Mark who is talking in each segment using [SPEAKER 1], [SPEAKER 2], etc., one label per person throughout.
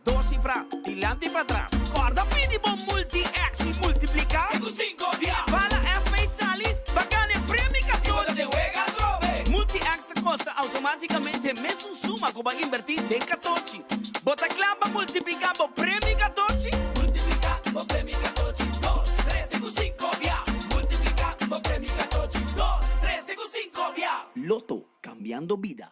[SPEAKER 1] Dos sifra, dilanti pa tras. Kòrda pidi bo Multi-X i multipliká.
[SPEAKER 2] Te ku sinku bia.
[SPEAKER 1] Si bala FP sali, bo gana e premio 14.
[SPEAKER 2] I bo ta den wega atrobe.
[SPEAKER 1] Multi-X ta kosta outomátikamente mesun suma ku bo a inbertí den katochi. Bo ta kla pa multipliká bo premio katochi?
[SPEAKER 2] Multipliká bo premio katochi, dos, tres te ku sinku bia. Multipliká bo premio katochi, dos, tres te ku sinku bia.
[SPEAKER 1] Lotto, kambiando bida.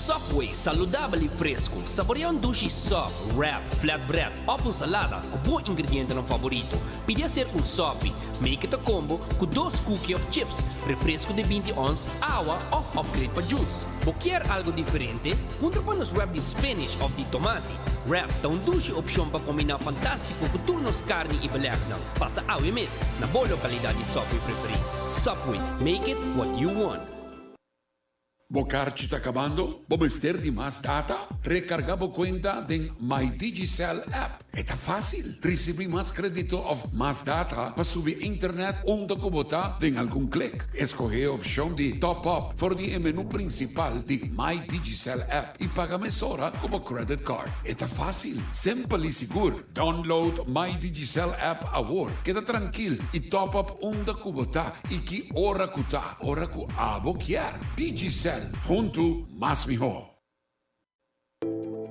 [SPEAKER 3] Subway, saludabel y fresco. Saborea un dushi sub, wrap, flatbread of un salada cu bo ingredientenan favorito. Pidi hacer un sopi. Make it a combo cu dos cookie of chips, refresco di 20 ons, awa of upgrade pa juice. Bo kier algo diferente? Puntra pa nos wrap di spinach of di tomati. Wrap ta un dushi opcion pa combina fantastico cu tur nos carni y belegnan. Pasa awe mes na bo localidad di Subway preferi. Subway, make it what you want.
[SPEAKER 4] Bo karchi ta kabando? Bo mester di mas data? Rekargá bo kuenta den My Digicel app. E ta fásil! Risibí mas krédito òf mas data pa subi internet unda ku bo ta den algun klik. Eskohé e opshon di Top Up for di e menú prinsipal di My Digicel app i paga mesora ku bo credit card. E ta fásil, simpel i sigur. Download My Digicel app awor. Keda trankil i top up unda ku bo ta i ki ora ku ta, ora ku abo kier. Digicel, huntu mas mihó.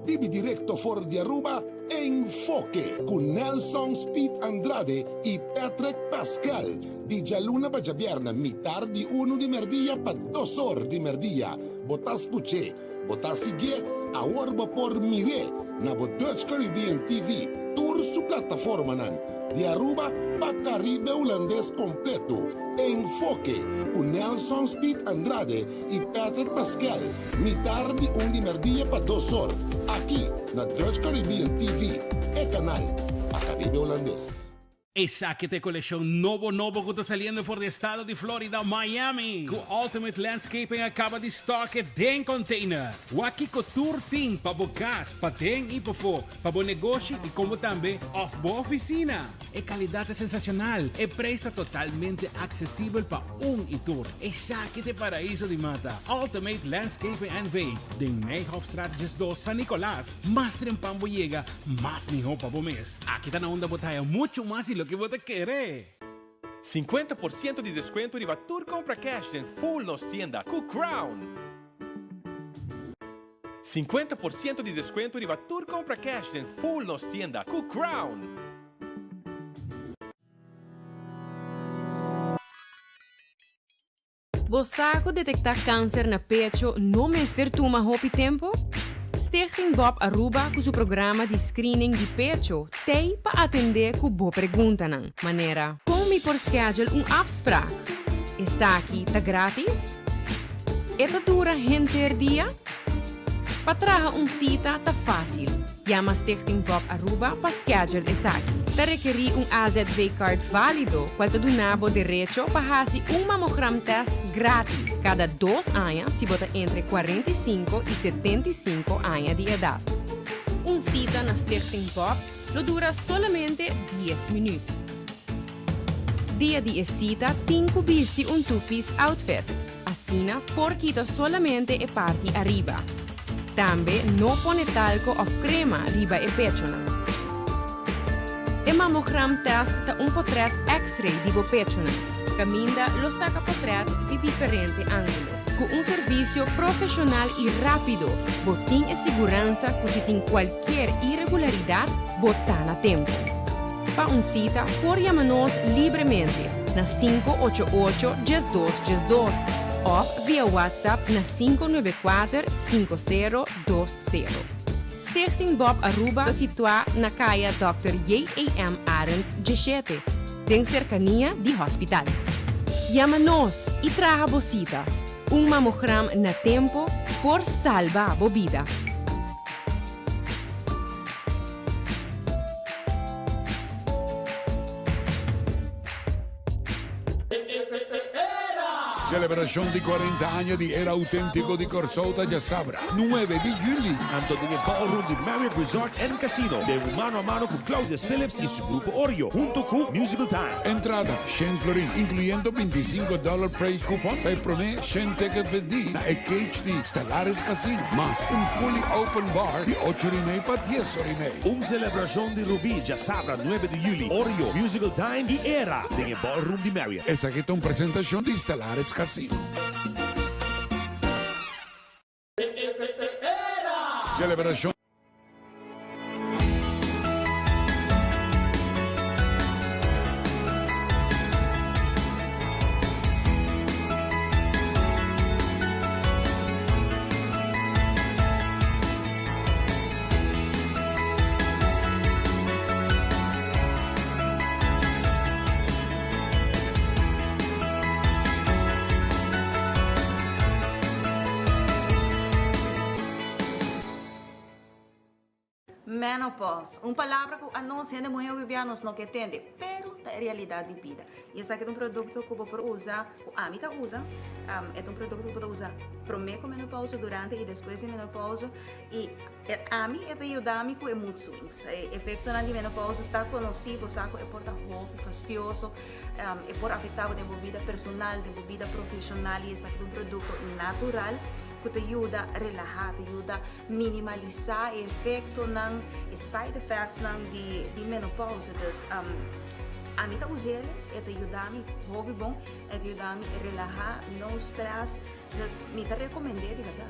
[SPEAKER 5] Bibi directo for di Aruba, Enfoke cu Nelson Speed Andrade y Patrick Pascal. Di djaluna pa djabierna mitar di uno di merdia pa dos or di merdia. Bo ta scuch'e, Bo ta siguié? Awor bo por mir'é na bo Dutch Caribbean TV, tur su plataformanan, di Aruba pa Caribe Hulandes completo. Enfoke, cu Nelson Speed Andrade y Patrick Pascal, mitar di un di merdia pa dos or, aki na Dutch Caribbean TV, e canal pa Caribe Hulandes.
[SPEAKER 6] Esaki ta e kolekshon nobo nobo ku ta saliendo for di estado di Florida, Miami, ku Ultimate Landscaping a kaba di stock e den container. Wak kiko tur tin pa bo kas, paden i pafó, pa bo negoshi i komo tambe òf bo ofisina. E kalidat ta sensashonal, e preis ta totalmente aksesibel pa un i tur. Esaki ta e paraiso di mata, Ultimate Landscaping NV, den Nijhofstraat 12, San Nicolas. Mas trempan bo yega, mas mihó pa bo mes. Aki ta na unda bo ta haya muchu mas di loke bo ta kere.
[SPEAKER 7] 50 por ciento di descuento riba tur compra cash den full nos tienda cu Crown. 50 por ciento di descuento riba tur compra cash den full nos tienda cu Crown.
[SPEAKER 8] Bo sa cu detecta cancer na pecho no mester tuma hopi tempo? Stichting Bob Aruba cu su programa di screening di pecho t'ey pa atende cu bo preguntanan, manera, Con mi por schedule un afspraak? Esaki ta gratis? E ta dura henter dia? Pa traha un cita ta facil. Yama Stichting Bob Aruba pa schedule esaki. Ta rekerí un AZV card válido cual ta duna bo derecho pa haci un mammogram test gratis cada dos aña si bo ta entre 45 y 75 aña di edad. Un cita na Stichting Bob lo dura solamente 10 minuut. Dia di e cita tin cu bisti un two-piece outfit. Asina por kita solamente e parti ariba. Tambe no pone talco of crema riba e pechonan. E mammogram test ta un potret x-ray di bo pechonan. Caminda lo saca potret di diferente angulo. Cu un servicio profesional y rapido, bo tin e siguransa cu si tin cualkier irregularidad, bo ta na tempo. Pa un cita, por yama nos libremente na 588 1212 of via WhatsApp na 594 5020. Stichting Bob Aruba ta situa na Caya Dr. J.A.M. Arends 17, den cercania di hospital. Yama nos y traha bo cita. Un mammogram na tempo por salba bo bida.
[SPEAKER 4] Selebrashon di 40 aña di Era Outentiko di Kòrsou ta djasabra, 9 di yüli.
[SPEAKER 9] Anto den e ballroom di Marriott Resort and Casino den un mano a mano ku Claudius Phillips i su grupo Oreo hunto ku Musical Time.
[SPEAKER 4] Entrada, shen florin, inkluyendo 25 dòler price coupon pa e promé shen ticket bendí na e cage di Stellaris Casino, mas un fully open bar di ocho ora i mei pa dies ora i mei.
[SPEAKER 9] Un selebrashon di Rubí djasabra 9 di yüli, Oreo, Musical Time i Era den e ballroom di Marriott.
[SPEAKER 4] Esaki ta un presentashon di Stellaris Casino. Celebracion.
[SPEAKER 10] Menopause, un palabra ku anos hende muhé hopi bia nos no ke tende, pero ta e realidat di bida. I esaki ta un produkto ku bo por usa, ku ami ta usa, e ta un produkto ku bo ta usa promé ku menopause, durante i despues di menopause, i ami e ta yuda mi ku e mood swings. E efektonan di menopause ta konosí, bo sa ku e por ta hopi fastioso, e por afektá bo den bo bida personal, den bo bida profeshonal i esaki ta un produkto natural ku ta yuda relahá, ta yuda minimalisá e efektonan, e side effectsnan di menopause. Dus ami ta us'el, e ta yuda mi hopi bon, e ta yuda mi relahá, no stress, dus mi ta rekomend'é di bèrdat.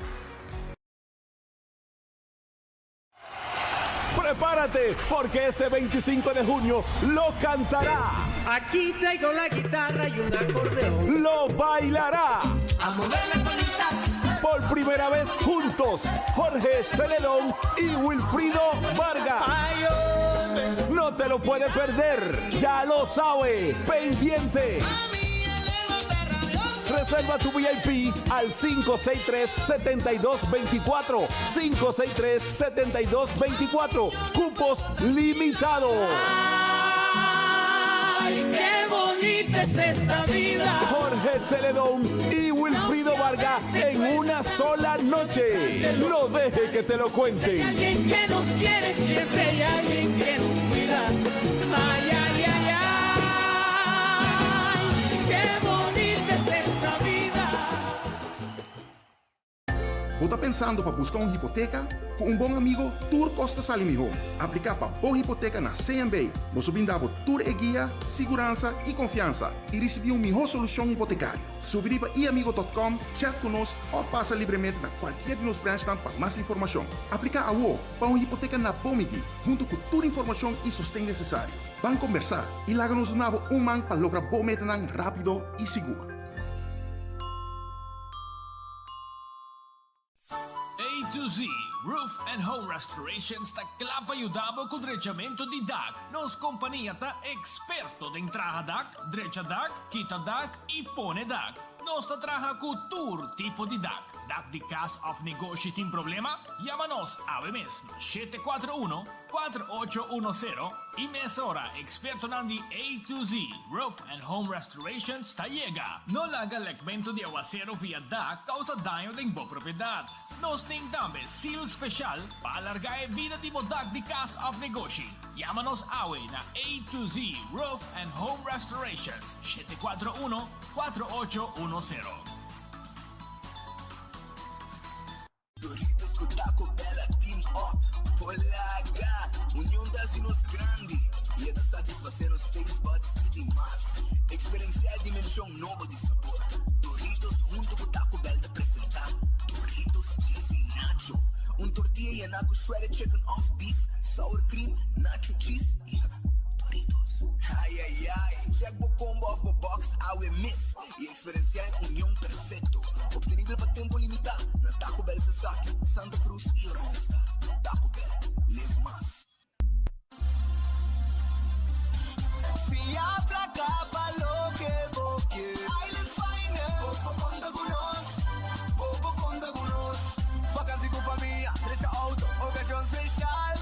[SPEAKER 11] Prepárate, porque este 25 de junio lo cantará.
[SPEAKER 12] Aquí traigo la guitarra y un acordeón.
[SPEAKER 11] Lo bailará.
[SPEAKER 12] A mover la colita.
[SPEAKER 11] Por primera vez juntos, Jorge Celedón y Wilfrido Vargas. No te lo puede perder, ya lo sabe. Pendiente. Reserva tu VIP al 563-7224. 563-7224. Cupos limitados.
[SPEAKER 12] ¡Ay, qué bonita es esta vida!
[SPEAKER 11] Jorge Celedón y Wilfrido Vargas en una sola noche. No deje que te lo cuenten.
[SPEAKER 12] Alguien que nos quiere, siempre hay alguien que nos cuida. Ay, ay, ay, ay, qué bonita es esta vida.
[SPEAKER 5] Bo ta pensando pa busca un hipoteca? Cu un bon amigo, tur cos ta sali miho. Aplica pa bo hipoteca na CMB. Nos lo brinda bo tur e guia, siguransa y confiansa y ricibi un miho solucion hipotecario. Subi riba iamigo.com, chat cu nos of pasa libremente na cualkier di nos branchnan pa mas informacion. Aplica awo pa un hipoteca na bo midi, hunto cu tur informacion y sosten necesario. Ban combersa y laga nos duna bo un man pa logra bo metanan rapido y sigur.
[SPEAKER 3] A to Z Roof and Home Restorations ta kla pa yuda bo ku drechamentu di dak. Nos kompania ta eksperto den traha dak, drecha dak, kita dak i pone dak. Nos ta traha ku tur tipo di dak. Dak di kas òf negoshi tin problema? Yama nos awe mes na 741 4810 i mesora ekspertonan di A to Z Roof and Home Restorations ta yega. No laga lekmentu di awasero via dak kousa daño den bo propiedat. Nos tin tambe seal speshal pa alargá e bida di bo dak di kas òf negoshi. Yama nos awe na A to Z Roof and Home Restorations, 741 4810.
[SPEAKER 13] Doritos cu Taco Bell a team up Polaga! Union ta haci nos grandi y e ta satisface nos taste buds di di mas. Experiencia e dimension nobo di sabor. Doritos hunto cu Taco Bell ta presenta Doritos Cheesy Nacho, un tortilla yena cu shredded chicken of beef, sour cream, nacho cheese y Doritos. Ay ay ay! Check bo combo of bo box awe mes y Experiencia e union perfecto, obtenibel pa tempo limita na Taco Bell Sasaki, Santa Cruz y Oranjestad. Taco Bell, live mas.
[SPEAKER 12] Fia placa pa loke bo ke. Island Finance. Bo por conta cu nos. Bo por conta cu nos. Vakantie cu famia, drecha auto, ocasion special.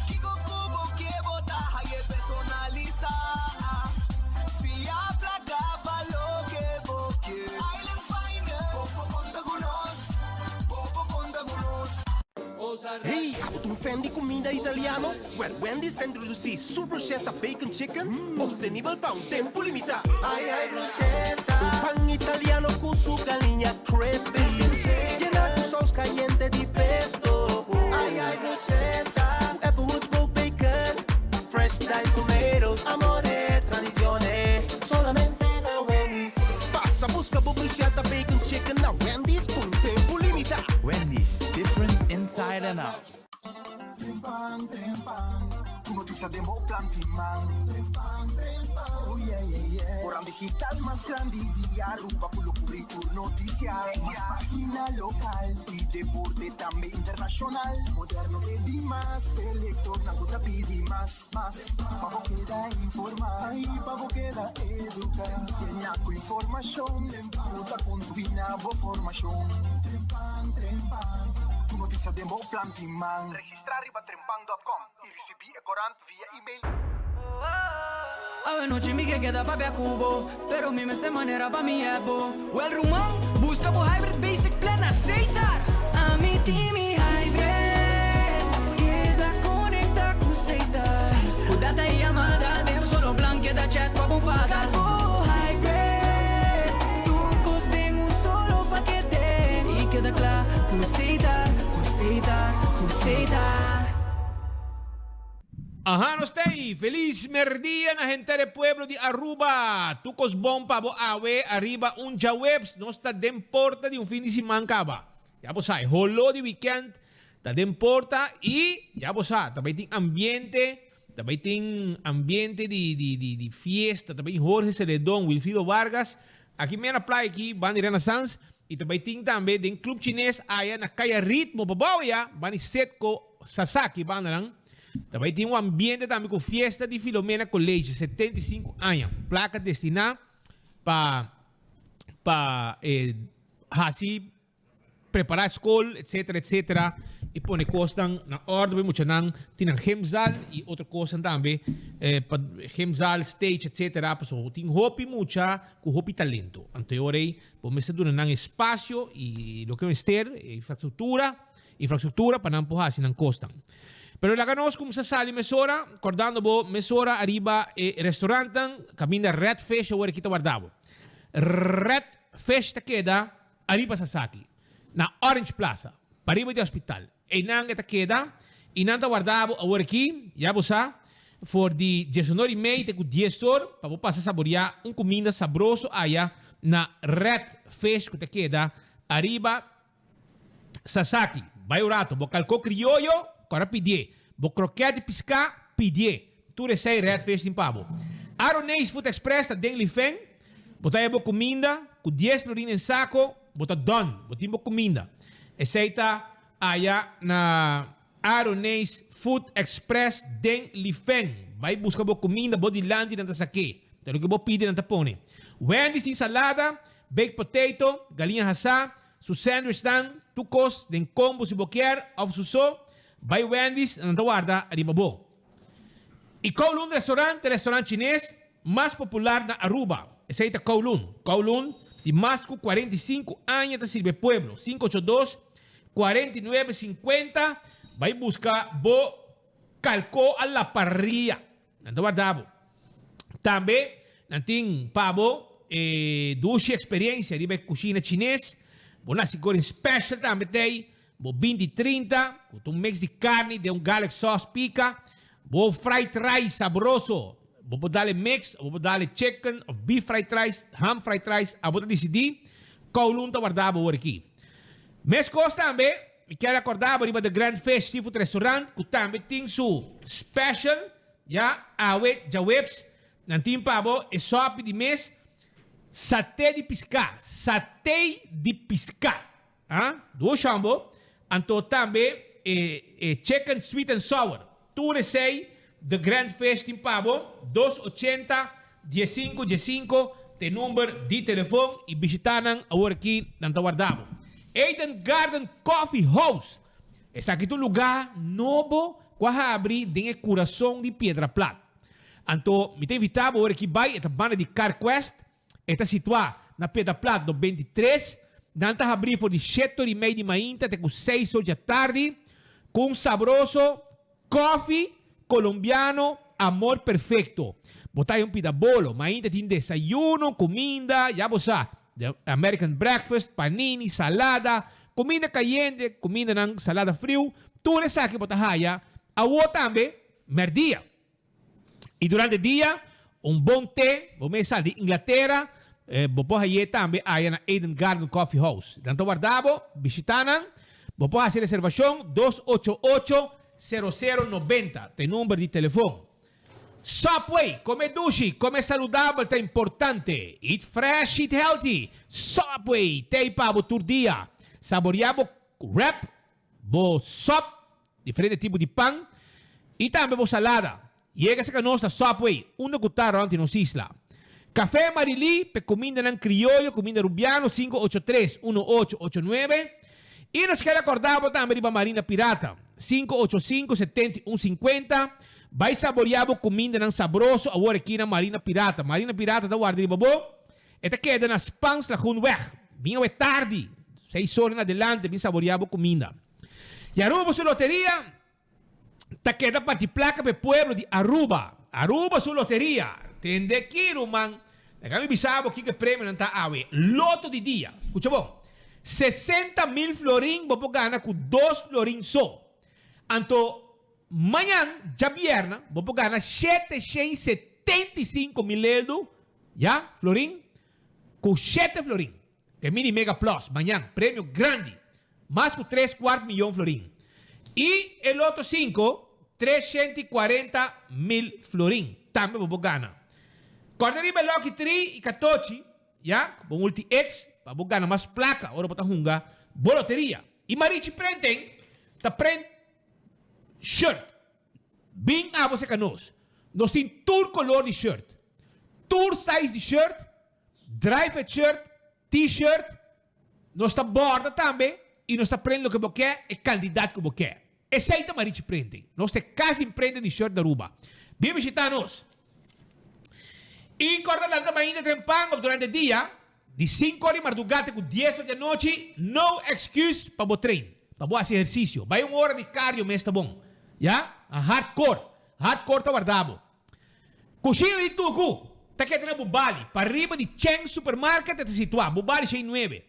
[SPEAKER 12] Kico cu bo ke bo ta haye personalisa. Fia placa pa loke bo ke. Island.
[SPEAKER 14] Hey, abo ta un fan di cuminda italiano? Well, Wendy's ta introduci su bruschetta bacon chicken, obtenibel pa un tempo limita. Ay ay bruschetta! Un pan italiano cu su galiña crispy, yena cu saus cayente di pesto. Ay ay bruschetta! Cu Applewood smoked bacon, fresh diced tomatoes, amore, tradicione, solamente na Wendy's. Pasa busca bo bruschetta bacon chicken na Wendy's pa un tempo limita.
[SPEAKER 15] Wendy's, different inside and out.
[SPEAKER 13] Trempan, trempan, ku notisia den bo plan tin man. Trempan, trempan, oh yeah, yeah, yeah. Koran digital mas grandi di Aruba ku lo kubri tur notisia. Mas pagina lokal i deporte tambe internashonal. Moderno te dimas, p'e lektornan ku ta pidi mas, mas. Pa bo keda informá i pa bo keda eduká. Yena ku informashon ku ta kontribuí na bo formashon. Trempan, trempan, tur notisia den bo plan tin man.
[SPEAKER 16] Registrá riba trempan dòt kòm i risibí e korant via email.
[SPEAKER 17] Awe nochi mi ke keda papia ku bo, pero mi mester manera pa mi hèp bo. Wèl ruman, buska bo Hybrid Basic Plan na Setar! Ami tin mi Hybrid, keda konektá ku Setar. Ku data i yamada den un solo plan, keda chat pa bo fada. Buska bo Hybrid, tur kos den un solo pakete. I keda kla ku Setar, ku Setar, ku Setar.
[SPEAKER 18] Aha nos ta ei! Feliz merdia na henter e pueblo di Aruba! Tur kos bon pa bo awe ariba un djaweps nos ta den porta di un fin di siman kaba. Ya bo sa e holo di weekend ta den porta y ya bo sa ta bay tin ambiente ta bay tin ambiente di di di di fiesta ta bay tin Jorge Celedon, Wilfrido Vargas aki mera na playa aki banda di Renaissance y ta bay tin tambe den Club Chines aya na Caya Ritmo pabao ya banda di Setco Sasaki bandanan. Ta bai tin un ambiente tambe cu fiesta di Filomena College, 75 aña. Placa destina pa pa eh, haci prepara school, etcetera, etcetera. Y pone cosnan na orde pa e muchanan. Tin nan gymzaal y otro cosnan tambe. Eh, pa gymzaal, stage, etcetera. Pasobra tin hopi mucha cu hopi talento. Anto e ora ey bo mester duna nan espacio y loke mester, infrastructura. Infrastructura pa nan por haci nan cosnan. Pero laga nos cuminsa sali mesora, cordando bo mesora ariba e restaurantnan caminda Red Fish awor aki ta warda bo. Red Fish ta keda ariba Sasaki, na Orange Plaza, pariba di hospital. Eynan e ta keda y nan ta warda bo awor aki, ya bo sa, for di diesunor y mei te cu dies or pa bo pasa saboria un cuminda sabroso aya na Red Fish cu ta keda ariba Sasaki, bai un rato. Bo kalkó krioyo, kòrda pidié. Bo krokèt di piská, pidié. Tur esei Red Fish tin pa bo. Aroneis Food Express ta den Lifen. Bo ta haña bo kuminda ku dies florin den sako, bo ta done. Bo tin bo kuminda. Esei ta aya na Aroneis Food Express den Lifen. Bai buska bo kuminda, bo dilanti nan ta sak'é. Ta loke bo pidi nan ta pone. Wendy's tin salada, baked potato, galiña hasá, Su sandwichnan, tur kos den kombo si bo kier of su so, bai Wendy's nan ta warda riba bo. Y Kowloon Restaurant ta e restaurant chines mas popular na Aruba. Esey ta Kowloon. Kowloon di mas cu 45 aña ta sirbi e pueblo. 582 49 50 Bai busca bo calco a la parrilla. Nan ta warda bo. Tambe nan tin pa bo e dushi experiencia riba e cushina chines. Bo nasi goreng special tambe t'ey. Bo 20 trinta cu ta un mix di carni den un garlic sauce pica. Bo fried rice sabroso. Bo por dale mix of bo por dale chicken of beef fried rice, ham fried rice. Abo ta dicidi. Kowloon ta warda bo awor aki. Mescos tambe, mi kier acorda bo riba The Grand Fish Seafood Restaurant cu tambe tin su special, ya, awe djaweps, nan tin pa bo e sopi di mes, saté di pisca, saté di pisca, ah, duo shambo, anto tambe e e chicken sweet and sour, tur esey The Grand Fish tin pa bo, dos ochenta, diesinco diesinco ta e number di telefon y bishita nan awor aki nan ta warda bo. Eden Garden Coffee House, esaki ta un luga nobo cu a habri den e curason di Piedra Plat. Anto mi ta invita bo awor aki bay, e ta banda di Carquest, E ta situá na Piedra Plat 93. Nan ta habrí for di shete or i mei di mainta te ku seis or djatardi. Cu un sabroso coffee colombiano Amor Perfecto. Bo ta hay un pida bolo, mainta tin desayuno, cuminda, ya bo sa, the American breakfast, panini, salada, cuminda cayente, cumindanan salada friu, tur esaki bo ta haya awo tambe merdia. Y durante dia, un bon te, bo mesa di Inglatera, bo por haye tambe aya na Eden Garden Coffee House. Nan ta warda bo, bishita nan. Bo por haci reservacion 288 00 90 ta e number di telefon. Subway, come dushi, come saludabel ta importante. Eat fresh, eat healthy. Subway, t'ey pa bo tur dia. Saboria bo wrap, bo sop, diferente tipo di pan, y tambe bo salada. Yega cerca nos na Subway, unda cu ta rond di nos isla. Café Marilí, p'e cumindanan crioyo, cuminda Rubiano, 583 1889. Y nos keda corda bo tambe riba Marina Pirata, 585 7150. Bay saboria bo cumindanan sabroso awor aki na Marina Pirata. Marina Pirata ta warda riba bo. E ta keda na Spaans Lagoenweg. Bin awe tardi, seis ora en adelante, bin saboria bo cuminda. Y Aruba su loteria ta keda parti placa pa e pueblo di Aruba. Aruba su loteria. Tende aki, ruman. Laga mi bisa bo kiko e premionan ta awe. Loto di dia. Scucha bon. 60 mil florin bo por gana cu dos florin so. Anto, mañan, djabierna, bo por gana 775 mil eldo, ya, florin, cu 7 florin. E mini mega plus, mañan, premio grandi. Mas cu 3 kwart miyon florin. Y e loto 5, 340 mil florin. Tambe bo por gana. Corda riba Lucky 3 y 14, ya, bo multi X, pa bo gana mas placa, ora bo ta hunga bo loteria. Y Marichi Printing, ta print shirt. Bin abo cerca nos. Nos tin tur color di shirt. Tur size di shirt, dry fit shirt, t-shirt, nos ta borda tambe y nos ta print loke bo ke, e cantidad cu bo ke. Esey ta Marichi Printing. Nos ta cas di imprenta di shirt na Aruba. Bin bishita nos. Y corda lanta mainta trempan of durante dia, di 5 or di mardugá te cu 10 or di anochi, no excuse pa bo train, pa bo haci ehercicio. Bay un ora di cardio mes ta bon. Ya? A hardcore. Hardcore ta warda bo. Cushina di Tucu ta keda na Bubali, pariba di Cheng Supermarket e ta situa, Bubali 109.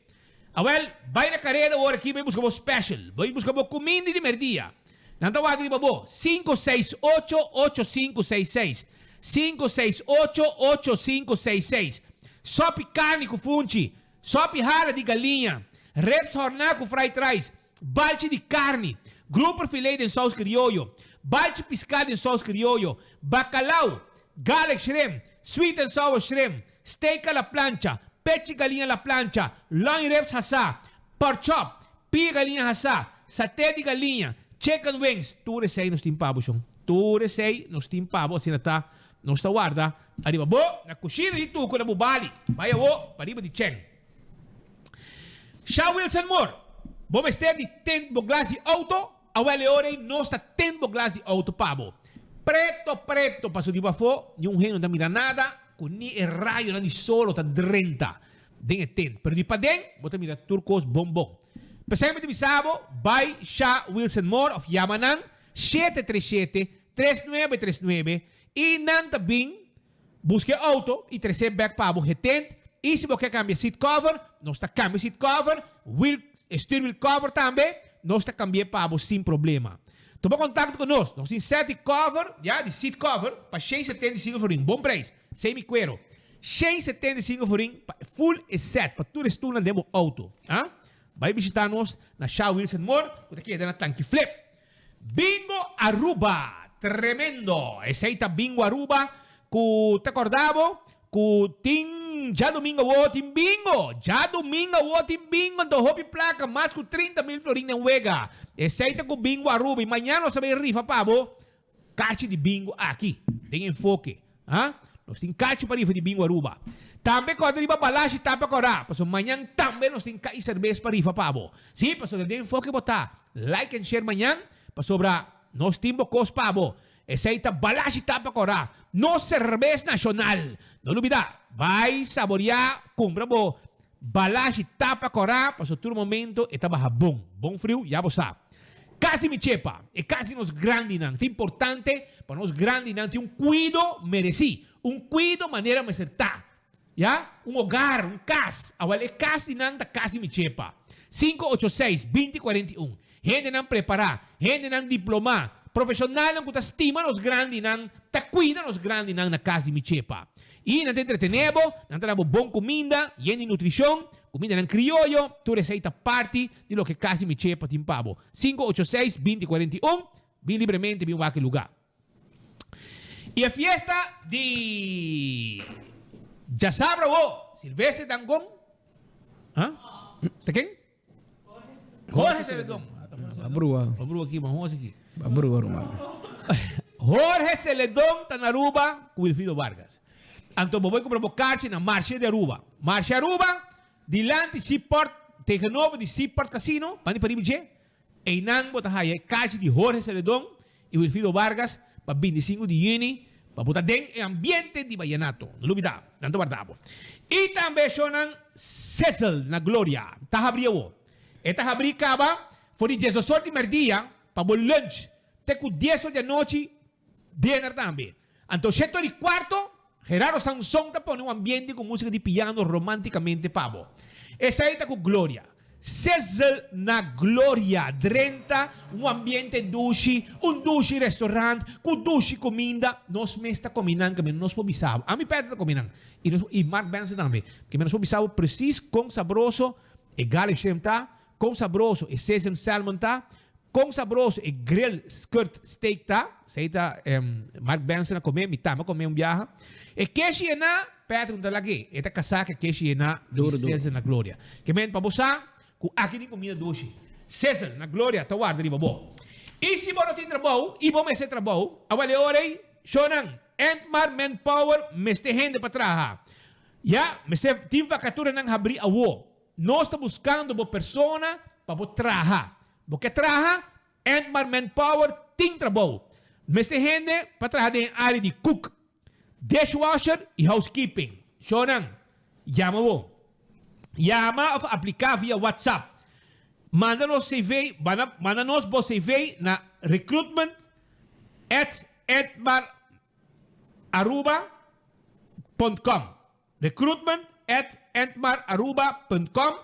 [SPEAKER 18] Awel, bay na careda ora aki bay busca bo special, bay busca bo cuminda di merdia. Nan ta warda riba bo, 568-8566, 568-8566. Sopi carni cu funchi, sopi hala di galiña, ribs horna cu fried rice, balchi di carni, grouper filet den saus crioyo, balchi pisca den saus crioyo, bacalao, garlic shrimp, sweet and sour shrimp, steak a la plancha, pechi galiña a la plancha, loin ribs hasa, pork chop, pia galiña hasa, saté di galiña, chicken wings, tur esey nos tin pa bo, shon. Tur esey nos tin pa bo, asina ta, nos ta warda ariba bo na cushina di Tucu na Bubali. Bay awo, pariba di Cheng. Sha Wilson Moore, bo mester di tint bo glas di auto, awel e ora ey nos ta tint bo glas di auto pa bo. Preto preto paso di bafo, niun hende no ta mira nada, cu ni e rayonan di solo ta drenta den e tint. Pero di paden, bo ta mira tur cos bon bon. P'esei mi ta bisa bo, bay Sha Wilson Moore of yama nan 737 3939 y nan ta bin busca e auto y trece bek pa bo getint. Y si bo ke cambia seat cover, nos ta cambia seat cover, wheel, steer wheel cover tambe, nos ta cambia pa bo sin problema. Tuma contacto cu nos. Nos tin set di cover, ya, di seat cover, pa 175 florin. Bon prijs. Semi cuero. 175 florin pa full e set, pa tur e stoelnan den bo auto. Ah? Bay bishita nos na Sha Wilson Moore, cu ta keda na Tanki Flip. Bingo Aruba! Tremendo! Esey ta Bingo Aruba cu ta corda bo cu tin djadomingo awo tin bingo! Djadomingo awo tin bingo, anto hopi placa, mas cu 30 mil florin den wega. Esey ta cu Bingo Aruba y mañana nos ta bay rifa pa bo kachi di bingo aki den Enfoke. Ha? Nos tin kachi pa rifa di Bingo Aruba. Tambe corda riba Balashi Tapa Cora, pasobra mañan tambe nos tin kai cerbes pa rifa pa bo. Si, pasobra den Enfoke bo ta. Like and share mañan, pasobra nos tin bo cos pa bo. Esey ta Balashi Tapa Cora, nos cerbes nacional. No lubida, bay saboria, cumpra bo Balashi Tapa Cora, pasobra tur momento e ta baha bon. Bon friu, ya bo sa. Kas di mi chepa, e kas di nos grandinan. Ta importante pa nos grandinan tin un kuido meresí, un kuido manera mester ta. Ya, un hogar, un kas. Awel e kas di nan ta kas di mi chepa. Sinku ocho seis, binti kuarenta i un. Hendenan prepará, hendenan diplomá, profeshonalnan ku ta stima nos grandinan, ta kuida nos grandinan na kas di mi chepa. I nan ta entretené bo, nan ta da bo bon kuminda, yen di nutrishon, kumindanan krioyo, tur esei ta parti di loke kas di mi chepa tin pa bo. Sinku ocho seis, binti kuarenta i un, Bin libremente bin wak e lugá. I e fiesta di djasabra awo, Silvestre Dangon, ha? Ta ken? Jorge Celedon.
[SPEAKER 19] Abrua.
[SPEAKER 18] Abrua aki, man hosi aki.
[SPEAKER 19] Abrua, ruman.
[SPEAKER 18] Jorge Celedon ta na Aruba ku Wilfrido Vargas. Anto bo bai kumpra bo karchi na Marshe di Aruba. Marshe Aruba, dilanti Seaport, tegenover di Seaport Casino, bani pariba dje, Einan bo ta haya e kachi di Jorge Celedon i Wilfrido Vargas pa bintisinku di yüni pa bo ta den e ambiente di Vallenato. No lubida, nan ta warda bo. I tambe shownan Sizzle na Gloria ta habri awo. E ta habri kaba for di diesdos or di merdia pa bo lunch te ku dies or di anochi dinner tambe. Anto shete or di kuarto Gerardo Sanson ta pone un ambiente ku músika di piano romántikamente pa bo. Esei ta ku Gloria. Sizzle na Gloria. Drenta un ambiente dushi, un dushi restaurant ku dushi kuminda. Nos mes ta kome nan keme nos por bisa bo. Ami Pedro ta kome nan i nos i Mark Benson tambe. Keme nos por bisa bo presis kon sabroso e garlic shrimp ta, Kon sabroso e sesame salmon ta, kon sabroso e grill skirt steak ta, esei ta Mark Benson a kome, mi tambe a kome un biaha. E keshi e na, Patrick no ta lag'é, e ta kasá ku e keshi e na di Sizzle na Gloria. Ke men pa bo sa ku aki tin kumida dushi. Sizzle na Gloria ta warda riba bo. I si bo no tin trabou i bo mester trabou, awel e ora ei, shownan, Entmar Manpower mester hende pa traha. Ya, mester tin vakaturanan habrí awo. Nos ta buskando bo persona pa bo traha. Bo ke traha? Entmar Manpower tin trabou. Mester hende pa traha den e área di cook, dishwasher i housekeeping. Shownan, yama bo. Yama òf apliká via WhatsApp. Manda nos CV, manda nos bo CV na recruitment at entmararuba punt com. Recruitment at entmararuba punt com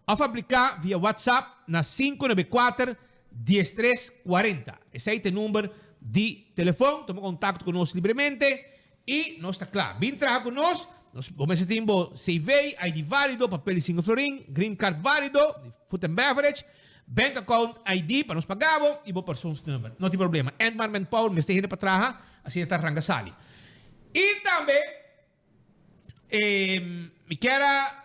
[SPEAKER 18] of apliká via WhatsApp na 594 13 40. Esei ta e number di telefon. Tuma kontakto ku nos libremente i nos ta kla. Bin traha ku nos. Nos bo mester tin bo CV, ID válido, papel di single florin, green card válido, di food and beverage, bank account ID pa nos paga bo i bo persoonsnummer. No tin problema. Entmar Manpower mester hende pa traha, asina ta ranga sali. I tambe. Mi kier a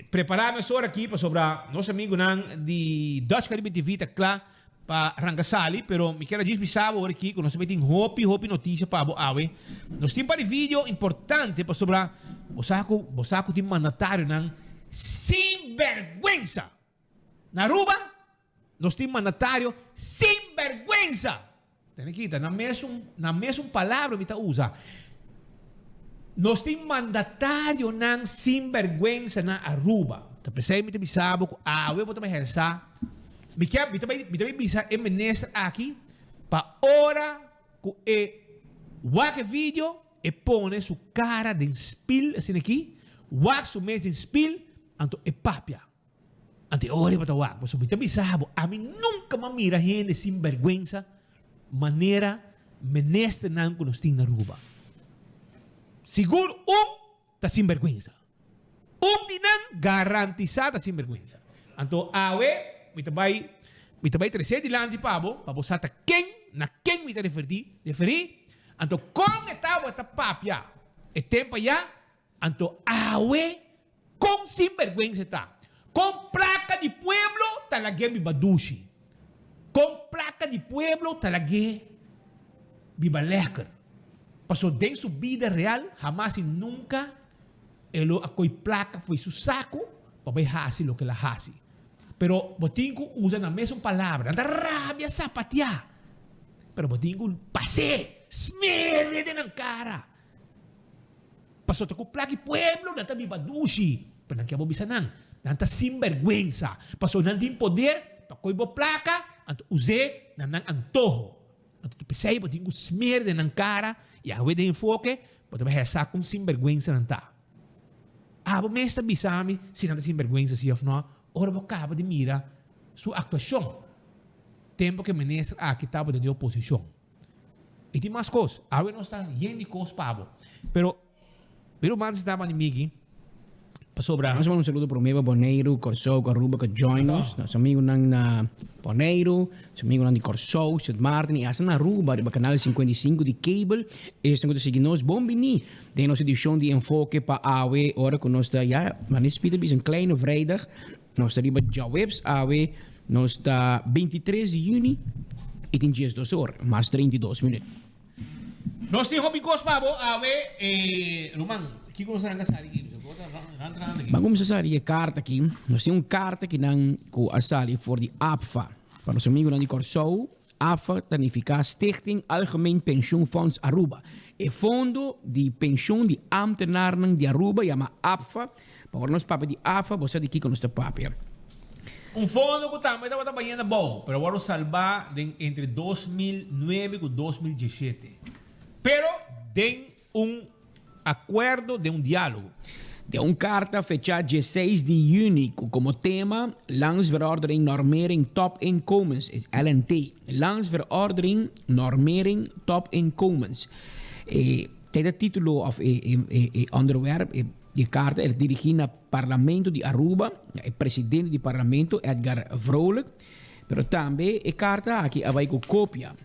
[SPEAKER 18] prepará mesora aki pasobra nos amigunan di Dutch Caribbean TV ta kla pa ranka sali, pero mi kier a djis bisa bo ora aki ku nos tambe tin hopi hopi notisia pa bo awe. Nos tin par di video importante pasobra bo sa ku bo sa ku tin mandatarionan sinbergwensa na Aruba. Nos tin mandatario sin bergwensa! Tene kita, na mesun, na mesun palabra mi ta usa. Nos tin mandatarionan sin bergwensa na Aruba. Ta p'esei mi ta bisa bo ku awe bo ta bai hersa. Mi ke, mi ta bai, mi ta bai bisa e minister aki pa ora ku e wak e video, e pone su kara den spil asina aki, wak su mes den spil, anto e papia. Anto e ora bo ta wak, pasobra mi ta bisa bo, ami nunka m'a mira hende sin bèrgwensa manera ministernan ku nos tin na Aruba. Sigur un ta sin bèrgwensa. Un di nan garantisá ta sin bèrgwensa. Anto awe mi ta bai mi ta bai tres'é dilanti pa bo, pa bo sa ta ken, na ken mi ta refertí, referí. Anto kon e tabata papia e tempu ayá, Anto awe kon sinbergwensa ta? Kon plaka di pueblo ta lag'é biba dushi? Kon plaka di pueblo ta lag'é biba lèker? Paso den su bida real hamas i nunka e lo a koi plaka fo'i su saku pa bai hasi loke el a hasi. Pero bo tin ku usa nan mesun palabra. Nan ta rabia sapatiá, pero bo tin ku pas'é, smer'é den nan kara. Pasobra ta ku plak i pueblo nan ta biba dushi. Pero nan ke bo bisa nan, nan ta sinbèrgwensa. Pasobra nan tin poder pa kohe bo plaka. anto us'é na nan antoho. Anto ta p'esei bo tin ku smer den nan kara i awe den enfoke bo ta bai haya sa kon sinbergwensa nan ta. Abo mes ta bisa mi si nan ta sinbergwensa si òf nò ora bo kaba di mira su aktuashon tempu ku e minister aki tabata den oposishon. I tin mas kos. Awe nos ta yen di kos pa bo. Pero mi ruman si tabata di Migi pasobra.
[SPEAKER 19] Nos manda un saludo prome pa Boneiru, Kòrsou ku Aruba ku join nos. Nos amigunan na Boneiru, nos amigunan di Kòrsou, Sint Maarten i hasta na Aruba riba kanal 55 di cable. Esnan ku ta sigui nos, bon bini den nos edishon di Enfoke pa awe ora ku nos ta ya, manera Speed a bisa, un kleine vrijdag. Nos ta riba djaweps awe, nos ta 23 di juni i tin 12 or mas 32 minüt.
[SPEAKER 18] Nos tin hopi kos pa bo awe, Ruman, kiko nos a ranka sali aki?
[SPEAKER 19] Ban kuminsá sali e karta aki. Nos tin un karta kinan ku a sali for di APFA. Pa nos amigunan di Kòrsou, APFA ta nifiká Stichting Algemeen Pensioenfonds Aruba. E fondo di penshun di ámtenarnan di Aruba yama APFA. Pa ora nos papia di APFA, bo sa di kiko nos ta papia.
[SPEAKER 18] Un fondo ku tambe tabata bayendo abou, pero a wòrdu salbá den entre 2009 ku 2017. Pero den un akuerdo, den un diálogo.
[SPEAKER 19] Den un karta fechá dieseis di yüni ku komo tema Landsverordening Normering Topinkomens, LNT, Landsverordening Normering Topinkomens, e ta e título òf e onderwerp di e karta. E ta dirigí na Parlamento di Aruba, na e presidente di Parlamento, Edgar Vrolijk, pero tambe e karta aki a bai ku kopia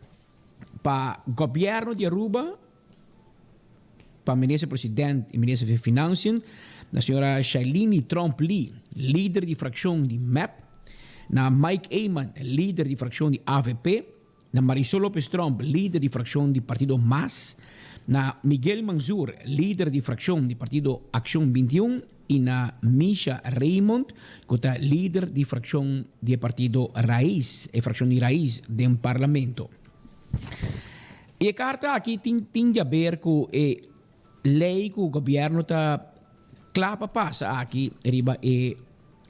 [SPEAKER 19] pa Gobièrnu di Aruba, pa Minister President y Minister di Financiën, na señora Shailini Tromp Lee, lider di fraccion di mep, na Mike Eman, lider di fraccion di avp, na Marisol Lopez Tromp, lider di fraccion di partido mas, na Miguel Manzoor, lider di fraccion di partido Accion 21 y na Misha Raymond, cu ta lider di fraccion di e partido Raiz, e fraccion di Raiz den Parlamento. I e karta aki tin tin di haber ku e lei ku gobièrnu ta kla pa pasa aki riba e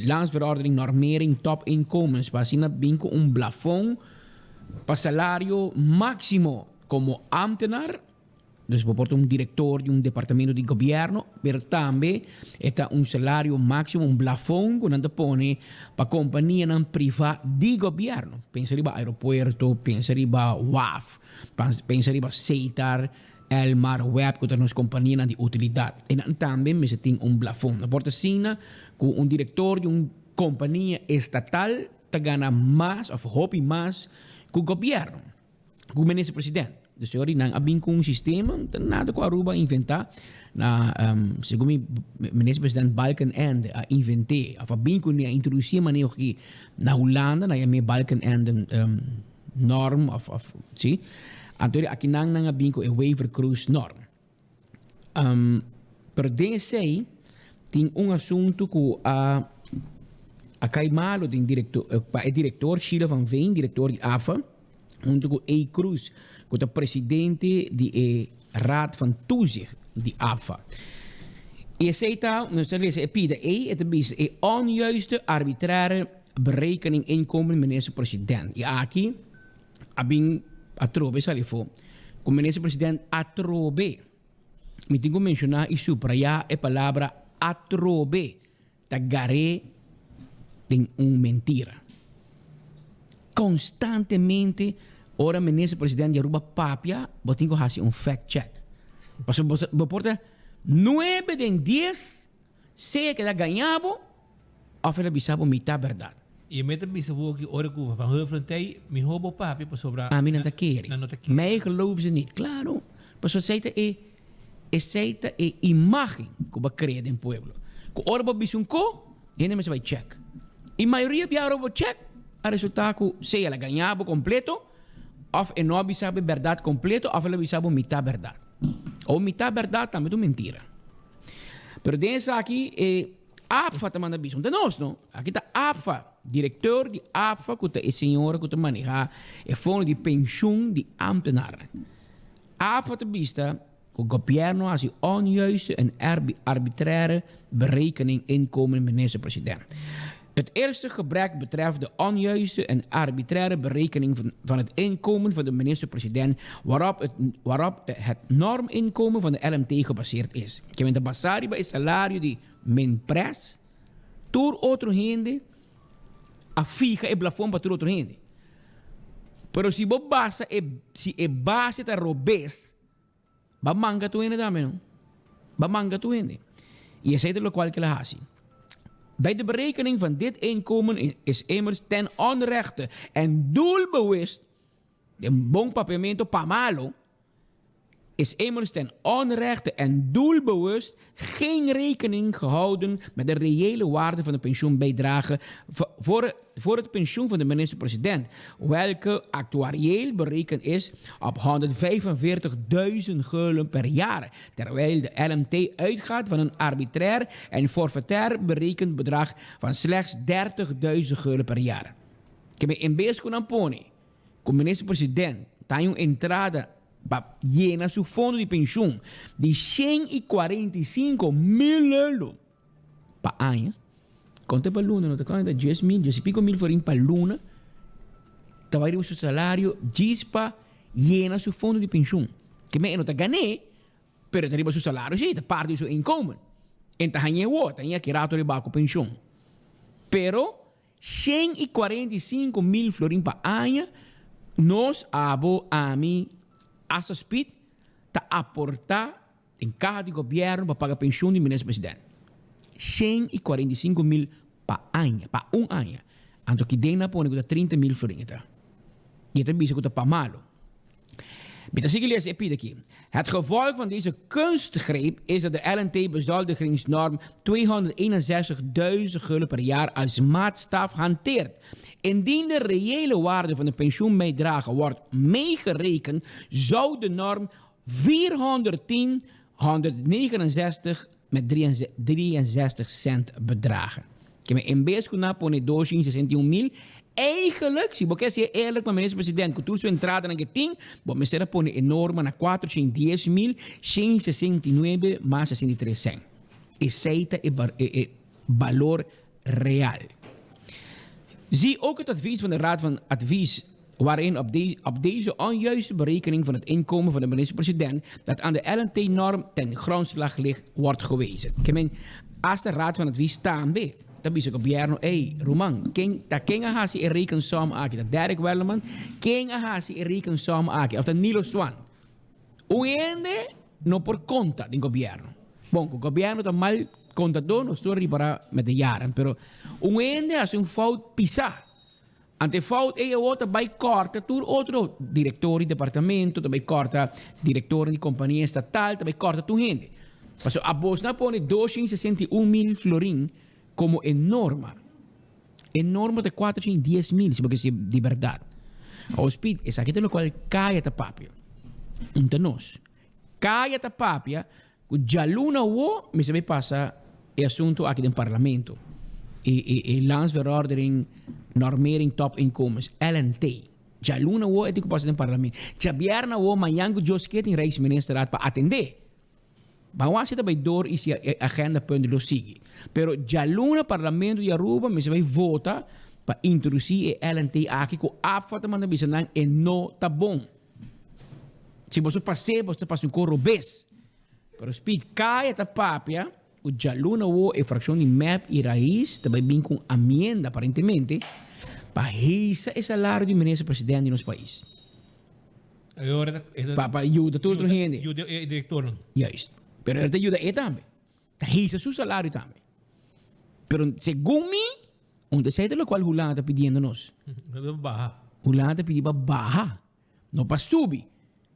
[SPEAKER 19] Landsverordening Normering Topinkomens pa asina bin ku un blafon pa salario máksimo komo ámtenar. Dus bo por ta un direktor di un departamento di gobièrnu, pero tambe e ta un salario máksimo, un blafon ku nan ta pone pa kompanianan privá di gobièrnu. Pensa riba aeropuerto, pensa riba waf, pensa riba Setar, Elmar, web ku ta nos kompanianan di utilidat. E nan tambe mester tin un blafon. No por ta asina ku un direktor di un kompania estatal ta gana mas òf hopi mas ku gobièrnu. Ku minister president. Dus e ora nan a bin ku un sistema, ta nada ku Aruba a inventá. Na segun mi minister president Balkenende a invent'é òf a bin kuné a introdusí e maneho aki na Hulanda, nan yam'é Balkenende norm òf òf si. Anto aki nan nan a bin ku e Wever-Croes norm. Pero den esei tin un asuntu ku a a kai malu den direktor pa e direktor Sheila van Veen, direktor di AFA, huntu ku A. Cruz ku ta presidente di e Raad van Toezicht di AFA. I esei ta, nos ta lesa e pida ei, e ta bisa e onjuiste arbitraire berekening inkomen minister president. I aki a bin atrobe sali afó ku minister president atrobe, mi tin ku menshoná i subrayá e palabra atrobe, ta gar'é den un mentira. Konstantemente ora minister president di Aruba papia bo tin ku hasi un fact check. Pasobra bo por ta nuebe den dies sea keda gaña bo Of el a bisa bo mitá bèrdat.
[SPEAKER 18] I e meta bisa bo ki ora ku Van Heuvelen tei, mihó bo papia pasobra
[SPEAKER 19] Ami nan ta kere.
[SPEAKER 18] nan no ta kere.
[SPEAKER 19] Mij geloven ze niet. Klaro, pasobra esei ta e, esei ta e imágen ku bo a krea den pueblo. Ku ora bo bisa un ko, hende mester bai chèk. I mayoria bia ora bo chèk, a resultá ku sea el a gañá bo kompleto, òf e no a bisa bo e bèrdat kompleto, òf el a bisa bo mitá bèrdat. O mitá bèrdat tambe ta un mentira. Pero den esaki e. APFA ta manda bisa. No ta nos no. Aki ta APFA. Directeur di APFA cu ta e señora cu ta maneha e fondo di pensioen di ambtenaren. APFA ta bista cu gobierno a haci onjuiste en arbitraire berekening inkomen minister president. Het eerste gebrek betreft de onjuiste en arbitraire berekening van, van het inkomen van de minister-president, waarop het, waarop het norminkomen van de LMT gebaseerd is. Ke men ta basá riba e salario di Minpres, tur otro hende a fiha e blafon pa tur otro hende. Pero si bo basa e, si e base ta robes, Ba manga tur hende tambe no. Ba manga tur hende. Y esey ta locual cu el a haci. Bij de berekening van dit inkomen is immers ten onrechte en doelbewust, den bon papiamento pa malo, is immers ten onrechte en doelbewust geen rekening gehouden met de reële waarde van de pensioenbijdrage voor, voor het pensioen van de minister-president, welke actuarieel berekend is op 145.000 gulden per jaar, terwijl de LMT uitgaat van een arbitrair en forfaitair berekend bedrag van slechts 30.000 gulden per jaar. Ke men en bes ku nan pone ku minister-president ta haña un entrada pa yena su fondo di penshun di 145 mil euro pa aña, konta pa luna no ta konta 10 mil, dies i piko mil florin pa luna ta bai riba su salario djis pa yena su fondo di penshun. Ke men e no ta gan'é, pero ta riba su salario si, ta parti di su inkomen. En ta hañ'é wou, ta hañ'é aki rato riba ku penshun. Pero 145 mil florin pa aña nos, abo, ami, hasta Speed ta aporta den kaha di gobierno pa paga penshun di minister president. 145 mil pa aña, pa un aña. Anto ki den nan pone ku ta 30 mil florin e ta. I e ta bisa ku ta pa malo. Mi ta sigui lesa e pida aki. Het gevolg van deze kunstgreep is dat de LNT-bezoldigingsnorm 261.000 gulden per jaar als maatstaf hanteert. Indien de reële waarde van de pensioenbijdrage wordt meegerekend, zou de norm 410 169 met 63 cent bedragen. Ke men en bes ku nan a pone 261 mil, eigenlijk, si bo ke ser eerlijk pa minister-president, ku tur su entradanan ke tin, bo mester a pone e norma na 410 169 mas 63 cent. Esei ta e, e, e balor real. Zie ook het advies van de Raad van Advies waarin op, de, op deze onjuiste berekening van het inkomen van de minister-president dat aan de LNT-norm ten grondslag ligt, wordt gewezen. Ke men, hasta Raad van Advies tambe, ta bisa gobierno, hey, ruman, ken, ta ken a hasi e rekensom aki, ta Derek Werleman, ken a hasi e rekensom aki, of ta Nilo Swan. Un hende no por konta den gobierno. Bon, ku gobierno ta mal kontadó, nos tur a ripará met de jaren, pero un hende hasi un fout pisá. Anto e fout ei awor ta bai kòrta tur otro direktor di departamento, ta bai kòrta direktornan di kompania estatal, ta bai kòrta tur hende. Pasobra abos nan a pone 261 mil florin komo e norma. E norma ta 410 mil, si bo ke si di bèrdat. Awor Speed, esaki ta lokual Kaya ta papia. Un ta nos. Kaya ta papia ku djaluna awo mester bai pasa e asuntu aki den parlamento. E e e Landsverordening Normering Topinkomens, LNT. Djaluna awo e tin ku pasa den parlamento. Djabièrnè awo mañan ku Dios ke tin Rijksministerraad pa atendé. Ban wak si ta bai door y si e agenda punt lo sigui. Pero djaluna Parlamento di Aruba mester bai vota pa introduci e LNT aki cu APFA ta manda bisa nan e no ta bon. Si boso pas'é boso ta pasa un cor robes. Pero Speed Kaya ta papia cu djaluna awo e fraccion di mep y Raiz ta bai bin cu un amienda aparentemente pa hisa e salario di minister president di nos pais. Pa pa yuda tur otro hende.
[SPEAKER 18] Yuda e directornan.
[SPEAKER 19] Juist. Pero el ta yuda e tambe. Ta hisa su salario tambe. Pero segun mi, un ta esei ta locual Hulanda ta pidiendo nos.
[SPEAKER 18] Pa baha.
[SPEAKER 19] Hulanda ta pidi pa baha, no pa subi.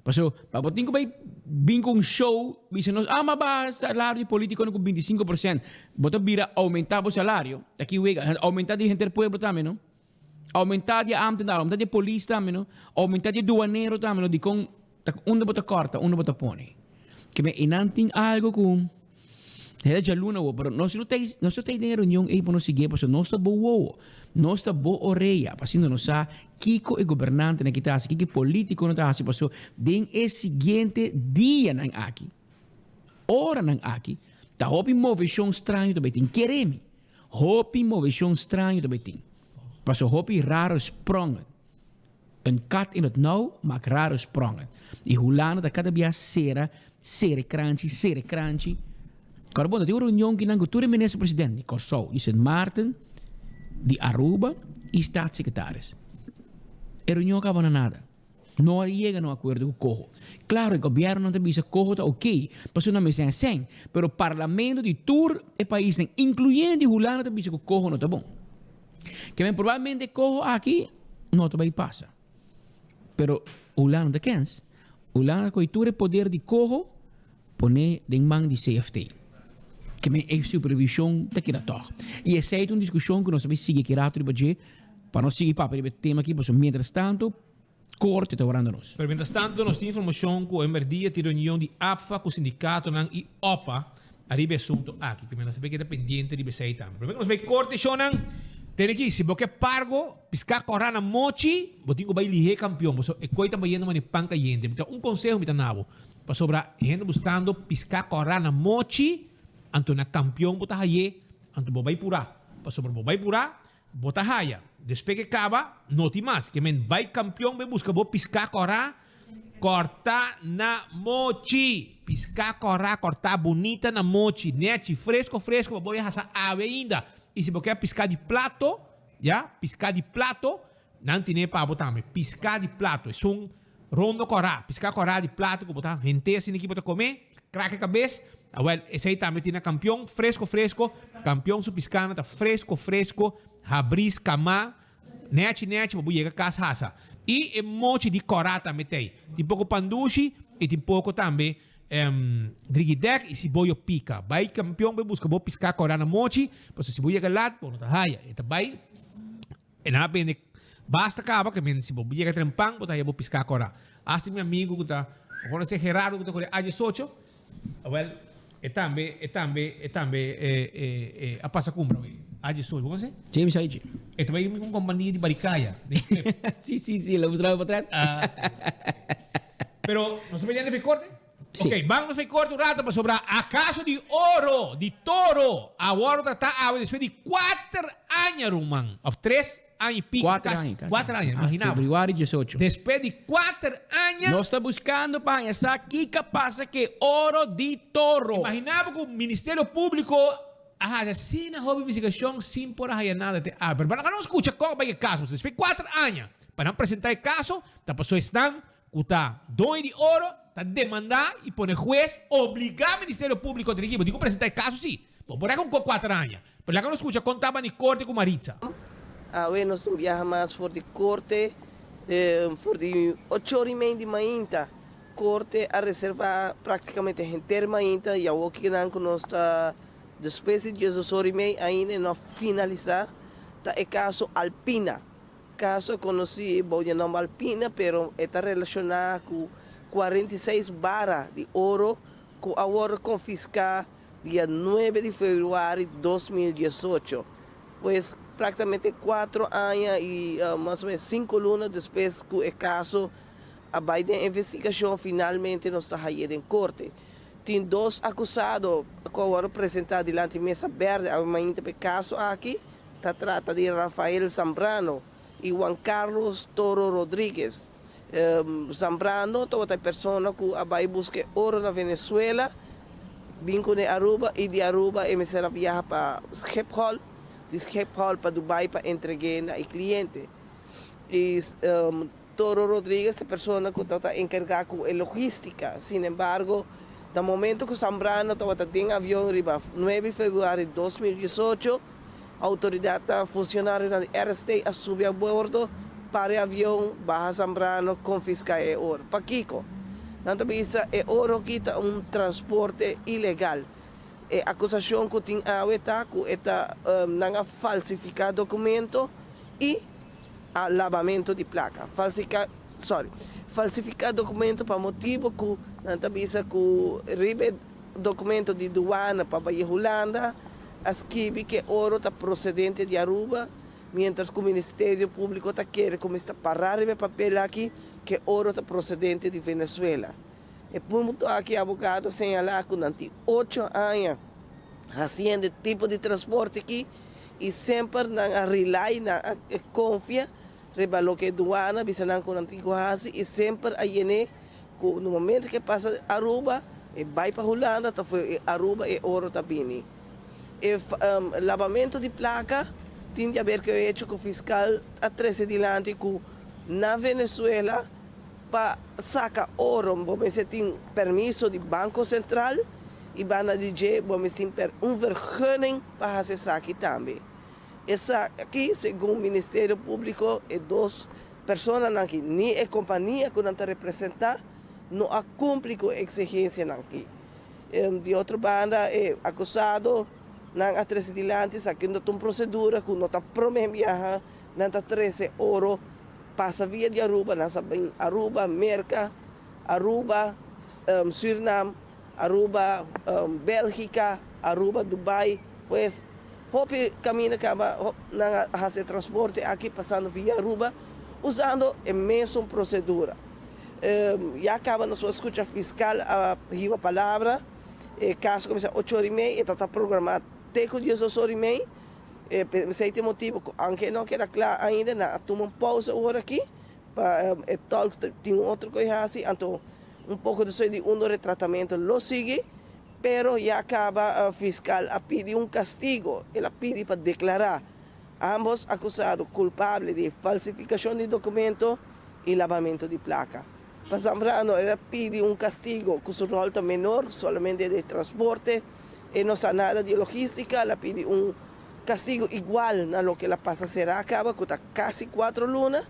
[SPEAKER 19] Paso, pa bo tin ku bai bin ku un show, bisa nos, ah, ma baha salario di politiconan ku 25%. Bo ta bira aumenta bo salario. Ta ki wega, aumenta di henter pueblo tambe, no? Aumentá di e ámtenar, aumentá di e polis tambe no, aumentá di e duanero tambe no, dikon ta unda bo ta kòrta, unda bo ta pone. Ke men einan tin algu ku hera djaluna awo, pero nos no ta nos no ta den e reunion ei pa nos siguié pasobra nos ta bo wowo, nos ta bo orea, pa asina nos sa kiko e gobernantenan aki ta hasi, kiko e polítikonan ta hasi, pasobra den e siguiente dianan aki, oranan aki, ta hopi moveshon straño ta bai tin. Kere mi. Hopi moveshon straño ta bai tin. Paso hopi rare sprongen. Een kat in het nauw maakt rare sprongen. I Hulanda ta kada bia sera, sera e kranchi, sera e kranchi. Kòrda bon, ta tin un reunion kinan ku tur e minister president di Kòrsou, di Sint Maarten, di Aruba i staatssecretaris. E reunion a kaba na nada. No a yega na un akuerdo ku Coho. Klaro, e gobièrnunan ta bisa Coho ta oké, pasobra nan mester sèn. Pero parlamento di tur e paisnan, inkluyendo di Hulanda, ta bisa ku Coho no ta bon. Ke men probablemente e coho aki no ta bay pasa. Pero Hulanda ta kens. Hulanda koy tur e poder di coho pone den man di CFT. Ke men e supervision ta keda tog. Y esey ta un discusion ku nos ta bay sigui aki rato riba dje pa nos sigui papia riba e tema aki pasobra mientras tanto Korte ta orando nos.
[SPEAKER 18] Pero mientras tanto nos tin informacion cu e merdia tin reunion di APFA cu sindicatonan y opa ariba e asunto aki. Cu nos a bay keda pendiente riba esey tambe. Prome cu nos bay korte shownan, tene aki, si bo ke pargo, pisca cora na mochi, bo tin cu bay lihe campeon. Pasobra e coy ta bayendo mane pan cayente. Mi ta un conseho mi ta nabo. Pasobra e hende buscando pisca cora na mochi, anto na campeon bo ta haye, anto bo bay pura. Pasobra bo bay pura, Bo ta haya. Despues ke kaba, no tin mas. Ke men bai kampion bai buska bo piská kòrá, kòrtá na mochi. Piská kòrá, kòrtá bunita na mochi, nèchi, fresko fresko pa bo bai hasa awe ainda. I si bo ke piská di plato, ya, piská di plato, nan tine pa bo tambe. Piská di plato, esun rondo kòrá, piská kòrá di plato ku bo ta hent'é asina ki bo ta kome. Krak e kabes, awel esei tambe tin na kampion, fresko fresko, kampion su piskana ta fresko fresko, habris kama, nechi nechi pa bo yega kas hasa. I e mochi di kòrá tambe t'ei. Tin poko pandushi i tin poko tambe drigidèk i siboyo pika. Bai kampion bai buska bo piská kòrá na mochi, pasobra si bo yega lat bo no ta haya. E ta bai. E nan a bende basta kaba ke men si bo yega trempan bo ta haya bo piská kòrá. Asta mi amigu ku ta bo konosé Gerardo ku ta kore A diesocho, awèl e tambe e tambe e tambe e a pasa kumpra wi A diesocho bo konosé?
[SPEAKER 19] Sí mi sa ichi.
[SPEAKER 18] E ta bai ku un kompania di barikaya den club.
[SPEAKER 19] Sí sí sí lo mustra bo potret.
[SPEAKER 18] Pero nos ta pediendo fi korte?
[SPEAKER 19] Sí.
[SPEAKER 18] Ok, ban nos fei korte un rato pasobra acaso di oro di toro a wordo tratá awe despues di kuater aña ruman, of tres aña y pico,
[SPEAKER 19] Kuater
[SPEAKER 18] casi
[SPEAKER 19] aña, casi.
[SPEAKER 18] kuater aña,
[SPEAKER 19] Ah,
[SPEAKER 18] imagina bo.
[SPEAKER 19] Februari diesocho.
[SPEAKER 18] Despues di kuater aña.
[SPEAKER 19] Nos ta buscando pa haña sa kiko pasa ku e oro di toro.
[SPEAKER 18] Imagina bo ku Ministerio Publico a hasi asina hopi investigacion sin por a haya nada te awe. Pero ban nos scucha kon a bai e caso, pasobra despues di kuater aña pa nan presenta e caso ta paso esnan Ku ta doño di oro ta demandá i pone hues obligá Ministerio Públiko tin ekipo. Tin ku presentá e kaso sí. Bo por rèk un kok kuater aña. Pero laga nos skucha kon taba ni korte ku Maritza.
[SPEAKER 20] Awe nos un biaha mas for di korte for di ocho ora i mei di mainta. Korte a reserva praktikamente henter mainta i awor kinan ku nos ta despues di diesdos ora i mei ainda e no a finalisá ta e kaso Alpina. Caso conoci bou di e nomber Alpina pero e ta relaciona cu 46 bara di oro cu a wordo confisca dia nuebe di februari 2018. Pues practicamente cuatro aña y mas o menos cinco luna despues cu e caso a bay den investigacion finalmente nos ta haye den corte. Tin dos acusado cu a wordo presenta dilanti mesa berde awe mainta pa e caso aki. Ta trata di Rafael Zambrano y Juan Carlos Toro Rodriguez. Zambrano tabata e persona cu a bay busca e oro na Venezuela, bin cune Aruba y di Aruba e mester a biaha pa Schiphol, di Schiphol pa Dubai pa entregue na e cliente. Y Toro Rodriguez ta e persona cu tabata encarga cu e logistica. Sin embargo, na momento cu Zambrano tabata den avion riba nuebe februari 2018, Autoridadnan, funcionarionan di RST a subi a bordo, para e avion, baha Zambrano, confisca e oro. Pakico? Nan ta bisa e oro aki ta un transporte ilegal. E acusacion cu tin awe ta cu e ta nan a falsifica documento y a labamento di placa. Falsica, sorry, falsifica documento pa motibo cu nan ta bisa cu riba e Documento di duana pa bai Hulanda a skibi ke oro ta procedente di Aruba, mientras cu Ministerio Publico ta kere cu mester para riba e papel aki ke oro ta procedente di Venezuela. E punto aki abogado a señala cu nan tin ocho aña haciendo e tipo di transporte aki. i semper nan a rely, nan a konfia riba loke duana bisa nan ku nan tin ku hasi i semper a yen'é ku no momento ku e pasa Aruba e bai pa Hulanda ta for Aruba e oro ta bini. E labamento di plaka tin di haber ku e hecho ku fiskal a trese dilanti ku na Venezuela pa saka oro bo mester tin permiso di Banko Sentral i banda di dje bo mester tin un vergunning pa hasi esaki tambe. Esaki segun Ministerio Públiko e dos personanan aki ni e kompania ku nan ta representá no a kumpli ku e eksigensianan aki. Di otro banda e akusado nan a trese dilanti esaki no ta un prosedura ku no ta promé biaha nan ta trese oro pasa via di Aruba, nan sa bin Aruba, Merka, Aruba, Surinam, Aruba, Bélgika, Aruba, Dubai, pues hopi kaminda kaba nan a hasi e transporte aki pasando via Aruba usando e mesun prosedura. Ya kaba nos por skucha fiskal a hiba palabra, e kaso kuminsá ocho ora i mei, e ta programá te ku diesdos ora i mei. P'esei ta e motibu ku aunke e no a keda kla ainda, nan a tuma un pousa ora aki pa e tòlk tin un otro kos hasi, anto un poko despues di un ora e tratamentu lo sigui, pero ya kaba fiskal a pidi un kastigo, el a pidi pa deklará ambos akusado kulpabel di falsifikashon di dokumento i labamentu di plaka. Pa Zambrano el a pidi un kastigo ku su ròl ta menor, solamente di transporte, e no sa nada di logística, el a pidi un kastigo igual na loke el a pasa será kaba ku ta kasi kuatro luna,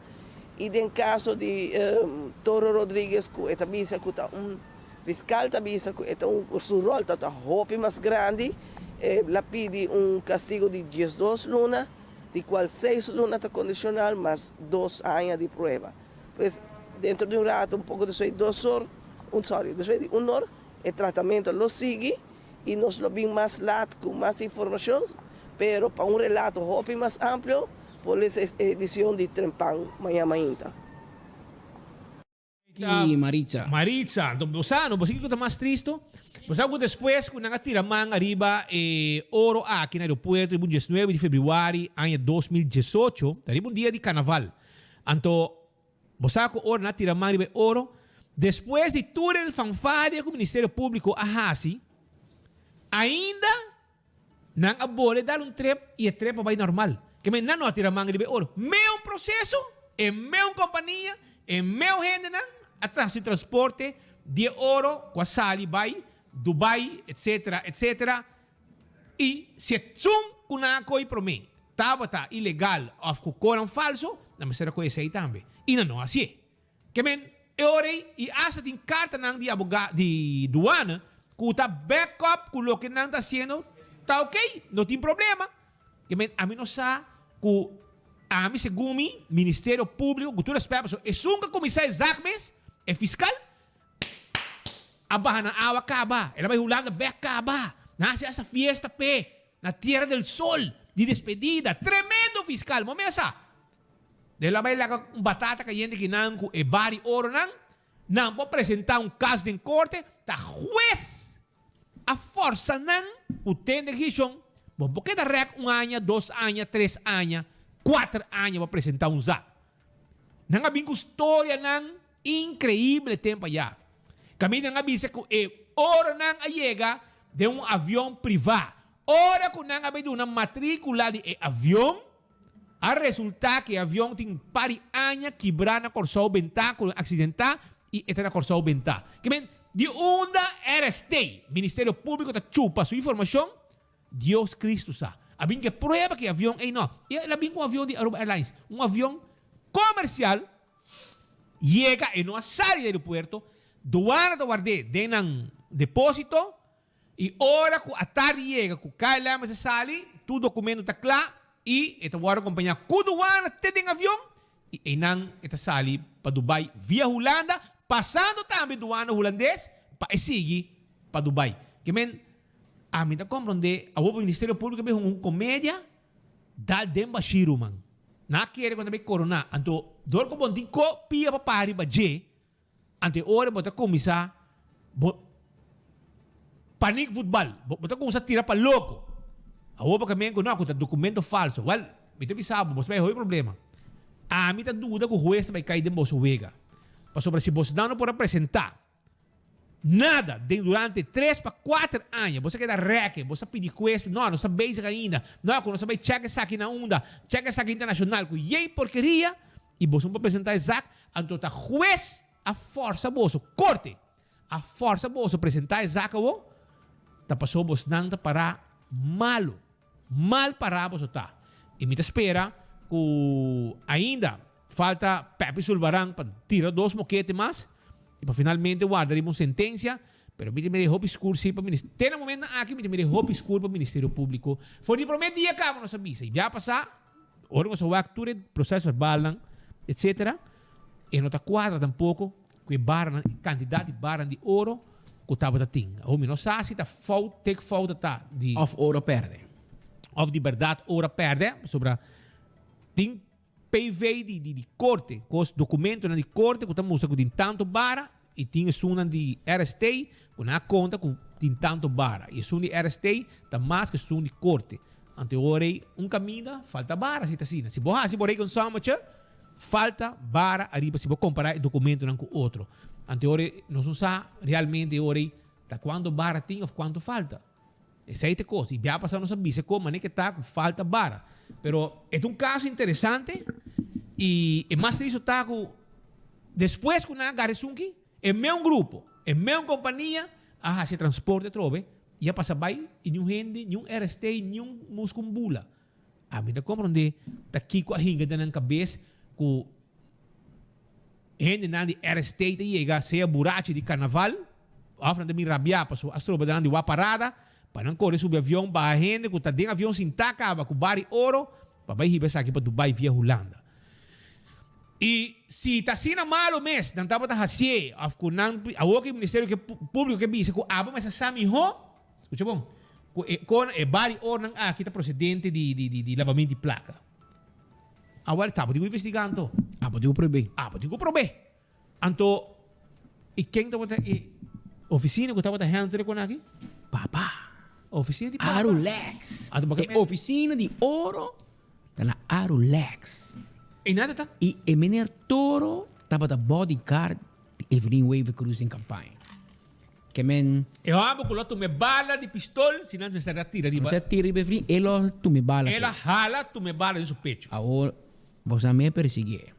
[SPEAKER 20] i den kaso di Toro Rodriguez ku e ta bisa ku ta un fiskal ta bisa ku e ta un su ròl ta ta hopi mas grandi, el a pidi un kastigo di diesdos luna, di kual seis luna ta kondishonal mas dos aña di prueba. Pues dentro di un rato, un poco despues di dos or, un sorry, despues di un or, e tratamento lo sigui y nos lo bin mas laat cu mas informacion, pero pa un relato hopi mas amplio, por lesa e edicion di Trempan maña mainta.
[SPEAKER 19] Ki Maritza.
[SPEAKER 18] Maritza, anto bo sa no, bo sa kiko ta mas tristo? Bo sa ku despues ku nan a tira man ariba e oro aki na aeropuerto riba un diesnuebe di februari aña 2018, ta riba un dia di karnaval. Anto, bo sa ku ora nan a tira man riba e oro, despues di tur el fanfaria ku Ministerio Públiko a hasi, ainda nan a bole dal un trep i e trep a bai normal. Ke men nan no a tira man riba e oro. Meun proseso, e meun kompania, e meun hendenan a hasi transporte di e oro ku a sali bai Dubai, etsetera, etsetera. I si e tsun ku nan a koi promé tabata ilegal òf ku koran falso, nan mester a koi esei tambe. I nan no a hasié. Ke men, e ora ei, i asta tin kartanan di aboga di duana ku ta back up ku loke nan ta hasiendo ta oke, no tin problema. Ke men, ami no sa ku ami segun mi, Ministerio Públiko, ku tur rèspèt, pasobra esun ku a kuminsá e zak mes, e fiskal, A baha na awa kaba. El a bai Hulanda bek kaba. Nan hasi asa fiesta p'e na Tierra del Sol di despedida. Tremendo fiscal. Bo mesa. El a bai laga un batata cayente kinan cu e bari oronan. Nan por presenta un cas den corte. Ta hues a forsa nan cu tende gishon. Bo por keda rek un aña, dos aña, tres aña, cuater aña pa presenta un zaak. Nan a bin cu storianan Increíble tempo ayá. Caminda nan a bisa cu e ora nan a yega den un avion privá. Ora cu nan a bay duna matricula di e avion, a resulta cu e avion tin un par di aña kibrá na Corsou bentá cu accidentá y e ta na Corsou bentá. Ke men, di unda RST, Ministerio Publico ta chupa su informacion? Dios Cristo sa. A bin ke prueba cu e avion ey no. Y el a bin cu un avion di Aruba Airlines, un avion comercial. Yega e no a sali di aeropuerto, duana ta ward'é den nan depósito i ora ku atardi yega ku KLM mester sali, tur dokumento ta kla i e ta wòrdu akompañá ku duana te den avion i einan e ta sali pa Dubai via Hulanda, pasando tambe duana hulandes pa e sigui pa Dubai. Ke men, ami ta komprondé awor Ministerio Públiko a bin hunga un komedia Dal den bashí, ruman. Nan a kere ku nan ta bai koroná. Anto, dor ku bo no tin ko pia pa para riba dje, anto e ora bo ta kuminsá bo panik futbal. Bo ta kuminsá tira pa loko. Awor bo kamen ku no, ku ta dokumento falso. Wèl, mi ta bisa bo, boso bai hopi problema. Ami ta duda ku hues ta bai kai den boso wega. Pasobra si boso nan no por a presentá nada den durante tres pa kuater aña, boso a keda rèke, boso a pidi hues, no, nos ta bezig ainda, no, ku nos a bai chèk esaki na unda, chèk esaki internashonal, ku yei porkeria, i boso no por presentá e zak, anto ta hues a fòrsa boso, korte a fòrsa boso presentá e zak awor, ta pasobra bosnan ta pará malu. Mal pará boso ta. I mi ta spera ku ainda falta Pepi Sulvaran pa tira dos mokete mas i pa finalmente warda riba un sentensia, pero mi ta mira e hopi skur si pa minis te na momentonan aki mi ta mira e hopi skur pa Ministerio Públiko. For di promé dia kaba nos a bisa i bia pasá ora nos a wak tur e proses verbalnan etcetera e no ta kuadra tampoko Ku e baranan, e kantidat di baran di oro ku tabata tin. Awor mi no sa si ta fout, tek fout ta di.
[SPEAKER 19] Òf oro a pèrdè.
[SPEAKER 18] Òf di bèrdat oro a pèrdè, pasobra tin PV di di di korte, kos dokumentonan di korte ku ta mustra ku tin tantu bara i tin esunnan di RST ku nan a konta ku tin tantu bara. I esun di RST ta mas ku esun di korte. Anto e ora ei un kaminda falta bara si ta asina. Si bo hasi bo rekensommetje. Falta bara ariba si bo compara e documentonan cu otro. Anto e ora ei nos no sa realmente e ora ei ta cuanto bara tin of cuanto falta. Esei ta e cos. Y bia pasa nos a bisa con mane ke ta cu falta bara. Pero e ta un caso interesante y e mas tristo ta cu despues cu nan a gara esunki, e meun grupo, e meun compania a haci e transporte atrobe y a pasa bay y niun hende, niun RST, niun muscun bula. Ami ta komprondé ta kiko a hinka den nan kabes ku hendenan di RST ta yega sea burachi di karnaval òf nan ta bin rabiá pasobra a stroba nan di wak parada pa nan kore subi avion baha hende ku ta den avion sintá kaba ku bari oro pa bai hiba esaki pa Dubai via Hulanda. I si ta asina malu mes nan tabata hasié òf ku nan awor ku e Ministerio Públiko ke bisa ku abo mester sa mihó. Scucha bon, cu e con e bari ornan aki ta procedente di di di di labamento di placa. Awor ta bo tin cu investiga anto.
[SPEAKER 19] Abo tin cu probe.
[SPEAKER 18] Abo tin cu probe. Anto y ken tabata e oficina cu tabata handle tur e con aki?
[SPEAKER 19] Papa.
[SPEAKER 18] Oficina di papa.
[SPEAKER 19] Arulex.
[SPEAKER 18] Anto bo
[SPEAKER 19] E oficina di oro ta na Arulex.
[SPEAKER 18] Y nada ta.
[SPEAKER 19] Y e meneer Toro tabata bodyguard di Evelyn Wever Croes den campaña. Ke men.
[SPEAKER 18] E hòmber ku lo tuma e bala di pistol, si nan mester a tira riba.
[SPEAKER 19] Mester a tira riba e fri, e lo tuma e bala.
[SPEAKER 18] El a hala tuma e bala den su pechu.
[SPEAKER 19] Awor, boso a me persiguié.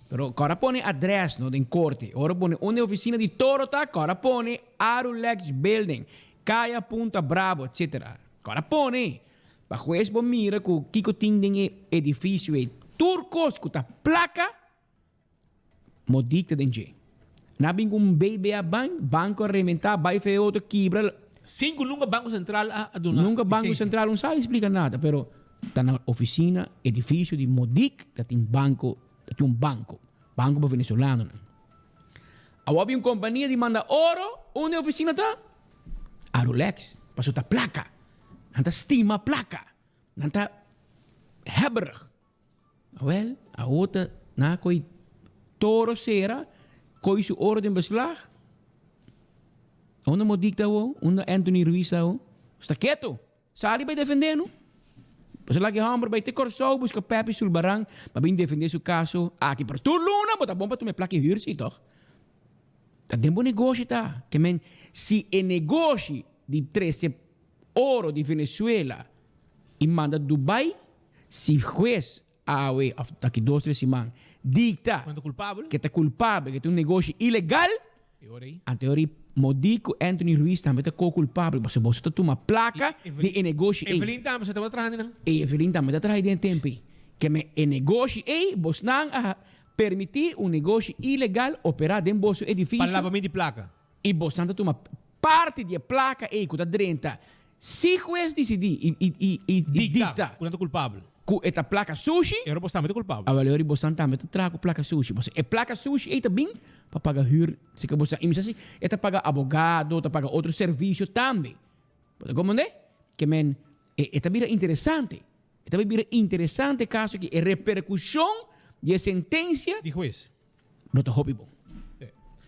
[SPEAKER 19] Pero kòrda pone adrès no den korte. Ora pone unda e ofisina di Toro ta, kòrda pone Arulex Building, Kaya Punta Bravo, etcetera. Kòrda pone, pa hues bo mira ku kiko tin den e edifisio ei. Tur kos ku ta plaka. Modicta den dje. Na bin ku un BBA bank, banko a rementá, bai fe otro, kibra.
[SPEAKER 18] Sin ku nunka Banko Sentral a duna
[SPEAKER 19] Nunka Banko
[SPEAKER 18] lisensia.
[SPEAKER 19] Sentral un sali splika nada, pero ta na ofisina, edifisio di Modic ta tin banko, ta tin un banko, banko pa venezolanonan. Awor bin un kompania di manda oro, unda e ofisina ta? Arulex, pasobra ta plaka. Nan ta stima plaka. Nan ta hebberig. Awel, awor ta na koe toro sera, koe su oro den beslag. Unda Modic ta awor? Unda Anthony Ruiz ta awor? Sta keto! Sali bai defende no. Pasobra laga e homber bai te Kòrsou buska Pepi Sulbaran pa bin defende su kaso aki. Pero tur luna bo ta bon pa tuma e plaka e hür si tòg? Ta den bo negoshi ta. Ke men si e negoshi di trese oro di Venezuela i manda Dubai Si hues awe of aki dos tres siman dicta ke ta culpabel, ke ta un negoshi ilegal, anto e ora ei Modi cu Anthony Ruiz tambe ta co-culpabel pasobra boso ta tuma placa di e negoshi ei.
[SPEAKER 18] Evelyn tambe so tabata traha den nan.
[SPEAKER 19] Evelyn tambe ta traha den e tempo ei. Keme e negoshi ei bosnan a permiti un negoshi ilegal opera den boso edificio.
[SPEAKER 18] Pa labamento di placa.
[SPEAKER 19] I bosnan ta tuma parti di e placa ei cu ta drenta Si hues disidí i i i i dikta.
[SPEAKER 18] Ku nan ta kulpabel.
[SPEAKER 19] Ku e ta plaka sushi.
[SPEAKER 18] E ora bos tambe ta kulpabel.
[SPEAKER 19] Awel e ora bosnan tambe ta traha ku plaka sushi. Pasobra e plaka sushi ei ta bin pa paga hür si ke bosnan. I mi sa si e ta paga abogado, ta paga otro servisio tambe. Bo ta komprendé? Ke men e e ta bira interesante. E ta bira interesante e kaso aki. E reperkushon di e sentensia.
[SPEAKER 18] Di hues.
[SPEAKER 19] No ta hopi bon.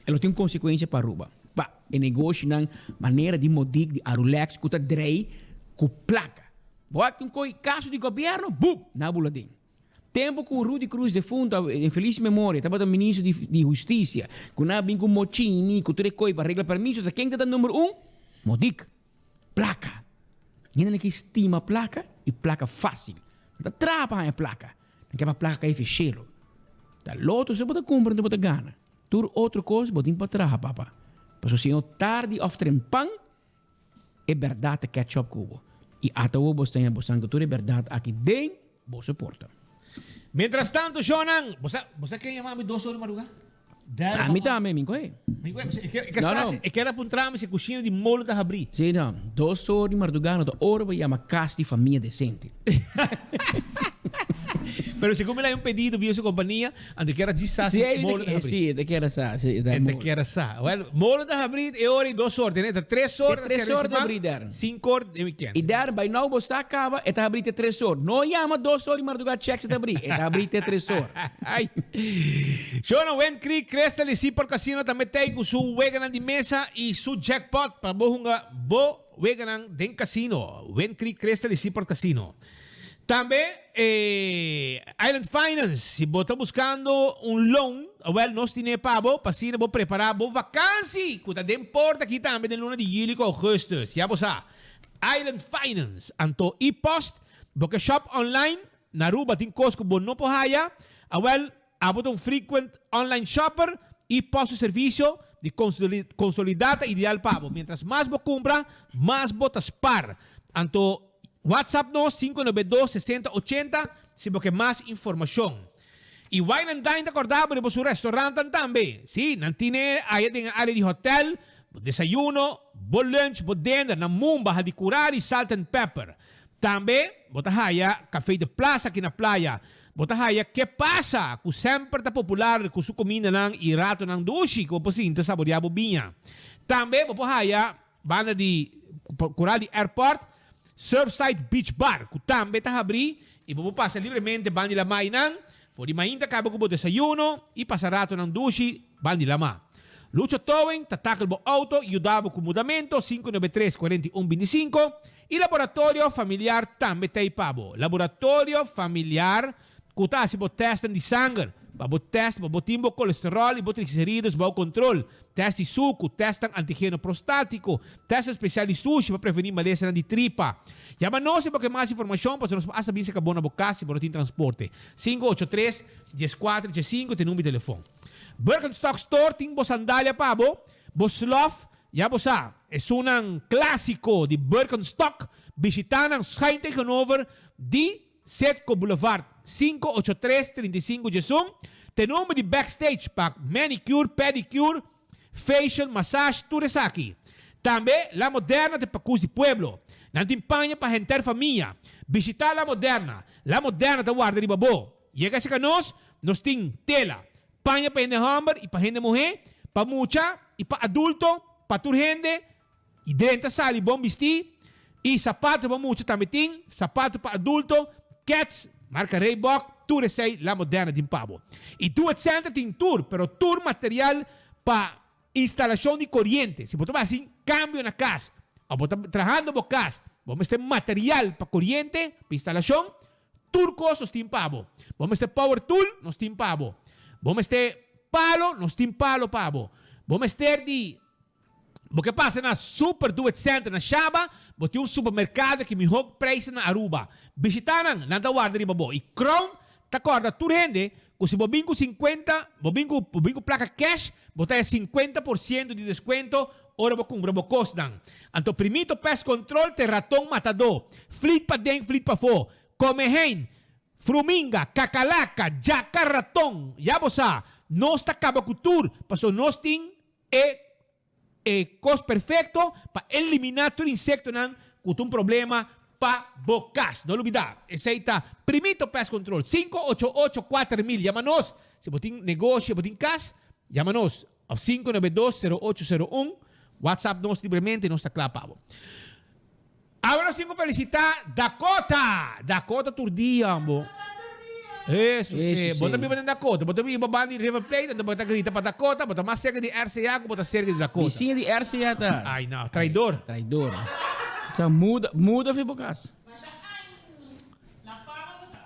[SPEAKER 19] E lo tin konsekuensia pa Aruba. Pa e negoshinan manera di Modic, di Arulex ku ta drei ku plaka. Bo a tin koi kaso di gobièrnu, bum! Nan a bula den. Tempu ku Rudy Croes defuntu, en felis memoria, tabata ministro di di hustisia, ku nan a bin ku mochini, ku tur e koi pa regla permiso, ta ken ta ta number un? Modik. Plaka. Hendenan ke stima plaka i plaka fásil. Nan ta traha pa haña plaka. Nan ke pa plaka kai fi shelu. Ta loto si bo ta kumpra anto bo ta gana. Tur otro kos bo tin pa traha papa. Pasobra si no tardi òf trempan e bèrdat ta catch up ku bo. I ata awor bo sta haña bo san ku tur e bèrdat aki den boso porta.
[SPEAKER 18] Mientras tanto shownan, bo sa bo sa ken yama mi dos ora di madruga?
[SPEAKER 19] Ami tambe, mi kohe.
[SPEAKER 18] Mi kohe, e ke e sa si e ker a puntra mi si kushina di molo ta habrí.
[SPEAKER 19] Si no, dos ora di mardugá no ta ora bo yama kas di famia desente.
[SPEAKER 18] Pero segun mi la hay un pedido via su kompania, anto e ker a djis sa si molo ta habrí.
[SPEAKER 19] Si, e ta kier a sa. Si,
[SPEAKER 18] e ta kier a sa. Well, molo ta habrí e ora i dos or, tene ta tres or
[SPEAKER 19] Te tres or ta habrí der.
[SPEAKER 18] Sinku or den weekend.
[SPEAKER 19] I der, by now bo sa kaba, e ta habrí te tres or. No yama dos or di mardugá check si ta habrí. E ta habrí te tres or.
[SPEAKER 18] Ay. Shona Wind Creek, Crystal y Seaport Casino tambe t'ey cu su weganan di mesa y su jackpot pa bo hunga bo weganan den casino. Wind Creek, Crystal y Seaport Casino. Tambe e Island Finance, si bo ta buscando un loan, awel nos tine pa bo pa asina bo prepara bo vakantie cu ta den porta aki tambe den luna di juli cu augustus. Ya bo sa, Island Finance. Anto e-post, bo ke shop online, Na Aruba tin kos ku bo no por haya, awel abo ta un frequent online shopper i post su servisio di konsolidá ta ideal pa bo. Mientras mas bo kumpra, mas bo ta spar. Anto WhatsApp nos 592 60 80 si bo ke mas informashon. I Wine and Dine ta kòrda bo riba su restaurantnan tambe. Sí, nan tine aya den e área di hotèl, bo desayuno, bo lunch, bo dinner na Mumba, Hadicurari, Salt and Pepper. Tambe bo ta haya Café de Plaza aki na Playa. Bo ta haya Ke Pasa ku semper ta popular ku su kumindanan i ratonan dushi ku bo por sinta saboreá bo biña. Tambe bo por haya banda di Kural di Airport, Surfside Beach Bar ku tambe ta habrí i bo por pasa libremente banda di lamá einan. For di mainta kaba ku bo desayuno i pasa ratonan dushi banda di lamá. Lucho Towing ta takel bo auto i yuda bo ku mudamento, 593 41 25, i Laboratorio Familiar tambe ta ei pa bo. Laboratorio Familiar ku ta hasi bo tèstnan di sanger pa bo tèst pa bo tin bo kolesteròl i bo trigliceridos bou kontrol, tèst di suku, tèstnan antigeno prostátiko, tèstnan spesial di sushi pa prevení malesanan di tripa. Yama nos si bo ke mas informashon pasobra nos por asta bin seka bo na bo kas si bo no tin transporte. 583 14 15 ta e number di telefon. Birkenstock Store tin bo sandalia pa bo, bo slof, ya bo sa, esunnan clásico di Birkenstock. Bishita nan schuin tegenover di Citgo Boulevard, 583 35 11. Ta e number di Backstage pa manicure, pedicure, facial, massage, tur esaki. Tambe La Moderna ta e pakus di pueblo. Nan tin paña pa henter famia. Bishita La Moderna. La Moderna ta warda riba bo. Yega esaki nos, nos tin tela, paña pa hende hòmber i pa hende muhé, pa mucha i pa adulto, pa tur hende, i drenta sali bon bistí, i sapato pa mucha tambe tin, sapato pa adulto, Keds, marka Reebok, tur esei La Moderna tin pa bo. I Do It Center tin tur, pero tur material pa Instalashon di koriente, Si bo ta hasi kambio na kas òf bo ta trahando bo kas, bo mester material pa koriente, pa instalashon, tur kos nos tin pa bo. Bo mester power tool, nos tin pa bo. Bo mester palo, nos tin palo pa bo. Bo mester di Bo ke pasa na Super Do It Center na Shaba, bo tin un supermerkado ku e mihó preisnan na Aruba. Bishitá nan, nan ta warda riba bo. I Crown Ta kòrda tur hende ku si bo bin ku sinkuenta, bo bin ku bo bin ku plaka kèsh, bo ta haña 50% di deskuento ora bo kumpra bo kosnan. Anto Primito Pest Control t'e raton matadó. Flit paden, flit pafó. Komehein, fruminga, kakalaka, djaka, raton. Ya bo sa, nos ta kaba ku tur, pasobra nos tin e E kos perfekto pa eliminá tur insektonan ku ta un problema pa bo kas. No lubidá, esei ta Primito Pest Control, 588 4000. Yama nos si bo tin negoshi o bo tin kas, yama nos òf 592 0801. WhatsApp nos libremente, nos ta kla pa bo. Awe nos tin ku felisitá Dakota! Dakota tur dia bo. Eso si. Bo ta biba den Dakota. Bo ta biba banda di River Plate, anto bo ta grita pa Dakota. Bo ta mas serka di RCA ku bo ta serka di Dakota.
[SPEAKER 19] Bisiña di RCA ta.
[SPEAKER 18] Ay no, traidor.
[SPEAKER 19] Traidor. Sa muda, muda fi bo kas.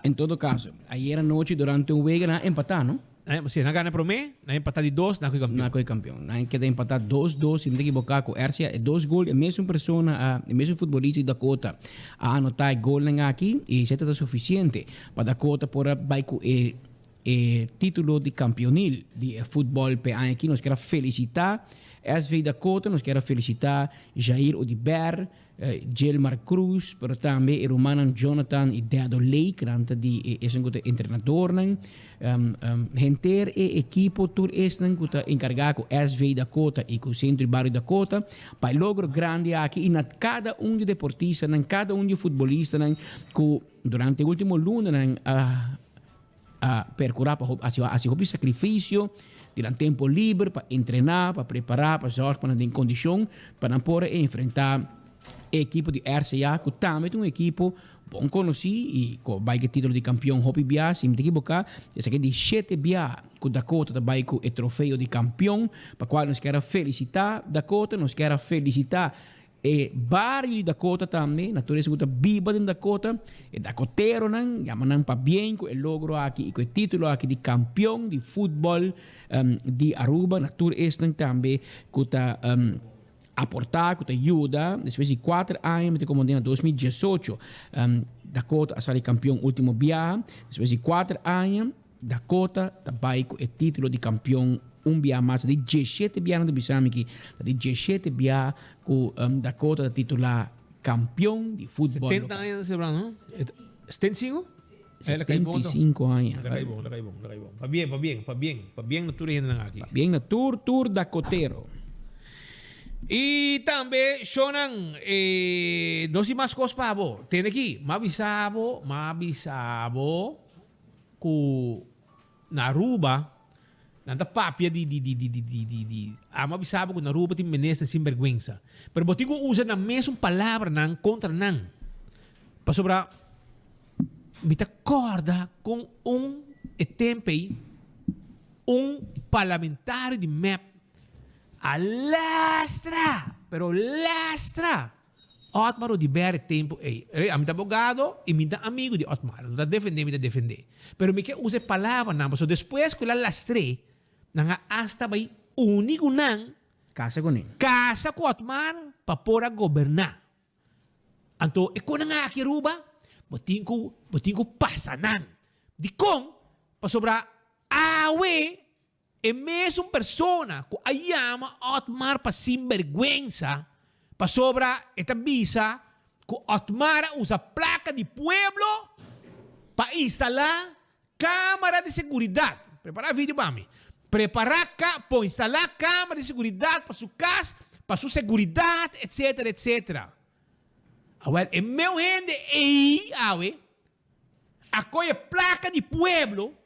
[SPEAKER 19] En todo caso, ayera nochi durante un wega nan a empata, no?
[SPEAKER 18] Si, nan a gana prome, nan a empata di dos, nan a koe kampion.
[SPEAKER 19] Nan a koe kampion. Nan keda empata dos dos, si mi ta ekiboká, ku RCA. E dos gol, e mesun persona a, e mesun futbolista di Dakota a anotá e golnan aki i esei tabata sufisiente pa Dakota por a bai ku e e título di kampionil di e futbòl p'e aña aki. Nos kier a felisitá SV Dakota, nos kier a felisitá Jair Oduber, Gilmar Cruz, pero tambe e rumannan Jonathan y Dedo Lake, nan ta di e esnan cu ta entrenadornan. Henter e ekipo, tur esnan cu ta encarga cu SV Dakota y cu Centro y Bario Dakota, pa e logro grandi aki y na cada un di deportistanan, cada un di e futbolistanan cu durante e ultimo lunanan a a percura pa hopi, a haci hopi sacrificio di nan tempo liber pa entrena, pa prepara, pa zorg pa nan den condicion pa nan por a enfrenta e ekipo di RCA cu tambe ta un ekipo bon conoci y cu a bay cu e titulo di campeon hopi bia, si mi ta ekiboca esaki di shete bia cu Dakota ta bay cu e trofeo di campeon pa cual nos kier a felicita Dakota, nos kier a felicita E bario di Dakota tambe, na tur esun ku ta biba den Dakota, e dakoteronan, yama nan pabien ku e logro aki i ku e titulo aki di kampion di futbòl di Aruba, na tur esnan tambe ku ta aportá, ku ta yuda. Despues di kuater aña, mi ta komprendé na 2018, Dakota a sali kampion último biaha. Despues di kuater aña, Dakota ta bai ku e título di kampion un bia mas. Ta di diesshete bia nan ta bisa mi ki ta di diesshete bia ku Dakota ta titulá kampion di futbòl
[SPEAKER 18] Setenta
[SPEAKER 19] lokal.
[SPEAKER 18] aña ta selebrando, no? Setenta i sinku? Eh, la kai bon
[SPEAKER 19] Setenta i sinku aña.
[SPEAKER 18] La kai bon, la kai bon, la kai bon. Pabien, pabien, pabien, pabien na tur e hendenan aki.
[SPEAKER 19] Pabien na tur, tur dakotero.
[SPEAKER 18] I tambe, shownan, eh, nos tin mas kos pa bo. Tende aki, m'a bisa bo, m'a bisa bo. Ku na Aruba nan ta papia di di di di di di di di amo a bisa bo ku na Aruba tin minister sin bergwensa. Pero bo tin ku usa nan mesun palabranan kontra nan. Pasobra mi ta kòrda kon un e tempu ei un parlamentario di mep a lastra, pero lastra Otmar Oduber e tempu ei. Rei, ami ta abogado i mi ta amigu di Otmar. No ta defendé mi ta defendé. Pero mi ke usa e palabranan pasobra despues ku el a lastr'é, nan a asta bai uni ku nan.
[SPEAKER 19] Kasa kuné.
[SPEAKER 18] Kasa ku Otmar pa por a goberná. Anto e konan aki Aruba, bo tin ku bo tin ku pasa nan. Dikon? Pasobra awe E mesun persona ku a yama Otmar pa sinbergwensa pasobra e ta bisa ku Otmar a usa plaka di pueblo pa instalá kamara di seguridat. Prepará video pa mi. Prepará ka por instalá kamara di seguridat pa su kas, pa su seguridat, etcetera, etcetera. Awel, e meu hende ei awe A kohe plaka di pueblo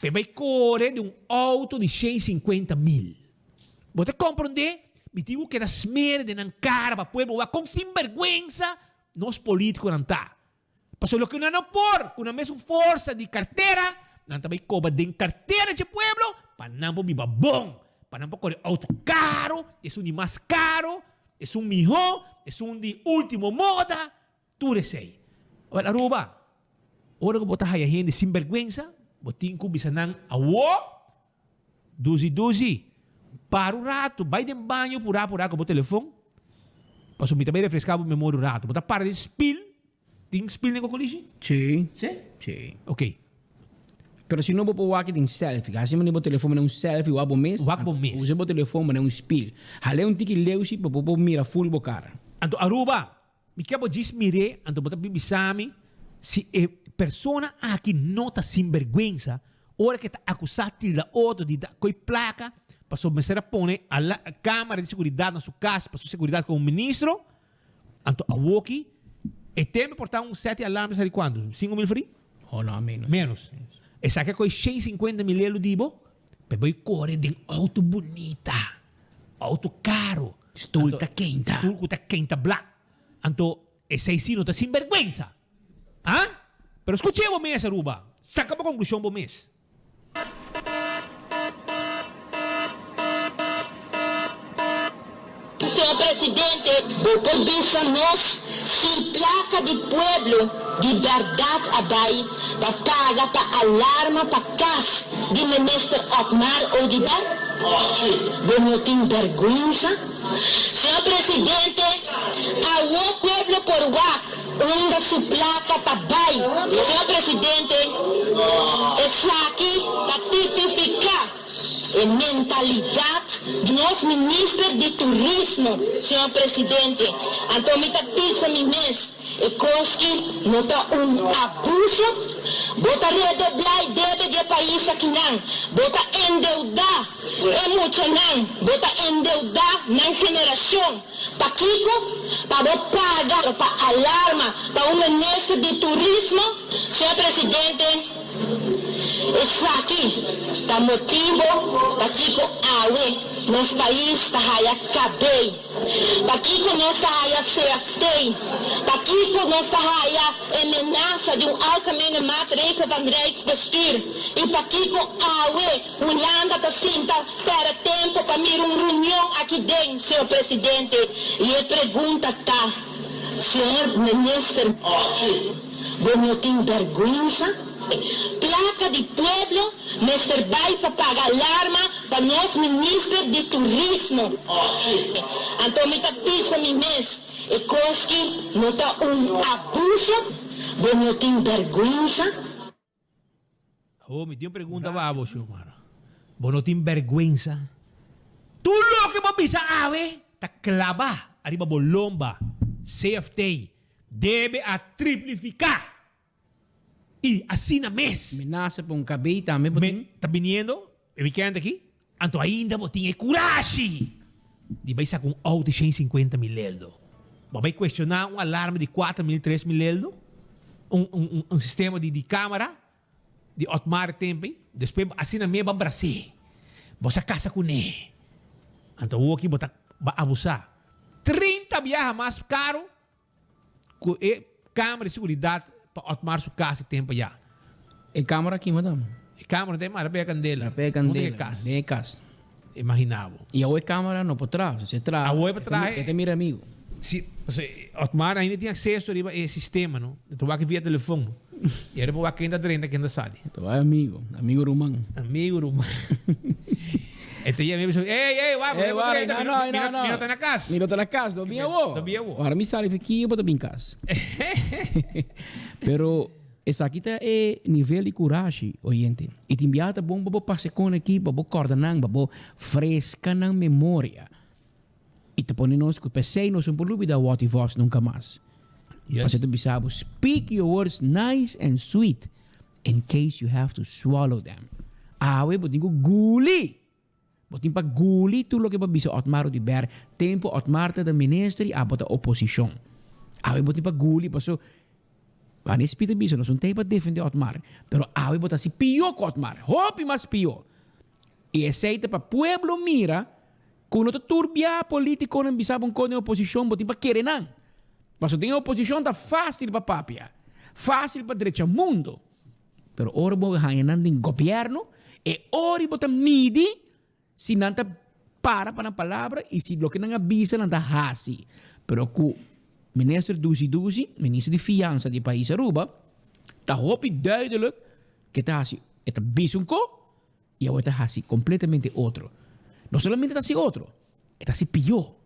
[SPEAKER 18] p'e bai kore den un auto di 150 mil. Bo ta komprondé? Mi tin ku keda smer den nan kara pa pueblo wak kon sinbergwensa nos politikonan ta. Pasobra loke nan no por ku nan mesun forsa di kartera, nan ta bai koba den kartera dje pueblo pa nan por biba bon, pa nan por kore auto karo, esun di mas karo, esun mihó, esun di ultimo moda. Tur esei. Awel Aruba, ora ku bo ta haya hende sin bergwensa, bo tin ku bisa nan awo, duzi duzi, para un ratu, bai den baño purá purá ku bo telefon, pasobra mi ta bai refreská bo memoria un ratu. Bo ta para den spil, tin spil den Kokolishi?
[SPEAKER 19] Sí.
[SPEAKER 18] Sí?
[SPEAKER 19] Sí.
[SPEAKER 18] Ok.
[SPEAKER 19] Pero si no bo por wak den selfie, hasi manera bo telefon manera un selfie wak bo mes.
[SPEAKER 18] Wak bo mes.
[SPEAKER 19] Usa bo telefon manera un spil. Hal'é un tiki leu si pa bo por mira full bo kara.
[SPEAKER 18] Anto Aruba, Mi ke bo djis mir'é, anto bo ta bin bisa mi si e persona aki no ta sinbergwensa ora ke ta akusá tilda otro di da koi plaka pasobra mester a pone kamara di seguridat na su kas pa su seguridat komo ministro. Anto awoki e tempo por ta un set di alarm ta sali kuantu? 5000 florin?
[SPEAKER 19] Oh no, menos.
[SPEAKER 18] Menos. Esaki a koi 150 mil elu di bo pa e bai kore den outo bunita. Auto caro.
[SPEAKER 19] Stoel ta keinta.
[SPEAKER 18] Stoel cu ta keinta bla. Anto esey si no ta sinberguensa. Ha? Pero scuche bo mes Aruba. Saca bo conclusion bo mes.
[SPEAKER 21] Señor Presidente, bo por bisa nos si placa di pueblo. di berdad a bay pa paga pa alarma pa cas di Minister Otmar Oduber? Bo no tin berguensa? Señor Presidente, awo pueblo por wak unda su placa ta bay. Señor Presidente, esaki ta tipifica e mentalidad di nos Minister di Turismo, señor Presidente. Anto mi ta bisa mi mes, E kos ki no ta un abuso? Bo ta redoblá e debe di e pais akinan. Bo ta endeudá e muchanan. Bo ta endeudá nan generashon. Pakiko? Pa bo paga pa alarma pa un minister di turismo? Señor Presidente, esaki ta motibo pakiko awe nos pais ta haya kabei. Pakiko nos ta haya CFT? Pakiko nos ta haya e menasa di un algemene maatregel van Rijksbestuur? I pakiko awe Hulanda ta sinta perde tempo pa mira un reunion aki den, señor Presidente? I e pregunta ta, señor Minister, bo no tin berguensa? Placa di pueblo mester bay pa paga alarma pa nos minister di turismo. Anto mi ta bisa mi mes, e cos ki no ta un abuso? Bo no tin berguensa?
[SPEAKER 18] Awor mi tin un pregunta pa abo, Xiomara. Bo no tin berguensa? Tur loke bo bisa awe ta claba ariba bo lomba. CFT debe a triplifica I asina mes.
[SPEAKER 19] Menasa pa un kabei tambe bo tin.
[SPEAKER 18] Ta biniendo e weekend aki, anto ainda bo tin e kurashi di bai saka un auto di 150 mil eldo. Bo a bai cuestiona un alarma di 4 mil, 3 mil eldo, un, un, un sistema di, di camera di Otmar Tempe, despues asina mes bo a bras'é, bo sa casa cun'é. Anto awoki bo ta ba abusa. 30 biaha mas caro Cu e camera di seguridad pa Otmar su cas e tempo ya.
[SPEAKER 19] E camera aki madam?
[SPEAKER 18] E camera ta mara pega candela.
[SPEAKER 19] Pega candela. Den e cas. Den e cas.
[SPEAKER 18] Imagina bo.
[SPEAKER 19] Y awo e camera no por traha. Si e traha.
[SPEAKER 18] Awo e por traha.
[SPEAKER 19] E ta mira amigo.
[SPEAKER 18] Si, Otmar ainda tin acceso riba e sistema no. E ta wak via telefon. Y ahora por wak ken ta drenta ken ta sali.
[SPEAKER 19] Ta wak amigo. Amigo ruman.
[SPEAKER 18] Amigo ruman. E ta yama e bisa, Ey, ey, wak,
[SPEAKER 19] Ey, wak,
[SPEAKER 18] mi
[SPEAKER 19] no, no, no.
[SPEAKER 18] Mi no ta na cas.
[SPEAKER 19] Mi no ta na cas, no bin awo.
[SPEAKER 18] No bin awo.
[SPEAKER 19] Ora mi sali aki, bo ta bin cas. Pero esaki ta e nivel di curashi, oyente. Y tin biaha ta bon pa bo pasa e con aki, pa bo corda nan, pa bo fresca nan memoria. Y ta pone nos cu p'esey nos no por lubida Watty Vos nunca mas.
[SPEAKER 18] Yes.
[SPEAKER 19] Pasobra ta bisa bo, speak your words nice and sweet in case you have to swallow them. Awe bo tin cu guli! Bo tin pa guli tur loke bo a bisa Otmar Oduber tempo Otmar ta ta minister y abo ta oposicion. Awe bo tin pa guli paso Wanneer Speed a bisa nos un tey pa defende Otmar, pero awe bo ta haci pio cu Otmar, hopi mas pio. Y esey ta pa pueblo mira Ku no ta turbia politikonan bisa bo un kos den oposishon bo tin pa kere nan. Pasobra den oposishon ta fásil pa papia, fásil pa drecha mundu. Pero ora bo haña nan den gobièrnu e ora bo ta midi si nan ta para pa nan palabra i si loke nan a bisa nan ta hasi. Pero ku Minister Dusi Dusi, Minister di Fiansa di pais Aruba, ta hopi duidelijk ke ta hasi. E ta bisa un ko I awor e ta hasi kompletamente otro. No solamente e ta hasi otro, e ta hasi pió.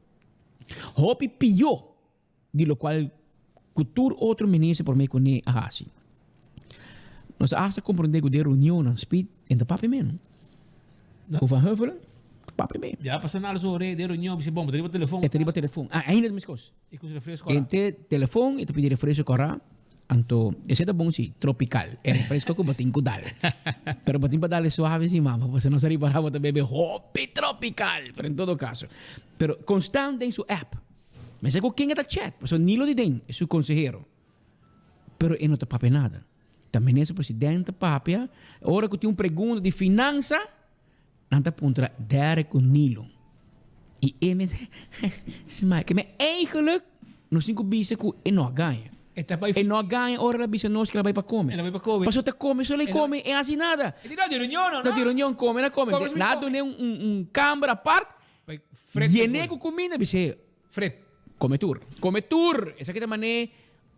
[SPEAKER 19] Hopi pió di lokual ku tur otro minister promé kuné a hasi. Nos a hasta komprondé ku den reunionnan Speed e no ta papia menos. Ku Van Huffelen ta papia menos.
[SPEAKER 18] Ya pasa nada so den reunion bisa bon, bo ta riba telefon.
[SPEAKER 19] E ta riba telefon. Ah, ainda ta meskos.
[SPEAKER 18] E ku refresco kòrá.
[SPEAKER 19] E te telefon, e ta pidi refresco kòrá. Anto, esei ta bon si, tropical. E refresco ku bo tin ku dal. Pero bo tin pa dal e suave si mama, pasobra nos a ripará bo ta bebe hopi tropical. Pero en todo caso. Pero constant den su app. Mester ku ken e ta chat, pasobra Nilo di den e su consehero. Pero e no ta papia nada. Ta minister president ta papia. Ora ku tin un pregunta di finansa, Nan ta puntra Derek ku Nilo. I e me smile. Ke me eigenlijk nos tin ku bisa ku e no a gaña.
[SPEAKER 18] E ta bai
[SPEAKER 19] E no a gaña ora el a bisa nos ku el a bai pa kome.
[SPEAKER 18] El a bai pa kome.
[SPEAKER 19] Pasobra ta kome solo e kome, e hasi nada.
[SPEAKER 18] E di no di reunion no,
[SPEAKER 19] no. Di reunion kome na kome.
[SPEAKER 18] Kome
[SPEAKER 19] Na dun'é un un kamber apart,
[SPEAKER 18] Bai fret
[SPEAKER 19] yen'é ku kuminda, bis'é
[SPEAKER 18] Fret.
[SPEAKER 19] Kome tur. Kome tur! Esaki ta man'é.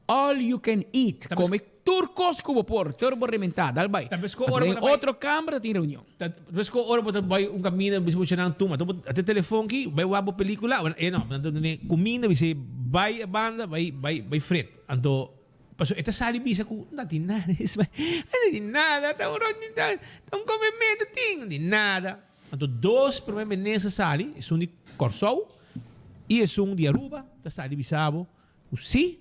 [SPEAKER 19] All you can eat. Come tur cos cu bo por, tur bo rementa, dal bay.
[SPEAKER 18] Tabes cu ora
[SPEAKER 19] Den
[SPEAKER 18] bo ta bay-
[SPEAKER 19] otro camber ta tin reunion.
[SPEAKER 18] Tabes cu ora bo ta bay un caminda bisa muchanan tuma, to bo ate telefon ki, bay wak bo pelicula, bueno, e no, nan ta dune cuminda bisa bay e banda, bay bay bay fret. Anto, paso e ta sali bisa cu no tin nada, no tin nada, ta un ta un comemento tin, no tin nada. Anto dos prome minister sali, esun di Corsou y esun di Aruba ta sali bisa bo Ku si,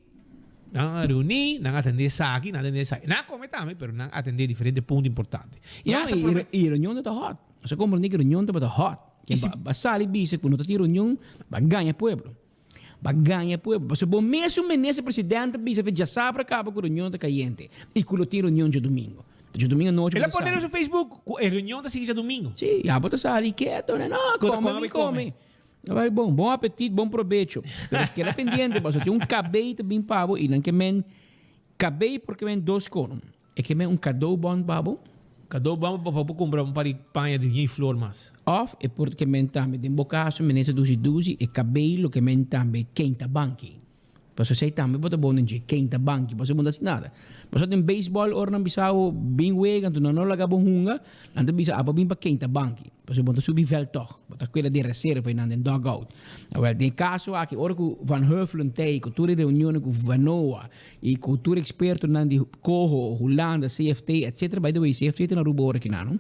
[SPEAKER 18] nan a reuní, nan a atendé esaki, nan a atendé esaki. Nan a kome tambe, pero nan a atendé diferente punto importante. I
[SPEAKER 19] No,
[SPEAKER 18] hasta
[SPEAKER 19] i,
[SPEAKER 18] prome.
[SPEAKER 19] i reunion tabata hot. Nos a komprendé ku reunion tabata hot.
[SPEAKER 18] I si.
[SPEAKER 19] Ba, ba sali bisa ku no ta tin reunion, ba gaña pueblo. Ba gaña pueblo. Pasobra bo mesun minister presidente a bisa fe djasabra kaba ku reunion ta kayente i ku lo tin reunion djadumingo. Djadumingo anochi
[SPEAKER 18] El
[SPEAKER 19] bo
[SPEAKER 18] a
[SPEAKER 19] ta
[SPEAKER 18] pone
[SPEAKER 19] sali.
[SPEAKER 18] riba su Facebook ku e reunion ta sigui djadumingo.
[SPEAKER 19] Sí, ya bo ta sali keto, no,
[SPEAKER 18] Ku ta
[SPEAKER 19] kome
[SPEAKER 18] kome,
[SPEAKER 19] mi
[SPEAKER 18] kome.
[SPEAKER 19] kome. Bai bon, bon apetit, bon probecho. Pero keda pendiente pasobra tin un kabei ta bin pa bo i nan ke men kabei por ke men dos kono. E ke men un cadeaubon pa bo.
[SPEAKER 18] Cadeaubon pa bo kumpra un par di paña di ñei flor mas.
[SPEAKER 19] Of e por ke men tambe den bo kaso minister dusi dusi e kabei lo ke men tambe keinta banki. Pasobra esei tambe bo ta bon den dje, ken ta banki, pasobra bo no ta hasi nada. Pasobra den beisbòl ora nan bisa bo bin wega anto nan no laga bo hunga, nan ta bisa abo bin pa ken ta banki, pasobra bo no ta subi vèlt tòg, bo ta keda den reserva einan den dugout. Awèl, den e kaso aki ora ku Van Huffelen t'ei ku tur e reunionnan ku Vanoa i ku tur ekspertonan di Coho, Hulanda, CFT, etcetera, by the way CFT ta na Aruba ora kinan no,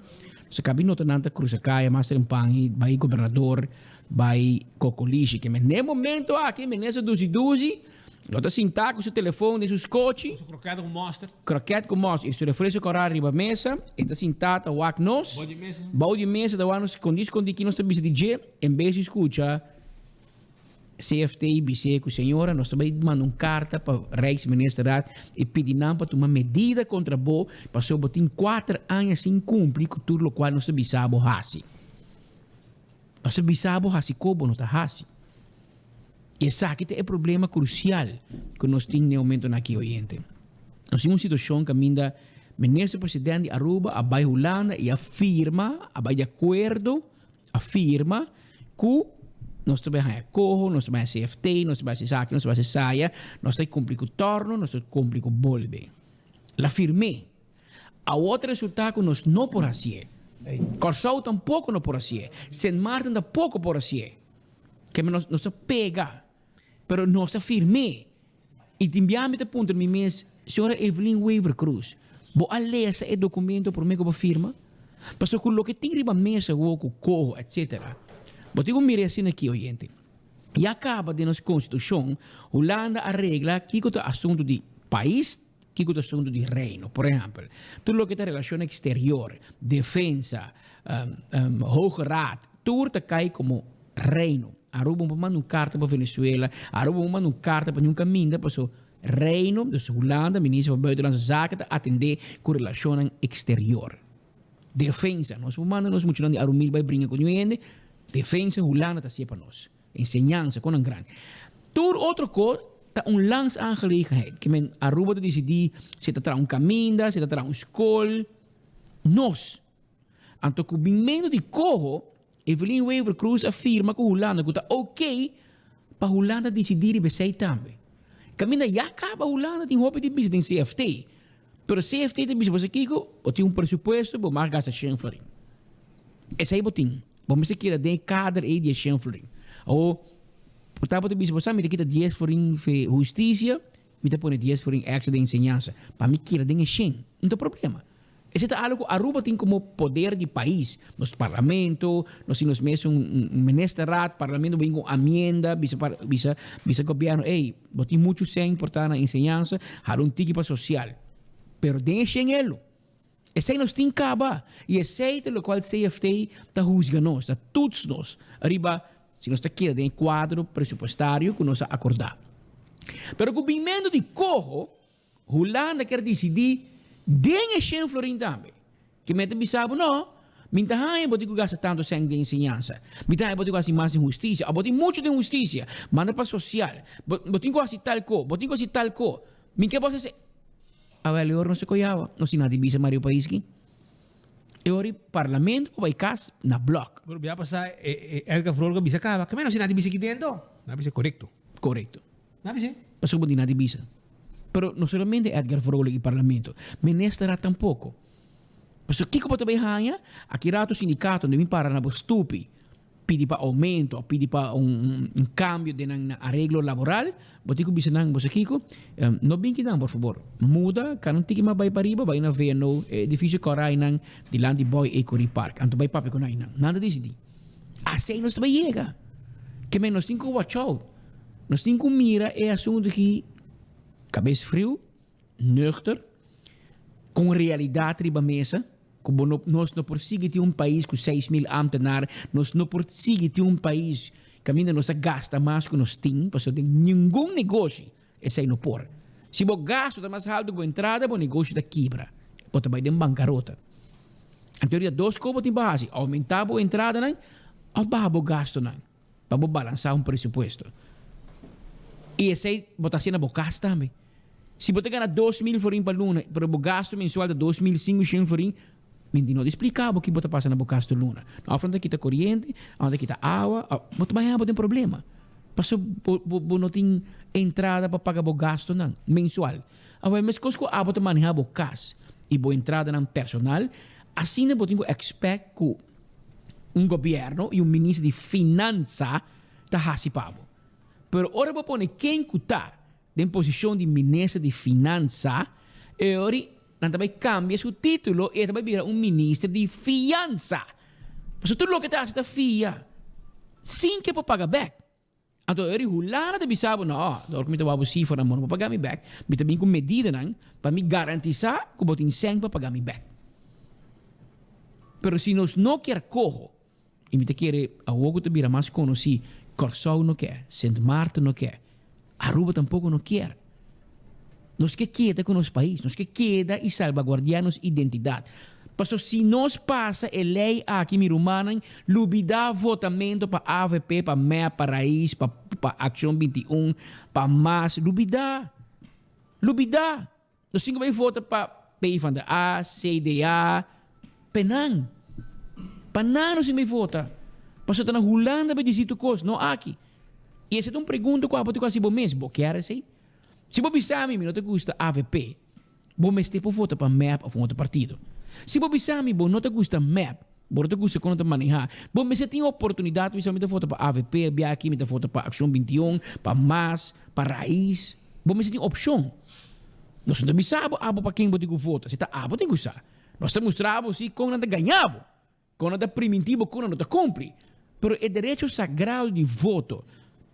[SPEAKER 19] so kabi nota nan ta krusa kaya mas trempan i bai gobernador, Bai Cocolishi ke men. N'e momento aki minister Dusi Dusi lo ta sintá ku su telefon den su skochi.
[SPEAKER 18] Su kroket ku mòster.
[SPEAKER 19] Kroket ku mòster i su refresko kòrá riba mesa. E ta sintá ta wak nos.
[SPEAKER 18] Bou di mesa.
[SPEAKER 19] Bou di mesa ta wak nos skondí skondí ki nos ta bisa di dje. En bes di skucha CFT bis'é ku señora nos ta bai manda un karta pa Rijksministerraad i pidi nan pa tuma medida kontra bo pasobra bo tin kuater aña sin kumpli ku tur lokual nos ta bisa bo hasi. Nos ta bisa bo hasi ko bo no ta hasi. I esaki ta e problema krusial ku nos tin n'e momentonan aki oyente. Nos tin un situashon kaminda Minister President di Aruba a bai Hulanda i a firma, a bai di akuerdo, a firma ku nos ta bai haña koho, nos ta bai haña CFT, nos ta bai hasi esaki, nos ta bai hasi esaya, nos ta kumpli ku tòrno, nos ta kumpli ku bolbe. El a firm'é. Awor ta resultá ku nos no por hasié. Kòrsou tampoko no por hasié. Sint Maarten tampoko por hasié. Keme nos nos a pega, pero nos a firm'é. I tin bia mi ta puntra mi mes, Señora Evelyn Wever-Croes, bo a lesa e dokumento promé ku bo firma? Pasobra ku loke tin riba mesa awor ku koho etcetera, bo tin ku mira asina aki oyente. Ya kaba den nos konstitushon, Hulanda a regla kiko ta asuntu di pais, Kiko ta asuntu di Reino? Por ehèmpel, tur loke ta relashon eksterior, defensa, Hoge Raad, tur ta kai komo Reino. Aruba no por manda un karta pa Venezuela, Aruba no por manda un karta pa niun kaminda paso Reino, dus Hulanda, Minister van Buitenlandse Zaken ta atendé ku relashonnan eksterior. Defensa, nos por manda nos muchanan di Arumil bai bringa ku niun hende, defensa Hulanda ta hasié pa nos. Enseñansa, kon nan grandi. Tur otro kos ta un landsaangelegenheid. Ke men Aruba ta disidí si e ta traha un kaminda, si e ta traha un skol. Nos. Anto ku binmentu di koho, Evelyn Wever Croes a firma ku Hulanda ku ta oké pa Hulanda disidí riba esei tambe. Kaminda ya kaba Hulanda tin hopi di bisa den CFT. Pero CFT ta bisa bo sa kiko, bo tin un presupuesto, bo mag gasta shen florin. Esei bo tin. Bo mester keda den e kader ei di e shen florin. Awor, bo tabata bisa, bo sa mi ta kita dies florin fe hustisia, mi ta pone dies florin extra den enseñansa, pa mi keda den e shen. No ta problema. Esei ta algo ku Aruba tin komo poder di pais. Nos parlamento, nos tin nos mes un ministerraad, parlamento bin ku amienda, bisa bisa bisa gobierno, ey, bo tin muchu sèn por ta na enseñansa, hala un tiki pa sosial. Pero den e shen elo. Esei nos tin kaba i esei ta lokual CFT ta husga nos, ta tuts nos riba si nos ta keda den e kuadro presupuestario ku nos a akordá. Pero ku binmentu di koho, Hulanda kier disidí den e shen florin tambe. Ke mester bisa bo, no, mi ta haña bo tin ku gasta tantu sèn den enseñansa, mi ta haña bo tin ku hasi mas den hustisia, òf bo tin muchu den hustisia, manda pa sosial, bo bo tin ku hasi tal ko, bo tin ku hasi tal ko, mi ke bo hasi esei. Awel e ora nos a koyaba, nos tin nada di bisa Mario Paiski. E ora di parlamento por bai kas na blok.
[SPEAKER 18] Pero bia pasa e Edgar Vrolijk a bisa kaba, ke nos tin nada di bisa aki dentro? Nan a bisa korekto.
[SPEAKER 19] Korekto.
[SPEAKER 18] Nan a bisa.
[SPEAKER 19] Pasobra bo tin nada di bisa. Pero no solamente Edgar Vrolijk y Parlamento, Minister Raad tampoco. Pasobra kico bo ta bay haña? Aki rato sindicato no bin para na bo stupi pidi pa aumento of pidi pa un cambio den nan areglo laboral, bo tin cu bisa nan, bo sa kico? No bin kinan por fabor. Muda, cana un tiki mas bay pariba, bay na VNO, e edificio cora aynan dilanti Boy Ecory Park. Anto bay papia cu nan aynan. Nan ta dicidi. Asey nos ta bay yega. Ke men nos tin cu watch out. Nos tin cu mira e asunto aki cabes friu, nuchter, con realidad riba mesa, cu bo no, nos no por sigui tin un pais cu 6000 ambtenaar, nos no por sigui tin un pais caminda nos ta gasta mas cu nos tin, pasobra den ningun negoshi esey no por. Si bo gasto ta mas halto cu bo entrada, bo negoshi ta kibra, bo ta bay den bancarota. Anto ahorita dos cos bo tin pa haci, aumenta bo entradanan of baha bo gastonan. Pa bo balansá un presupuesto. I esei bo ta hasi na bo kas tambe. Si bo ta gana 2000 florin pa luna, pero bo gasto mensual ta 2500 florin, mi no ta splika bo ki bo ta pasa na bo kas tur luna. Òf nan ta kita koriente, òf nan ta kita awa, bo ta bai haña bo den problema. Pasobra bo bo bo no tin entrada pa paga bo gastonan mensual. Awor meskos ku abo ta manehá bo kas i bo entradanan personal, asina bo tin ku expect ku un gobierno y un minister di finanza ta haci pa bo. Pero ora bo pone ken cu ta den posicion di minister di finanza, e ori nan ta bay cambia su titulo y e ta bay bira un minister di fianza. Pasobra tur loke ta haci ta fia, sin ke por paga bek. Anto eri Hulanda ta bisa bo, no, dor ku mi ta wou bo sifranan bo no por paga mi bek, mi ta bin ku medidanan pa mi garantisá ku bo tin sèn pa paga mi bek. Pero si nos no kier koho, i mi ta kere awor ku ta bira mas konosí, Kòrsou no ke, Sint Maarten no ke, Aruba tampoko no kier. Nos ke keda ku nos pais, nos ke keda i salbaguardiá nos identidat. Paso si nos pasa e lei aki mi rumannan, lubidá votamento pa avp, pa mep, pa Raiz, pa pa Accion 21, pa mas, lubidá. Lubidá. Nos tin ku bai vota pa PvdA, CDA, p'e nan. Pa nan nos tin bai vota. Pasobra ta na Hulanda bai disi tur kos, no aki. I esei ta un pregunta ku abo tin ku hasi bo mes, bo kier esei? Si bo bisa mi, mi no ta gusta avp, bo mester por vota pa mep of un otro partido. Si bo bisa mi, bo no ta gusta mep, bo no ta gusta kon nan ta maneha, bo mester tin oportunidat pa bisa mi ta vota pa avp, bia aki mi ta vota pa Accion 21, pa mas, pa Raiz. Bo mester tin opshon. Nos no ta bisa bo abo pa ken bo tin ku vota, si ta abo tin ku sa. Nos ta mustra bo si kon nan ta gaña bo. Kon nan ta primintí bo kon nan no ta kumpli. Pero e derecho sagrado di voto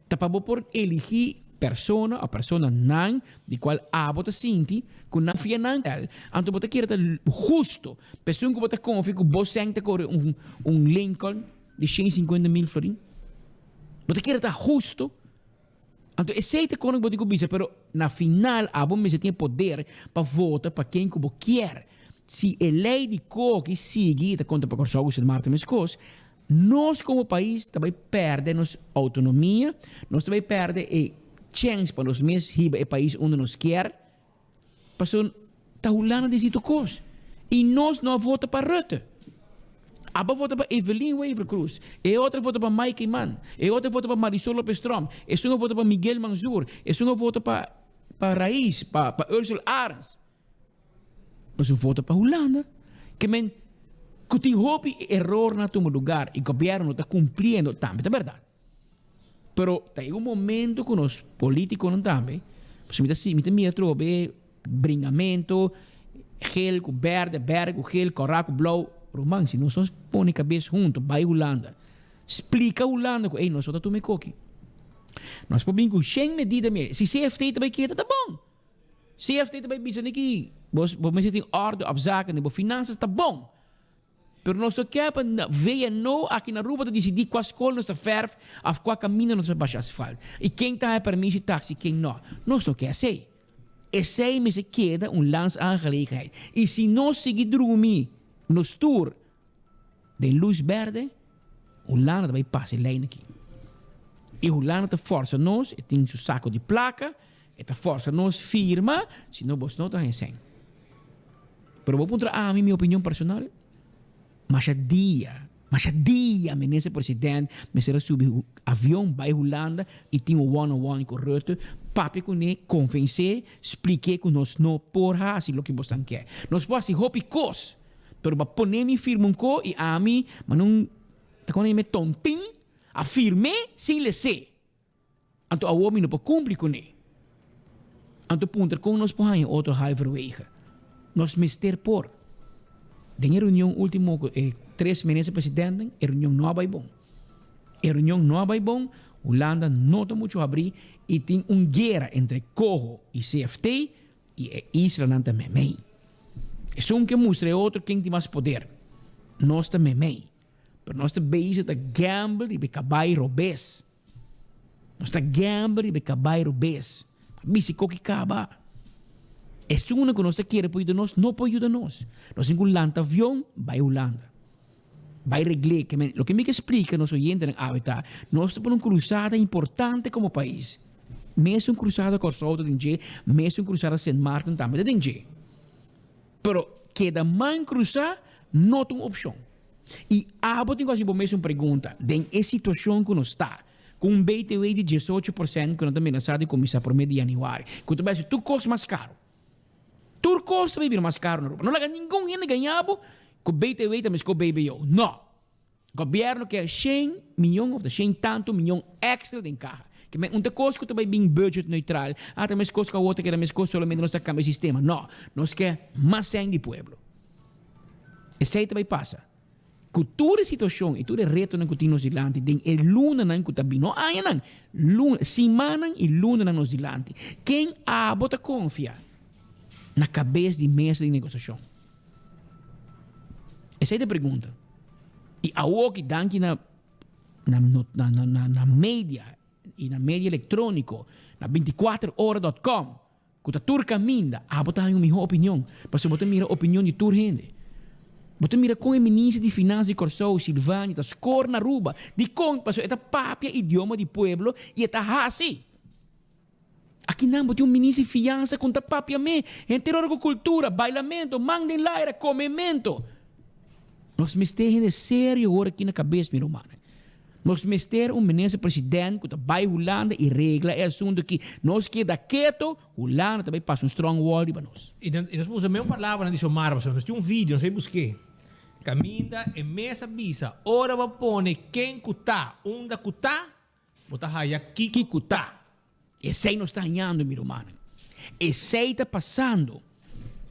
[SPEAKER 19] ta pa bo por eligí persona o personanan di kual abo ta sinti ku nan konfia nan el. Anto bo ta kere ta husto pa esun ku bo ta konfia ku bo sèn ta kore un un Lincoln di 150 mil florin? Bo ta kere ta husto? Anto esei ta kon ku bo tin ku bisa, pero na final abo mester tin e poder pa vota pa ken ku bo kier. Si e lei di koki sigui, i ta konta pa Kòrsou ku Sint Maarten meskos, nos komo pais ta bai pèrdè nos outonomia, nos ta bai pèrdè e chèns pa nos mes hiba e pais unda nos kier, Pasobra ta Hulanda disi tur kos. I nos no a vota pa Rutte. Abo a vota pa Evelyn Wever Croes. E otro a vota pa Mike Eman. E otro a vota pa Marisol Lopez Tromp. Esun a vota pa Miguel Manzoor. Esun a vota pa pa Raiz, pa pa Ursula Arends. Nos a vota pa Hulanda. Ke men ku tin hopi erornan a tuma lugar i gobièrnu no ta kumpliendo tambe ta bèrdat. Pero ta yega un momento cu nos politiconan tambe, pasobra mi ta si, mi ta mira atrobe bringamento, geel cu berde, berde cu geel, cora cu blauw. Ruman, si nos no pone cabes hunto, bay Hulanda, splica Hulanda cu ey nos no ta tuma e koki. Nos por bin cu shen medida, mira, si CFT ta bay keda ta bon. CFT ta bay bisa niki, bo bo mester tin orde op zaken den bo finanzas, ta bon. Pero nos no kier pa VNO aki na Aruba ta dicidi cua scol nos ta verf of cua caminda nos ta basha asfalt y ken ta haya permiso di taxi y ken no. Nos no kier esey. Esey mester keda un landsaangelegenheid. Y si nos sigui drumi nos tur den luz berde, Hulanda ta bay pasa e lijn aki. Y Hulanda ta forsa nos, e tin su saco di placa, E ta forsa nos firma, si no bos no ta haña sèn. Pero bo puntra ami mi opinion personal, masha dia, masha dia Minister President mester a subi avion bai Hulanda y tin un one on one cu Rutte. Papia kuné, konvensé, splik'é ku nos no por hasi loke bosan ke. Nos por hasi hopi kos, pero bo a pone mi firma un ko i ami, ma nun ta kon nan yam'é tontin, a firm'é sin les'é. Anto awor mi no por kumpli kuné. Anto puntra kon nos por haña otro halverwege. Nos mester por. Den e reunion ultimo ku e tres minister presidenten, e reunion no a bai bon. E reunion no a bai bon, Hulanda no ta muchu habrí i tin un guera entre coho i CFT i e islanan ta meimei. Esun ke mustra e otro ken tin mas poder. Nos ta meimei. Pero nos ta bezig ta gamble riba e kabai robes. Nos ta gamble riba e kabai robes. Pa bisi koki kaba. Esunnan ku nos ta kere por yuda nos, no por yuda nos. Nos tin ku lanta avion bai Hulanda. Bai regl'é. Ke men, loke mi ke splika nos oyentenan awe ta, nos ta pone un krusada importante komo pais. Mesun krusada Kòrsou ta den dje, mesun krusada Sint Maarten tambe ta den dje. Pero keda man krusá no ta un opshon. I abo tin ku hasi bo mes un pregunta, den e situashon ku nos ta, ku un BTW di 18% ku nan ta menasá di kuminsá promé di yanüari, ku ta bai hasi tur kos mas karu. Tur kos ta bai bira mas karu na Aruba. No laga ningun hende gaña bo ku BTW ta meskó BBO. No! Gobièrnu ke shen miyon òf ta shen tantu miyon èkstra den kaha. Ke men un ta kos ku ta bai bin budget neutral, ah ta meskos ku awor ta keda meskos solamente nos ta kambia sistema. No! Nos ke mas sèn di pueblo. Esei ta bai pasa. Ku tur e situashon i tur e retonan ku tin nos dilanti den e lunanan ku ta bin, no añanan, luna, simannan i lunanan nos dilanti, ken abo ta konfia na kabes di mesa di negosiashon? Esei ta e pregunta. I awoki danki na na na na na media i na media elektróniko, na bintikuater ora dòt kòm, Ku ta tur kaminda, abo ta haña un mihó opinion, pasobra bo ta mira opinion di tur hende. Bo ta mira kon e minister di Finans di Kòrsou, Silvania, ta skor na Aruba. Dikon? Pasobra e ta papia idioma di pueblo i e ta hasi. Akinan bo tin un minister di Fiansa ku no ta papia me. Henter ora ku kultura, bailamento, man den laira, komemento. Nos mester hende serio ora aki na kabes, mi rumannan. Nos mester un minister president cu ta bay Hulanda y regla e asunto aki. Nos keda keto, Hulanda ta bay pasa un strong wall riba nos.
[SPEAKER 18] Y nos por usa mesmo palabranan di Xiomara pasobra nos tin un video, nos bay busk'é. Caminda e mes a bisa, ora bo pone ken cu ta unda cu ta, bo ta haya kiko cu ta.
[SPEAKER 19] Esei nos ta hañando, mi rumannan. Esei ta pasando.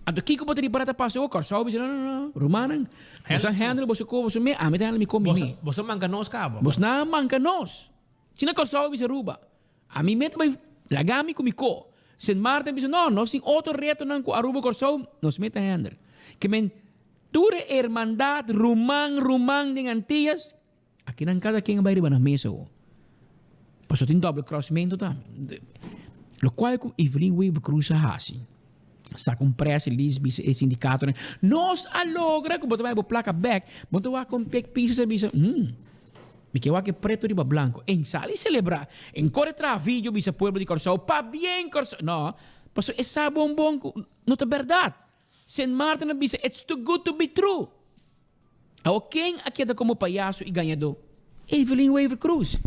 [SPEAKER 19] Anto kiko bo ta ripara ta pasa awor? Kòrsou bisa, no, no, no, rumannan, boso a handle boso ko boso me, ami ta handle mi ko mi me.
[SPEAKER 18] Boso a manka nos kaba.
[SPEAKER 19] Bos nan a manka nos. Asina Kòrsou a bisa Aruba, ami me ta bai laga mi ku mi ko. Sint Maarten bisa, no, nos tin otro retonan ku Aruba, Kòrsou, nos me ta handle. Ke men tur e hermandat, ruman, ruman den Antillas, Akinan kada ken a bai riba nan mesa awor. Pasobra tin doble crossmento tambe. Locual cu Evelyn Wever Croes a haci, saca un press release bisa e sindicatonan, nos a logra cu bo ta bai bo placa bek, bo ta wak un pek pisa sa bisa, hmm, mi ke wak e preto riba blanco. En sali celebra, en core traha video bisa pueblo di Corsou, pabien Corsou. No, pasobra e sa bon bon cu no ta berdad. Sint Maarten a bisa, It's too good to be true. Awor ken a keda komo payaso i gañadó? Evelyn Wever Croes.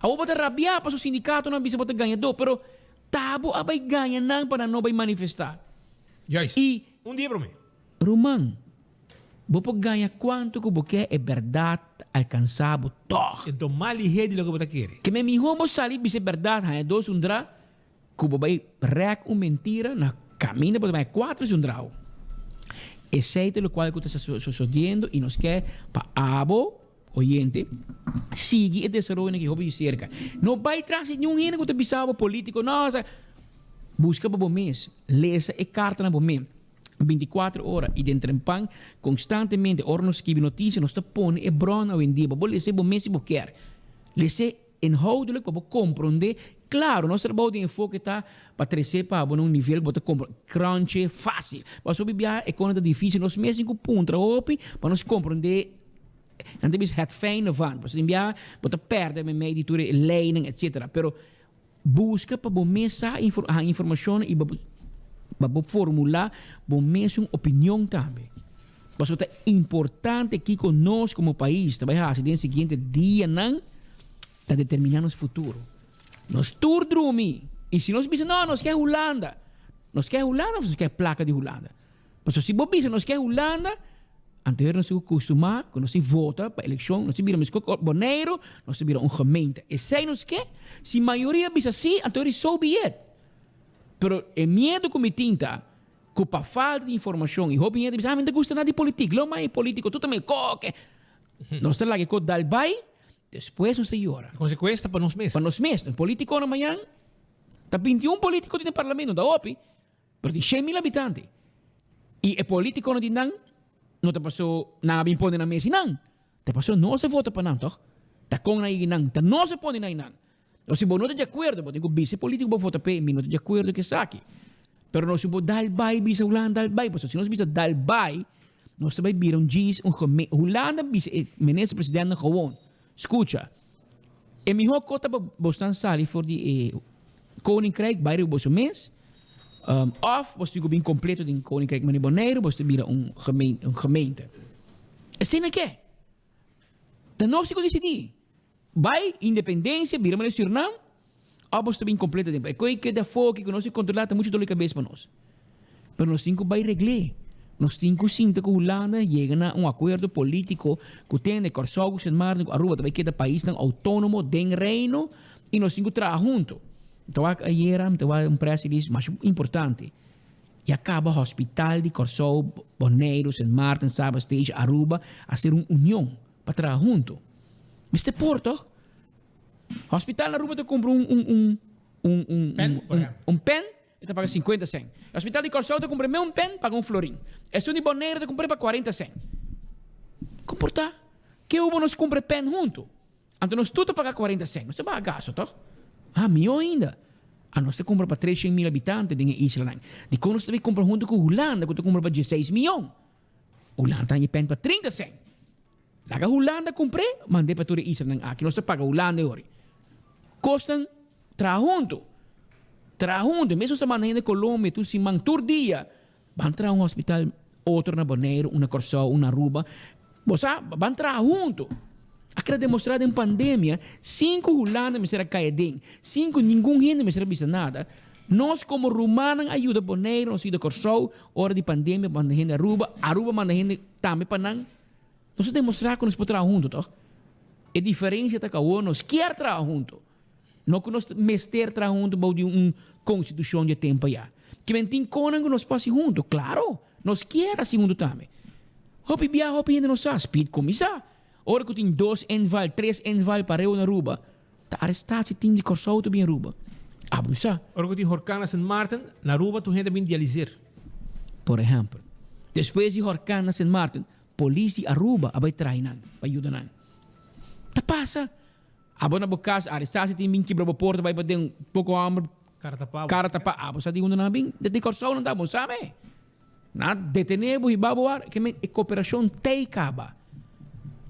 [SPEAKER 19] Awor bo ta rabiá pasobra sindikatonan a bisa bo ta gañadó, pero ta bo a bai gaña nan pa nan no bai manifestá.
[SPEAKER 18] Juist.
[SPEAKER 19] I.
[SPEAKER 18] Un dia promé.
[SPEAKER 19] Ruman, bo por gaña kuantu ku bo ke, e bèrdat ta alkansá bo tòg.
[SPEAKER 18] Enton mas lihé di loke bo ta kere.
[SPEAKER 19] Ke men mihó bo sali bisa e bèrdat haña dos un dra Ku bo bai rèk un mentira na kaminda bo ta bai kuater es un drau. Esei ta lokual ku ta sosodiendo i nos ke pa abo, oyente, sigui e desaroyonan ki hopi di serka. No bai tras di niun hende ku ta bisa bo politiko no sa. Buska pa bo mes, lesa e kartanan bo mes 24 ora i den trempan konstantemente ora nos skibi notisia nos ta pone e bron awendia pa bo lesa bo mes si bo kier. Lesa Inhoudelijk pa bo komprondé. Klaro, nos trabou den enfoke ta pa tresé pa bo na un nivel ku bo ta kompro krunche fásil. Pasobra hopi biaha e kosnan ta difísil, nos mes tin ku puntra hopi pa nos komprondé, nan ta bisa het fijne van. Pasobra tin biaha bo ta pèrdè meimei di tur e leinan etsetera. Pero buska pa bo mes sa haña informashonnan i pa bo formulá bo mes un opinion tambe. Pasobra ta importante kiko nos komo pais ta bai hasi den siguiente dianan ta determiná nos futuro. Nos tur drumi. I si nos bisa, no, nos ke Hulanda. Nos ke Hulanda of nos ke plaka di Hulanda? Pasobra si bo bisa nos ke Hulanda, anto nos tin ku kustumá ku nos tin vota pa elekshon, nos tin bira meskos ku Boneiru, nos ta bira un gemeente. Esei nos ke? Si mayoria bisa sí, anto eri so be it. Pero e miedu ku mi tin ta ku pa falta di informashon i hopi hende bisa, ah, mi no ta gusta nada di politik, lo mai politiko, tur ta mei koke. Nos ta laga e kos dal bai, despues nos ta yora.
[SPEAKER 18] E konsekuensia ta pa nos mes.
[SPEAKER 19] Pa nos mes. Politikonan mañan, ta 21 politiko tin den parlamento, no ta hopi. Pero tin 100.000 habitante. I e politiconan di nan no ta paso nan a bin pone nan mes i nan. Ta paso nos a vota pa nan toch? Ta con nan i nan? Ta nos a pone nan i nan. O si bo no ta di acuerdo bo tin cu bisa e politico bo vota p'e mi no ta di acuerdo cu esaki. Pero no si bo dal bay bisa Hulanda dal bay pasobra si nos bisa dal bay nos ta bay bira un djis un geme Hulanda bisa e minister presidentnan gewoon scucha e miho cos ta pa bosnan sali for di e koninkrijk bay riba boso mes Of bo tin ku bin kompleto den Koninkrijk Mane Boneiru, bo ta bira un un gemeente. Esei na ke? Ta nos tin ku disidí. Bai independensia, bira mane Surinam, of bo ta bin kompleto den. E koi keda afó ku nos tin kontrolá ta muchu dor di kabes pa nos. Pero nos tin ku bai regl'é. Nos tin ku sinta ku Hulanda yega na un akuerdo polítiko ku tende Kòrsou ku Sint Maarten ku Aruba ta bai keda paisnan outónomo den Reino i nos tin ku traha huntu. Mi ta wak ayera, mi ta wak un press release masha importante. Ya caba hospital di Kòrsou, Boneiru, Sint Maarten, Saba, Statia, Aruba a ser un union pa traha hunto. Mester por toch? Hospital na Aruba ta cumpra un un un un un
[SPEAKER 18] Pen, por
[SPEAKER 19] un
[SPEAKER 18] ejemplo.
[SPEAKER 19] un pen e ta paga 50 cent. Hospital di Kòrsou ta cumpra me un pen paga un florin. Esun di Boneiru ta cumpra pa 40 cent. Con por ta? Ke hubo nos cumpra e pen hunto? Anto nos tur ta paga 40 cent. Nos ta baha gasto, toch? Ah, mihó ainda. A nos ta kumpra pa 300 mil habitante den e islanan. Dikon nos ta bai kumpra huntu ku Hulanda ku ta kumpra pa 16 mion? Hulanda ta haña e pen pa 30 cent. Laga Hulanda kumpr'é, mand'é pa tur e islanan aki. Nos ta paga Hulanda e ori. Kosnan traha huntu. Traha huntu. Mes nos ta manda hende Colombia tur siman, tur dia. Ban traha un hospital, otro na Boneiru, un na Kòrsou, un na Aruba. Bo sa, ban traha huntu. A keda demostrá den pandemia, sin ku Hulanda mester a kai aden, sin ku ningun hende mester a bisa nada, nos komo rumannan a yuda Boneiru, nos a yuda Kòrsou, ora di pandemia manda hende Aruba, Aruba manda hende tambe pa nan. Nos a demostrá ku nos por traha huntu, tòg? E diferensia ta ku awor nos kier traha huntu. No ku nos mester traha huntu bou di un konstitushon dje tempu ayá. Kimen tin konan ku nos por hasi huntu? Klaro! Nos kier hasi huntu tambe. Hopi bia hopi hende no sa, Speed kuminsá. Ora ku tin dos inval, tres inval pareu na Aruba, ta arestá si tim di Kòrsou ta bin Aruba. Abo sa.
[SPEAKER 18] Ora ku tin horkan na Sint Maarten, na Aruba tur hende a bin dialiseer.
[SPEAKER 19] Por ehèmpel, despues di horkan na Sint Maarten, polis di Aruba a bai traha nan pa yuda nan. Ta pasa! Abo na bo cas arestá si tin bin kibra bo porta bai paden poco homber
[SPEAKER 18] Cara tapá bo.
[SPEAKER 19] cara tapá abo sa di unda nan a bin di Kòrsou nan ta bo sa me nan a detené bo hiba bo war ke men e koperashon tei kaba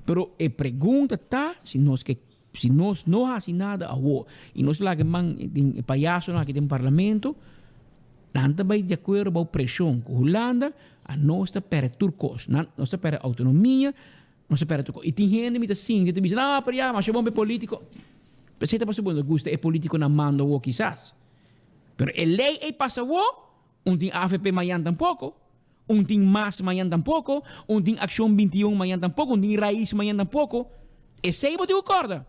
[SPEAKER 19] pero e pregunta ta si nos ke si nos no hasi nada awo i nos laga e man den e payasonan aki den parlamento nan ta bai di akuerdo bou preshon ku Hulanda a nos ta pèrdè tur kos nan nos ta pèrdè outonomia Nos ta perde tur cos. Y tin hende mi ta sinti ta bisa, no, pero ya, masha bon pa e politico. P'esey ta pasobra bo no gusta e politico na mando awo kisas. Pero e ley ey pasa awo, un tin avp mayan tampoco, un tin mas mayan tampoco, un tin Accion 21 mayan tampoco, un tin Raiz mayan tampoco. Esey bo tin cu corda.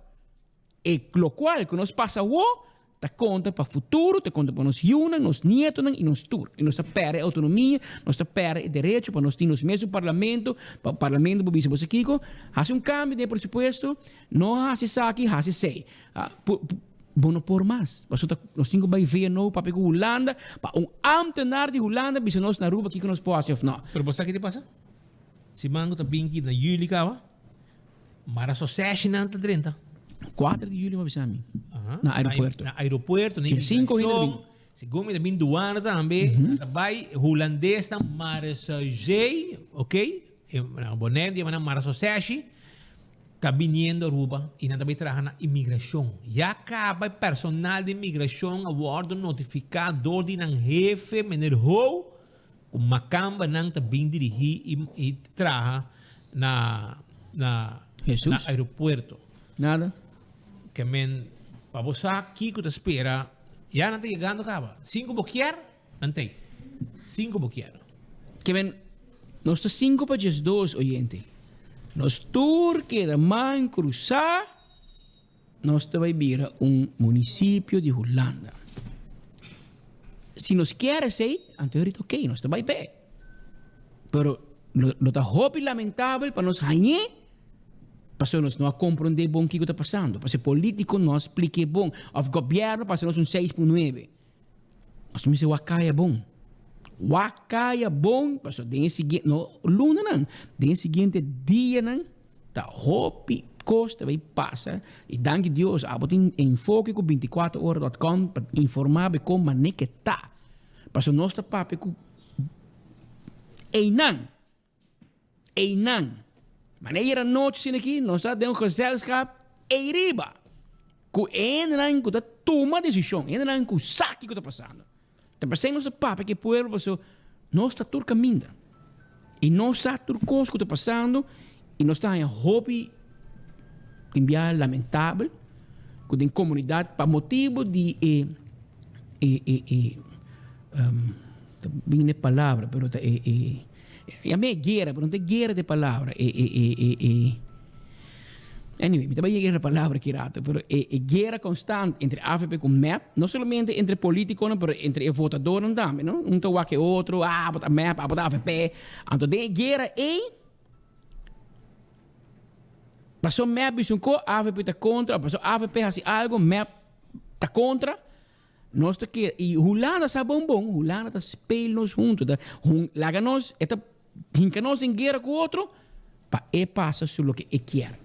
[SPEAKER 19] E locual cu nos pasa awo ta conta pa futuro, ta conta pa nos yiunan, nos nietonan y nos tur. Y nos ta perde e autonomia, nos ta perde e derecho pa nos tin nos mesun parlamento, pa parlamento por bisa boso kico, haci un cambio den e presupuesto, no haci esaki, haci esey. Bo no por mas, pasobra ta nos tin cu bay VNO papia cu Hulanda, pa un ambtenaar di Hulanda bisa nos na Aruba kico nos por haci of no.
[SPEAKER 18] Pero bo sa ki ta pasa? Siman cu ta binti na juli caba. Mara so seshinan ta drenta.
[SPEAKER 19] 4 di juli bo bisa mi. Na aeropuerto.
[SPEAKER 18] Na aeropuerto, na
[SPEAKER 19] Tin cinco hende
[SPEAKER 18] imigracion.
[SPEAKER 19] bin.
[SPEAKER 18] Segun mi ta bin douane tambe. Ta bai Hulandes ta mara so jei, ok? Na Bonaire di nan mara so seshi. Ta biniendo Aruba y nan ta bai traha na imigracion. Ya caba e personal di imigracion a wordo notifica door di nan hefe, meneer Ho, Ku makambanan ta bin dirigí i i traha na na
[SPEAKER 19] Hesus.
[SPEAKER 18] na aeropuerto.
[SPEAKER 19] Nada.
[SPEAKER 18] Ke men pa bo sa kiko ta spera. Ya nan ta yegando kaba. Sin ku bo kier, nan ta ei. Sin ku bo kier.
[SPEAKER 19] Ke men, nos ta sinku pa 12, oyente. Nos tur keda man krusá, nos ta bai bira un munisipio di Hulanda. Si nos kier esei, anto ahorita ok, nos ta bai p'e. Pero lo, lo ta hopi lamentabel pa nos hañ'é, pasobra nos no a komprondé bon kiko ta pasando. Pasobra e polítiko no a splik'é bon, òf gobièrnu pasa nos un seis pun nuebe. Nos mester wak kaya bon. Wak kaya bon, pasobra den e siguiente, no lunanan, den e siguiente dianan ta hopi kos ta bay pasa. I danki Dios, abo tin enfoke ku 24 ora dot com pa informa bo kon manera ke ta. Pasobra nos ta papia ku einan. Einan. Manera ayer anochi asina aki, nos ta den un gezelschap eiriba. Ku e hendenan ku ta tuma desishon, e hendenan ku sa kiko ta pasando. Ta p'esei nos ta papia ku e pueblo pasobra nos ta tur kaminda. I nos sa tur kos ku ta pasando i nos ta haña hopi tin bia lamentabel ku den komunidat pa motibu di e e e e ta bini e palabra pero ta e e Ya mi e guera, pero no ta e guera di e palabra, e e e e e Anyway, mi ta bai yega e palabra aki rato, pero e e guera constant entre avp cu mep, no solamente entre politiconan, pero entre e votadornan tambe, no? Un ta wak e otro, ah, bo ta mep, ah, bo ta avp. Anto den e guera ei, paso mep bisa un ko, avp ta contra, paso avp haci algo, mep ta contra. Nos ta keda, y Hulanda sa bon bon, Hulanda ta speel nos hunto, ta hun, laga nos, e ta hinca nos den guera cu otro, pa e pasa su loke e kier.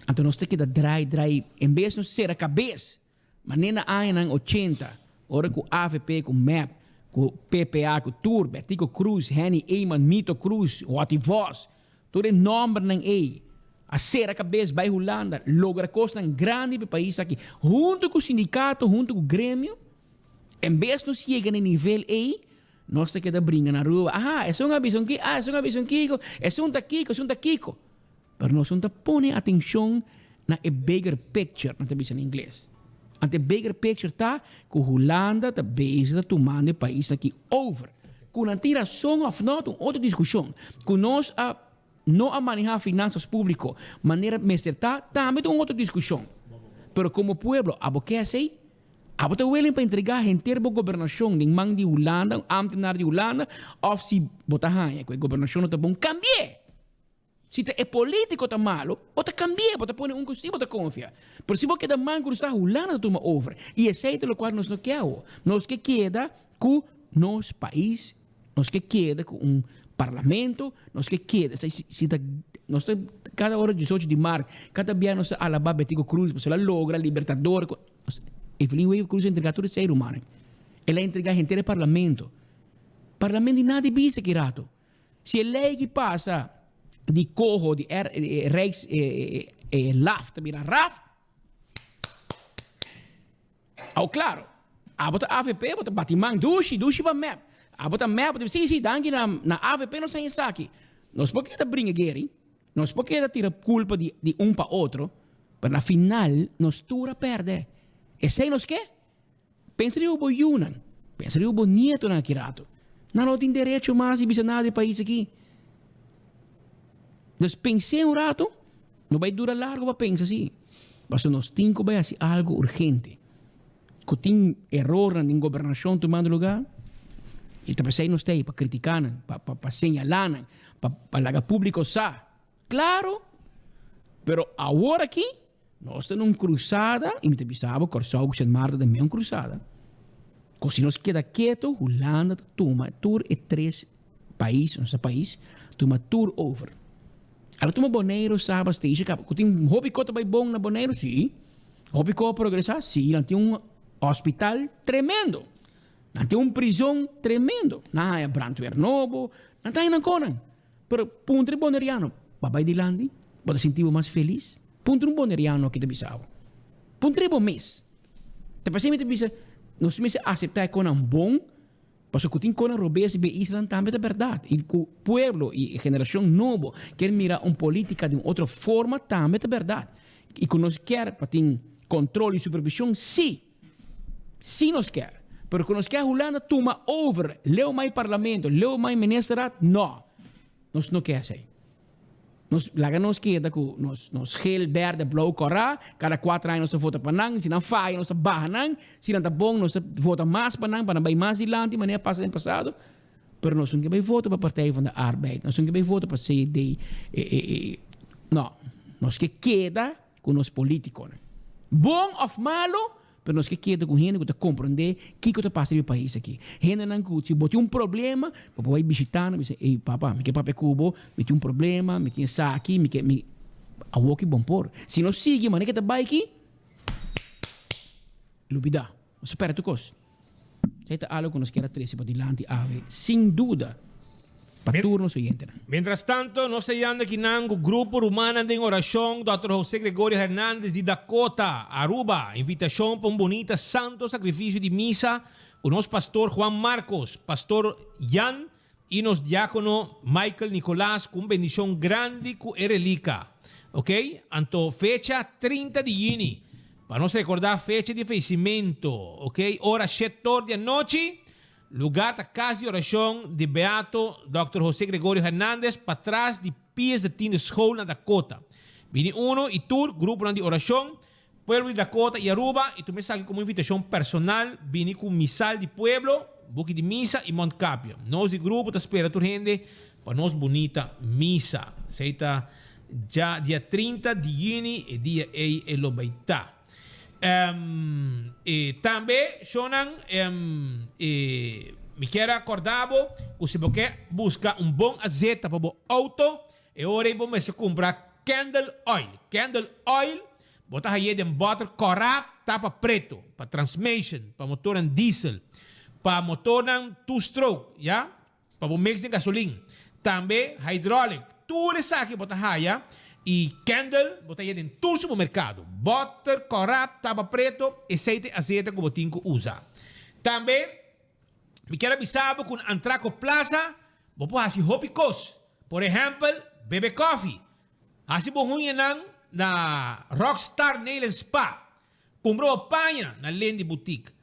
[SPEAKER 19] Anto nos ta keda draai, draai, en bes nos cera cabes, manera na añanan ochenta, ora cu avp, cu mep, cu ppa, cu tur, Betico Croes, Henny Eman, Mito Croes, Watty Vos, Tur e nòmbernan ei a sera kabes bai Hulanda, logra kosnan grandi pa e pais aki, huntu ku sindikato, huntu ku gremio. En bes nos yega na e nivel ei, nos ta keda bringa na Aruba, aha, esun a bisa un ki, ah, esun a bisa un kiko, esun ta kiko, esun ta kiko. Pero nos no ta pone atenshon na e bigger picture, nan ta bisa na ingles. Anto e bigger picture ta ku Hulanda ta bezig ta tumando e pais aki over. Ku nan tin rason òf no ta un otro diskushon. Ku nos a no a manehá finansas públiko manera mester ta tambe ta un otro diskushon. Pero komo pueblo abo ke esei? Abo ta willing pa entregá henter bo gobernashon den man di Hulanda, un ámtenar di Hulanda, òf si bo ta haña ku e gobernashon no ta bon, kambi'é! Si ta e politico ta malo, bo ta cambi'e, bo ta pone un cu si bo ta confia. Pero si bo keda man cu sa Hulanda ta tuma over. Y esey ta locual nos no ke awo. Nos ke keda cu nos pais, nos ke keda cu un parlamento, nos ke keda, si, si ta, nos ta cada ora 18 di maart, cada bia nos ta alaba Betico Croes, pasobra el a logra Libertador, cu, Evelyn Wever Croes a entrega tur esey rumannan. El a entrega henter e parlamento. Parlamento di nada bisa ki rato. Si e lei ki pasa di coho di Rijks laf ta bira raf, au claro, abo ta avp bo ta bati man dushi, dushi pa mep. Abo ta mep bo ta bisa si si danki na na avp nos haña esaki. Nos por keda bringa geri, nos por keda tira culpa di di un pa otro, pero na final nos tur a perde. Esei nos ke? Pensa riba bo yunan, pensa riba bo nietonan aki rato. Nan no tin derecho mas di bisa nada di e pais aki. Dus pens'é un rato, no bai dura largo pa pensa si. Pasobra nos tin ku bai hasi algo urgente. Ku tin erornan den gobernashon tumando lugar, i ta p'esei nos ta ei pa kritiká nan, pa pa señalá nan, pa pa laga públiko sa. Klaro, pero awor aki Nos ta na un cruzada y mi ta bisa bo Corsou cu Sint Maarten ta meun cruzada. Cu si nos keda keto Hulanda ta tuma tur e tres pais, nos pais, tuma tur over. Ala tuma Boneiro, Saba, Statia caba. Cu tin hopi co ta bay bon na Boneiro? Si. Hopi co a progresa? Si. Nan tin un hospital tremendo. Nan tin un prison tremendo. Nan haya brandweer nobo. Nan ta haya nan conan. Pero puntra e boneriano, Bo a bai dilanti? Bo ta sinti bo mas felis? Puntra un boneriano aki ta bisa bo. Puntra bo mes. Ta p'esei mi ta bisa, nos mester aseptá e konan bon, pasobra ku tin konan robes riba e islanan tambe ta bèrdat. I ku pueblo i e generashon nobo kier mira un polítika di un otro forma tambe ta bèrdat. I ku nos kier pa tin kontrol i supervishon, sí. Si nos ke. Pero ku nos ke Hulanda tuma over leu mai parlamento, leu mai ministerraad, no. Nos no ke esei. Nos laga nos keda ku nos nos geel, berde, blou, kòrá. Kada kuater aña nos ta vota pa nan. Si nan faya nos ta baha nan. Si nan ta bon nos ta vota mas pa nan pa nan bai mas dilanti manera pasa den pasado. Pero nos no ke bai vota pa Partij van de Arbeid. Nos no ke bai vota pa CD. No. Nos ke keda ku nos politikonan. Bon òf malu, pero nos ke keda ku hende ku ta komprondé kiko ta pasa den e pais aki. Hendenan ku si bo tin un problema, bo por bai bishitá nan, bisa, ey papa, mi ke papia ku bo, mi tin un problema, mi tin esaki, mi ke, mi. Awoki bon por. Si nos sigui manera ke ta bai aki, lubidá. Nos a pèrdè tur kos. Esei ta algo ku nos kier a trese padilanti awe, sin duda, pa tur nos oyentenan.
[SPEAKER 18] Mientras tanto, nos ta yanda kinan ku Grupo Rumannan den Orashon Dòkter José Gregorio Hernandez di Dakota, Aruba. Invitashon pa un bunita Santo Sakrifisio di Misa ku nos Pastor Juan Marcos, Pastor Jan i nos Diákono Michael Nicolas ku un bendishon grandi ku e relika. Ok, anto fecha 30 di yüni. Pa nos rekordá fecha di fayesimentu, ok, ora shetor di anochi, lugá ta Kas di Orashon di Beato Dòkter José Gregorio Hernandez patras di Pies de Tiende School na Dakota. Bini uno i tur gruponan di orashon, pueblo di Dakota i Aruba i tuma esaki komo invitashon personal bini ku Misal di Pueblo, Buki di Misa i Mondkapje. Nos di grupo ta spera tur hende Pa nos bunita misa. Esei ta dja dia 30 di yüni, e dia ei e lo bai ta. E tambe, shownan, e mi kier a kòrda bo ku si bo ke buska un bon azeta pa bo outo, e ora ei bo mester kumpra Candle Oil. Candle Oil bo ta haye den bòter kòrá tapa preto, pa transmission, pa motornan diesel, pa motornan two stroke, ya. Pa bo mix den gasolin. Tambe hydraulic. Tur esaki bo ta haya y candle bo ta haya den tur supermercado. Boter, corap, tapa preto, esey ta e azeta cu bo tin cu usa. Tambe mi kier a bisa bo cu na Antraco Plaza bo por haci hopi cos. Por ehempel, bebe koffie. Haci bo huñanan na Rockstar Nail and Spa. Kumpra bo paña na Lindy Boutique.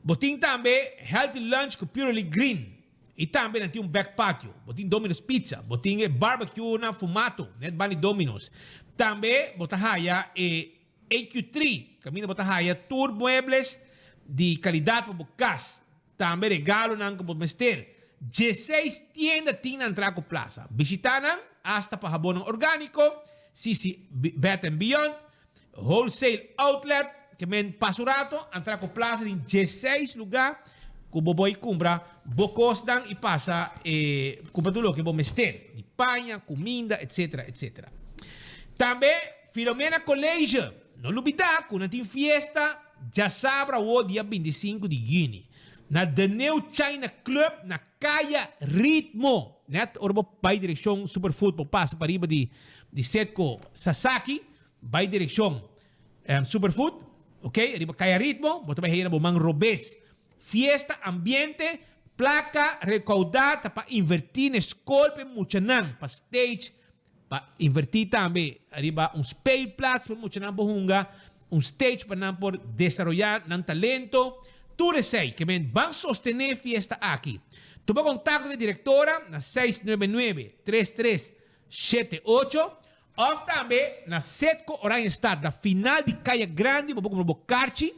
[SPEAKER 18] Bo tin tambe healthy lunch ku Purely Green i tambe nan tin un back patio. Bo tin Domino's Pizza, bo tin e barbecue na Fumato, net banda di Domino's. Tambe bo ta haya e AQ3, kaminda bo ta haya tur muebles di kalidat pa bo kas. Tambe regalonan ku bo mester. Dieseis tienda tin na Antraco Plaza. Bishita nan, hasta pa habonnan orgániko, Sisi Bed and Beyond, Wholesale Outlet, ke men pasa un rato, Antraco Plaza tin dieseis lugá ku bo por kumpra bo kosnan i pasa e kumpra tur loke bo mester, di paña, kuminda, etsetera, etsetera. Tambe Filomena College, no lubidá ku nan tin fiesta djasabra awor dia 25 di yüni na The New China Club na Kaya Ritmo, nèt ora bo bai direkshon Superfood bo pasa pariba di di Setco Sasaki. Bai direkshon Superfood, ok, riba Kaya Ritmo, bo ta bai hei na bo man robes. Fiesta, ambiente, plaka rekoudá ta pa invertí na e skol pa e muchanan, pa stage, pa invertí tambe riba un speelplaats pa e muchanan por hunga, un stage pa nan por desaroyá nan talento. Tur esei ke men ban sostené fiesta aki. Tuma kontakto ku e direktora na 699 33 78, Òf tambe na Setco Oranjestad na final di Kaya Grandi bo por kumpra bo karchi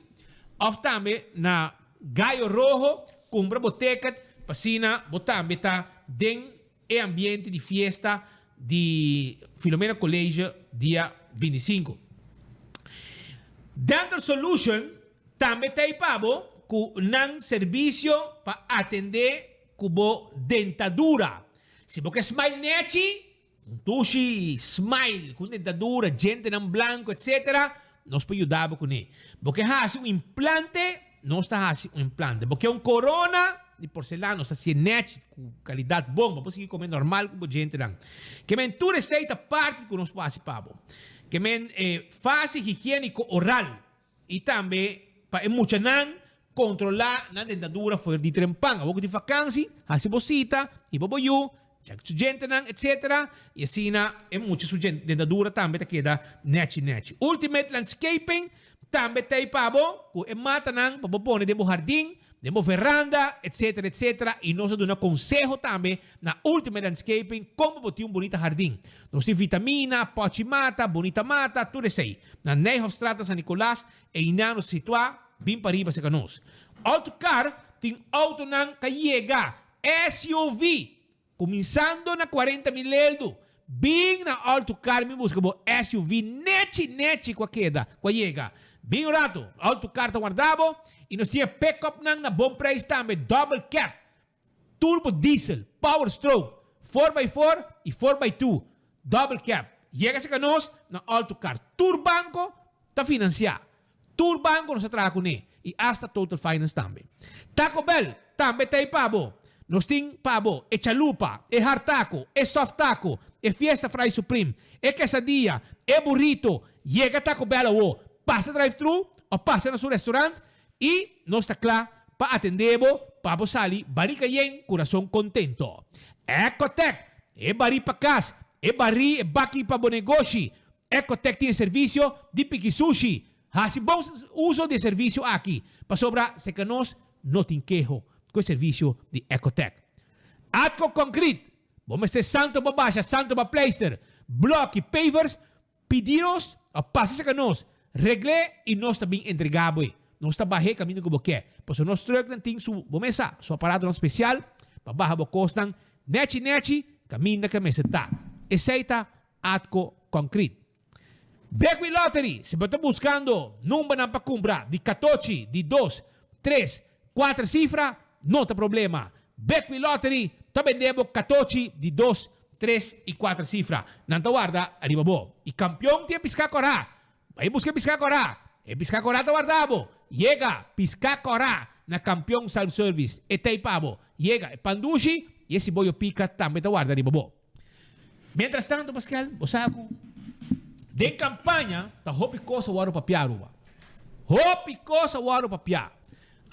[SPEAKER 18] òf tambe na Gallo Rojo kumpra bo ticket pa asina bo tambe ta den e ambiente di fiesta di Filomena College dia 25. Dental Solution tambe ta ei pa bo ku nan servisio pa atende ku bo dentadura. Si bo ke smile nechi, Un tushi, smile, ku dentadura, djentenan blanku, etc. Nos por yuda bo kuné. Bo ke hasi un implante, nos ta hasi un implante. Bo ke un korona di porselana, nos ta hasié nèchi, ku kalidat bon, bo por sigui kome normal ku bo djentenan. Ke men tur esei ta parti ku nos por hasi pa bo. Ke men e fase higiéniko oral. I tambe pa e muchanan kontrolá nan dentadura for di trempan. Awor ku tin fakansi, hasi bo sita, hiba bo yu, chèk su djentenan, etsetera, i asina e mucha su dentadura tambe ta keda nèchi nèchi. Ultimate Landscaping. Tambe t'ei pa bo ku e matanan pa bo pone den bo hardin, den bo veranda, etc. Etc. I nos a duna konseho tambe na Ultimate Landscaping kon pa bo tin un bunita hardin. Nos tin vitamina, pòchi mata, bunita mata, tur esei. Na Nijhofstraat na San Nicolas, einan nos ta situá, bin pariba serka nos. Autocar tin outonan ta yega, SUV, Kuminsando na 40 mil eldo, bin na Alto Carmi buska bo SUV nechi nechi ku a keda, ku a yega. Bin un rato, Alto Car ta warda bo i nos tin e pick-upnan na bon prijs tambe, double cab, turbo diesel, power stroke, four by four i four by two, double cab. Yega serka nos na Alto Car. Tur banko ta finansiá. Tur banco nos a traha kuné i asta Total Finance tambe. Taco Bell tambe ta ei pa bo. Nos tin pa bo e chalupa, e hard taco, e soft taco, e fiesta fry supreme, e quesadilla, e burrito. Yega Taco Bell awo, pasa drive thru o pasa na su restaurant i nos ta kla pa atendé bo pa bo sali barika yen, kurason kontento. Ecotec, e barí pa kas, e barí, e baki pa bo negoshi, Ecotec tin e servisio di piki sushi. Hasi bon uso di e servisio aki, pasobra serka nos no tin keho ku e servisio di Ecotec. Atco Concrete, Bo mester santo pa basha, santo pa pleister, bloki, pavers, pidi nos of pasa serka nos, regl'é i nos ta bin entregá bo e. Nos ta bah'é kaminda ku bo ke, pasobra nos trucknan tin su, bo mes sa, su aparatonan spesial pa baha bo kosnan nèchi nèchi kaminda ke mester ta. Esei ta Atco Concrete. Bekwin Lottery, si bo ta buscando numbernan pa cumpra di catochi, di dos, tres, cuater cifra, no ta problema. Bekwin Lottery ta bende bo catochi di dos, tres y cuater cifra. Nan ta warda ariba bo. Y campeon tin e pisca cora. Bay busca e pisca cora. E pisca cora ta warda bo. Yega pisca cora na Campeon Self Service. E ta ey pa bo. Yega e pan dushi y e siboyo pica tambe ta warda riba bo. Mientras tanto, Pascal, bo sa ku den kampaña ta hopi kos a wòrdu papiá Aruba. Hopi kos a wòrdu papiá.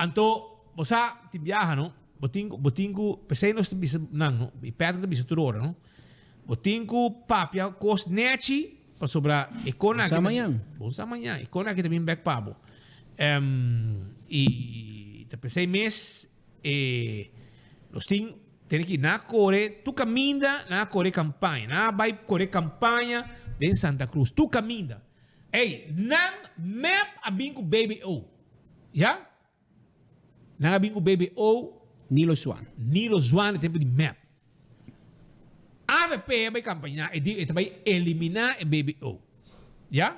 [SPEAKER 18] Anto, bo sa, tin biaha, no? Bo tin ku, bo tin ku, p'esei nos ta bisa nan, no? I Patrick ta bisa tur ora, no? Bo tin ku papia kos nèchi pasobra e kon aki.
[SPEAKER 19] Bon sa mañan.
[SPEAKER 18] Bon sa mañan. E kon aki ta bin bèk pa bo. I ta p'esei mes e nos tin. Tene ki nan a kore tur kaminda, nan a kore kampaña. Nan a bai kore kampaña den Santa Cruz, tur kaminda. Ey, nan mep a bin ku BBO. Ya? Nan a bin ku BBO.
[SPEAKER 19] Nilo Zwaan.
[SPEAKER 18] Nilo Zwaan e tempu di mep. Avp a bai kampaña, e di e ta bai eliminá e BBO. Ya?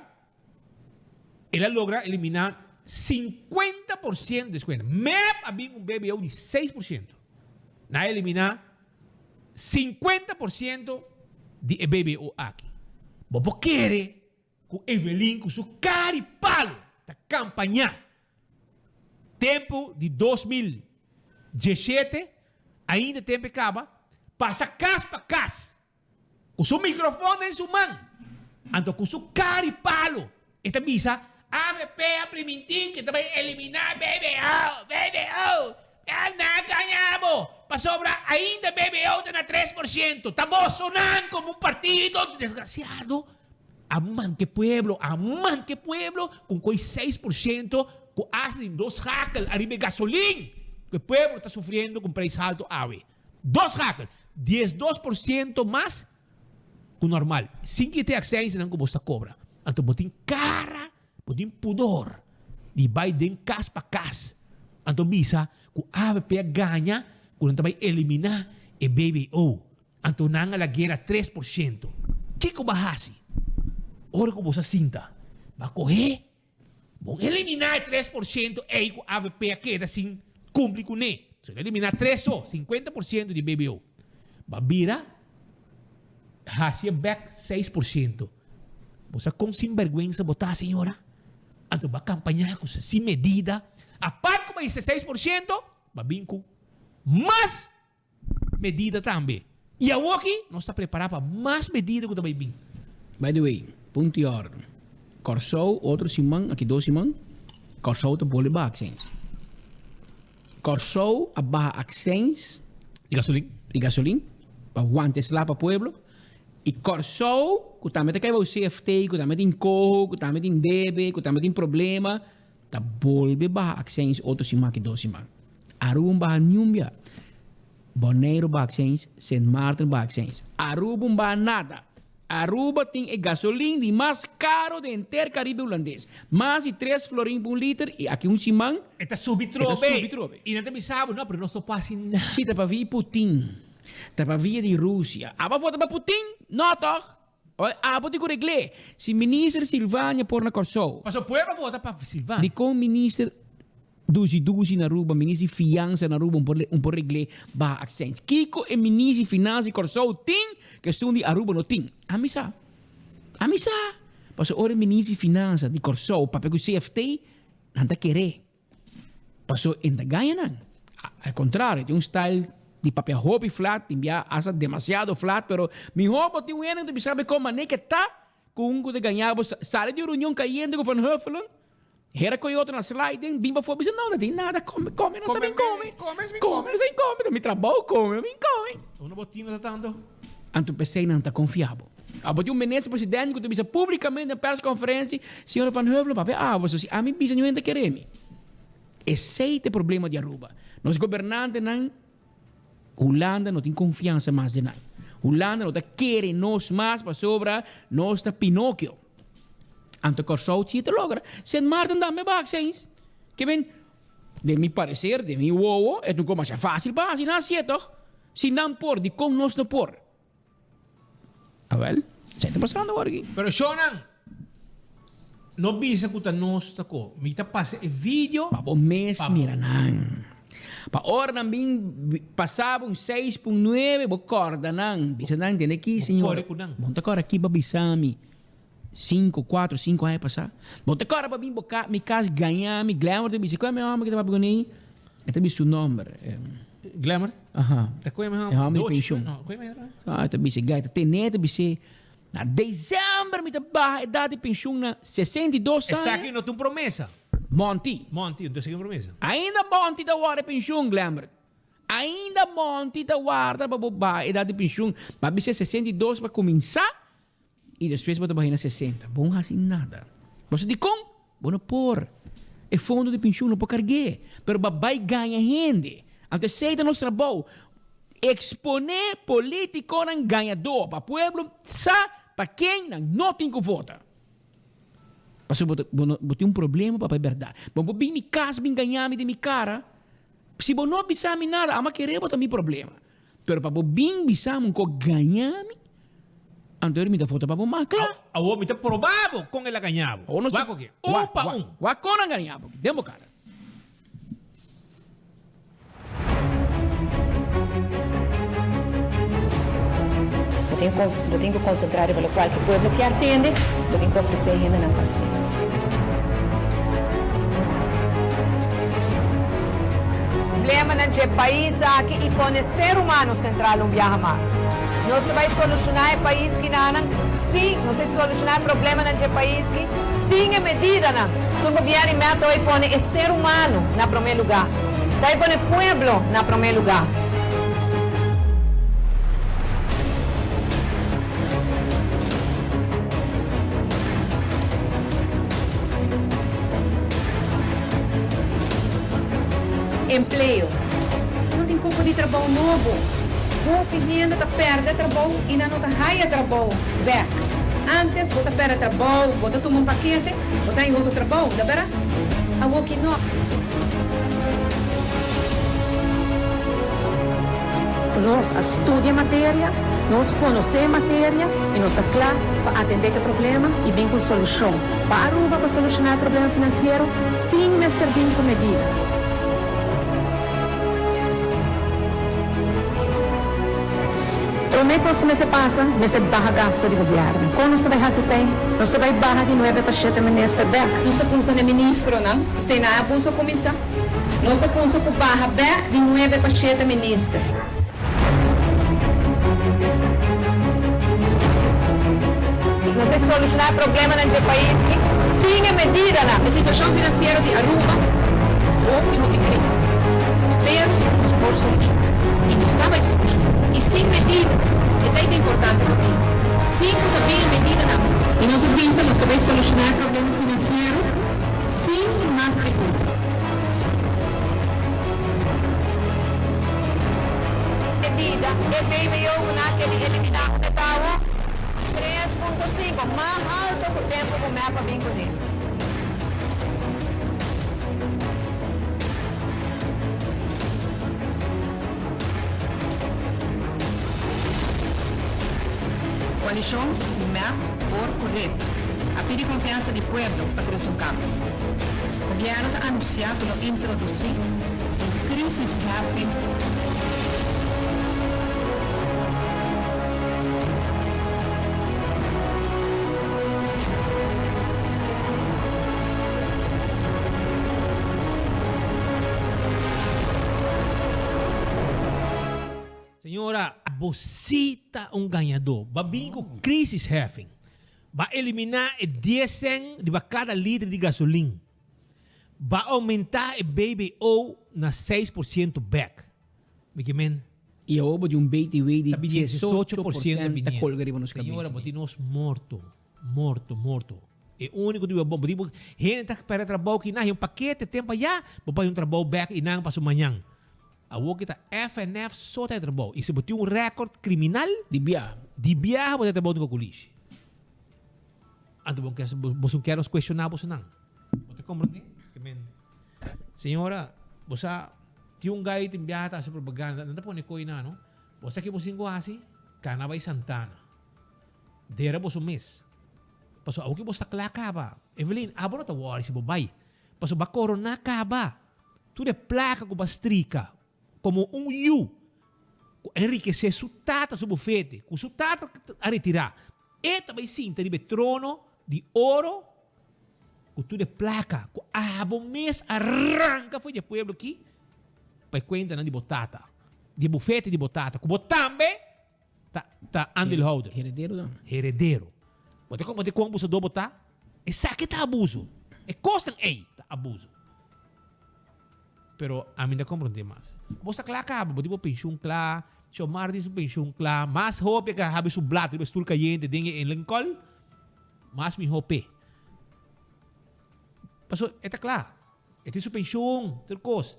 [SPEAKER 18] El a logra eliminá 50% deskuento. Mep a bin ku un BBO di 6%. Nan a eliminá 50% di e BBO aki. Bo por kere ku Evelyn ku su kara di palu ta kampañá tempu di 2017, ainda tempu e kaba, pasa kas pa kas Ku su mikrofon den su man, anto ku su kara di palu, e ta bisa, Avp a primintí ku e ta bai eliminá BBO! BBO! Nan a gaña bo! Pasobra ainda BBO ta na 3%. Ta bosonan komo un partido desgrasiado a manke pueblo, a manke pueblo ku un koi 6% ku asta di dos schakel ariba e gasolin ku e pueblo ta sufriendo ku un preis haltu awe. Dos hakel, 12% mas ku normal. Sin kita e aksènsnan ku bo sta kobra. Anto bo tin kara, bo tin pudor di bai den kas pa kas. Anto bisa ku avp a gaña ku nan ta bai eliminá e BBO. Anto nan a lagera 3%. Kiko bo a hasi ora ku bo sa sinta? Bo a kohe Bon eliminá e 3% ei ku avp a keda sin kumpli kuné. So el eliminá tres so, 50% di BBO. Ba bira hasi e bèk 6%. Bo sa kon sinbèrgwensa bo ta, señora? Anto bo a kampañá ku sin medida. Apart ku bo a hisa 6%, bo a bin ku mas medida tambe. I awoki nos ta prepará pa mas medida ku ta bai bin.
[SPEAKER 19] By the way, punto di orden. Kòrsou otro siman, aki dos siman, Kòrsou ta bolbe baha akseins. Kòrsou a baha akseins
[SPEAKER 18] Di gasolin.
[SPEAKER 19] di gasolin pa wanta e sla pa pueblo. I Kòrsou, ku tambe ta kai bou CFT, ku tambe tin koho, ku tambe tin debe, ku tambe tin problema, ta bolbe baha akseins otro siman ki dos siman. Aruba un baha niun bia. Boneiru baha akseins, Sint Maarten baha akseins. Aruba un baha nada. Aruba tin e gasolin di mas karo den henter Karibe Hulandes. Mas di tres florin pa un liter i aki un siman
[SPEAKER 18] E ta subi
[SPEAKER 19] e ta
[SPEAKER 18] trobe.
[SPEAKER 19] subi trobe.
[SPEAKER 18] I nan ta bisa bo, no, pero nos no por hasi nada.
[SPEAKER 19] Si ta pavia Putin. Ta pa via di Rusia. Abo a vota pa Putin? No toch? Abo tin ku regl'é. Si minister Silvania por na Kòrsou.
[SPEAKER 18] Pasobra pueblo a vota pa Silvania.
[SPEAKER 19] Dikon minister Dushi Dushi na Aruba, minister di Fiansa na Aruba un por regl'é baha aksèns? Kiko e minister di Finansa di Kòrsou tin ku esun di Aruba no tin? Ami sa. Ami sa. Pasobra ora e minister di Finansa di Kòrsou papia ku CFT, nan ta ker'é. Paso e ta gaña nan. Al contrario, tin un style di papia hopi flat, tin bia hasta demasiado flat, pero mihor bo tin un hende ku ta bisa bo kon manera ke ta ku un ku ta gaña bo. Sali di un reunion kayente ku Van Huffelen, hera ku e otro na sliding, bin pafó bisa no, no tin nada, kome, kome no sa bin kome, kome no sa bin kome, ta mi trabou kome, bin kome.
[SPEAKER 18] Unda bo tin no ta tanto?
[SPEAKER 19] Anto p'esei nan ta konfia bo. Abo tin un minister presidente ku ta bisa publikamente den perskonferensi, Señor Van Heuvelen, papia abo, so si ami bisa niun hende ta kere mi. Esei ta e problema di Aruba. Nos gobernantenan, Hulanda no tin konfiansa mas den nan. Hulanda no ta kere nos mas pasobra nos ta Pinocchio. Anto Kòrsou si e ta logra. Sint Maarten tambe bak seis. Ke men, den mi pareser, den mi wowo, e ta un kos masha fásil pa hasi. Nan hasié tòg. Si nan por, dikon nos no por? Awel, esei ta pasando awor aki.
[SPEAKER 18] Pero shownan, no bisa ku ta nos ta ko. Mi ta pasa e video.
[SPEAKER 19] Pa bo mes mira nan. Pa ora nan bin pasa bo un seis pun nuebe, bo kòrda nan. Bisa nan, tende aki, señor.
[SPEAKER 18] Bo kore ku nan.
[SPEAKER 19] Bo no ta kòrda aki pa bisa mi sinku, kuatro, sinku aña pasá. Bo no ta kòrda pa bin bo mi kas gaña mi. Glamour ta bisa, kua mi hòmber ki ta papia ku nei? E ta bisa su nòmber.
[SPEAKER 18] Glamour?
[SPEAKER 19] Aha.
[SPEAKER 18] Ta koe mi
[SPEAKER 19] E hòmber di penshun.
[SPEAKER 18] No, koe mi hòmber.
[SPEAKER 19] Ah, e ta bisa gai, ta ten'é, ta bis'é, na december mi ta baha edat di penshun na 62 aña.
[SPEAKER 18] Esaki no ta un promesa.
[SPEAKER 19] Monty.
[SPEAKER 18] Monty, entonces esaki un promesa.
[SPEAKER 19] Ainda Monty ta warda e penshun, Glamour. Ainda Monty ta warda pa bo baha edat di penshun. Bo a bis'é 62 pa kuminsá i despues bo ta baha na 60. Bo no hasi nada. Bo sa dikon? Bo no por. E fondo di pensioen no por cargu'é. Pero bo a bay gaña hende. Anto esey ta nos trabou. Exponé politiconan gañadó pa pueblo sa pa ken nan no tin cu vota. Pasobra bo ta, bo no, bo tin un problema papia berdad. Bo por bin mi cas bin gaña mi den mi cara. Si bo no bisa mi nada, ama kere bo ta mi problema. Pero pa bo bin bisa mi un ko gaña mi, anto eri mi ta vota pa bo mas kla.
[SPEAKER 18] Awor mi ta proba bo kon el a gaña bo. Wak oke. Un pa un.
[SPEAKER 19] Wak kon a gaña bo den bo kara.
[SPEAKER 2] Bo tin bo tin ku konsentrá riba lokual ku pueblo kier tende, bo tin ku ofresé hendenan pa hasié.
[SPEAKER 22] Problemanan dje pais aki i pone ser humano sentral un biaha mas. Nos ta bai solushoná e pais kinanan? Sí, nos ta solushoná e problemanan dje pais ki sin e medidanan. Su gobièrnu i meta oi pone e ser humano na promé lugá. Ta oi pone pueblo na promé lugá.
[SPEAKER 10] Empleo. No tin cupo di trabou nobo. Hopi hende ta perde trabou y nan no ta haya trabou bek. Antes bo ta perde trabou of bo ta tuma un pakete, bo ta haya otro trabou, da bera? Awoki no. Nos a studia materia, nos conoce materia y nos ta cla pa atende cu e problema y bin cu un solucion pa Aruba pa soluciona e problema financiero sin mester bin cu medida. Prome cos cu mester pasa, mester baha gasto di gobierno. Con nos ta bay haci esey? Nos ta bay baha di nuebe pa shete minister bek. Nos ta cunsa n'e ministronan, usted na a cunsa cuminsa. Nos ta cunsa cu baha bek di nuebe pa shete minister.
[SPEAKER 22] Nos ta soluciona e problemanan dje pais ki sin e medidanan.
[SPEAKER 10] E situacion financiero di Aruba hopi hopi critico, pero nos por soluciona.
[SPEAKER 2] Y nos ta bay soluciona. Y sin medida. Esey ta importante pa bisa. Sin cu ta bin e medidanan. Y nos a bisa nos ta bay soluciona e problema financiero sin mas medida. Medida, e BBO cu nan a kere elimina unda ta awo? 3.5, mas halto cu tempo cu mep a bin cune. Coalicion di mep por cu red a pidi confiansa di pueblo pa trece un cambio. Gobierno ta anuncia cu lo introduci un crisisheffing.
[SPEAKER 18] Señora, bo si ta un gañadó. Ba bin ku crisisheffing. Ba eliminá e dies sèn riba kada liter di gasolin. Ba oumentá e BBO na 6% bèk. Mi ke men.
[SPEAKER 19] I awor bo tin un BTW di
[SPEAKER 18] Ta bin
[SPEAKER 19] 18%
[SPEAKER 18] 18%
[SPEAKER 19] ta kolga riba nos kabesa.
[SPEAKER 18] Señora, bo tin nos morto, morto, morto. E úniko di bo bo di bo hende ta pèrdè trabou ki nan, un pakete tempu ayá, bo bai un trabou bèk i nan paso mañan. Awor ki ta FNF so ta e trabou. I si bo tin un rèkòrt kriminal.
[SPEAKER 19] Di biaha.
[SPEAKER 18] Di biaha bo ta e trabou di kokulishi. Anto bo ke boso kier nos cuestiona boso nan. Bo ta comprende? Ke men Señora, bo sa tin un guy tin biaha ta haci propaganda, nan ta pone coy nan no. Bo sa ke bo sin cu haci? Cana bay Santana. Dera boso mes. Pasobra awo ke bo sta cla caba. Evelyn, abo no ta worry si bo bay. Pasobra ba corona caba. Tur e placa cu bo a strika como un yu cu a enriquece su tata su bufete, cu su tata a retira, e ta bay sinta riba e trono di oro cu tur e placa cu abo mes a ranca for di e pueblo aki pa e cuentanan di bo tata, di e bufete di bo tata, cu bo tambe ta ta aandeelhouder.
[SPEAKER 19] Heredero dan.
[SPEAKER 18] Heredero. Bo ta comprende con abusador bo ta? Esaki ta abuso. E cosnan ey ta abuso. Pero ami ta comprende mas. Bo sta cla caba, bo tin bo pensioen cla, Xiomara tin su pensioen cla, mas hopi a habi su blat riba e stoel cayente den e Lincoln, mas miho p'e. Pasobra e ta cla, e tin su pensioen, tur cos.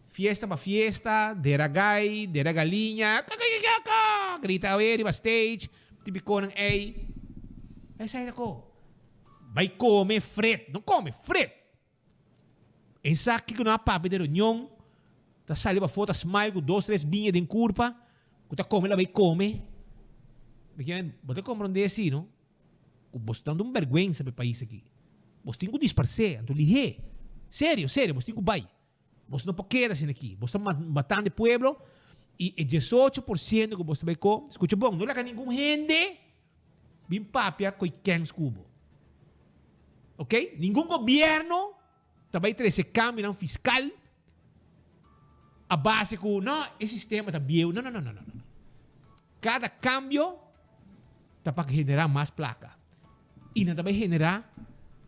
[SPEAKER 18] Fiesta pa fiesta, dera gai, dera galiña, kakakakaka, grita awe riba stage, tipiconan ey. Esey ta co. Bay come fret, no come, fret. E sa kiko nan a papia den reunion, ta sali pafó ta smile ku dos tres biña den kurpa, ku ta kome la bai kome. Bo ta komprondé si no, ku bo sta dando un bèrgwensa pa e pais aki. Bos tin ku disparsé, anto lihé. Serio, serio, bos tin ku bai. Bos no por keda asina aki. Bos ta matando e pueblo i e 18% ku bos ta bai ko, skucha bon, no laga ningun hende Bin papia koe kens ku bo. Ok? Ningun gobierno ta bai trese kambionan fiskal a base ku no, e sistema ta bieu. No, no, no, no, no. Kada kambio ta pa generá mas plaka. I nan ta bai generá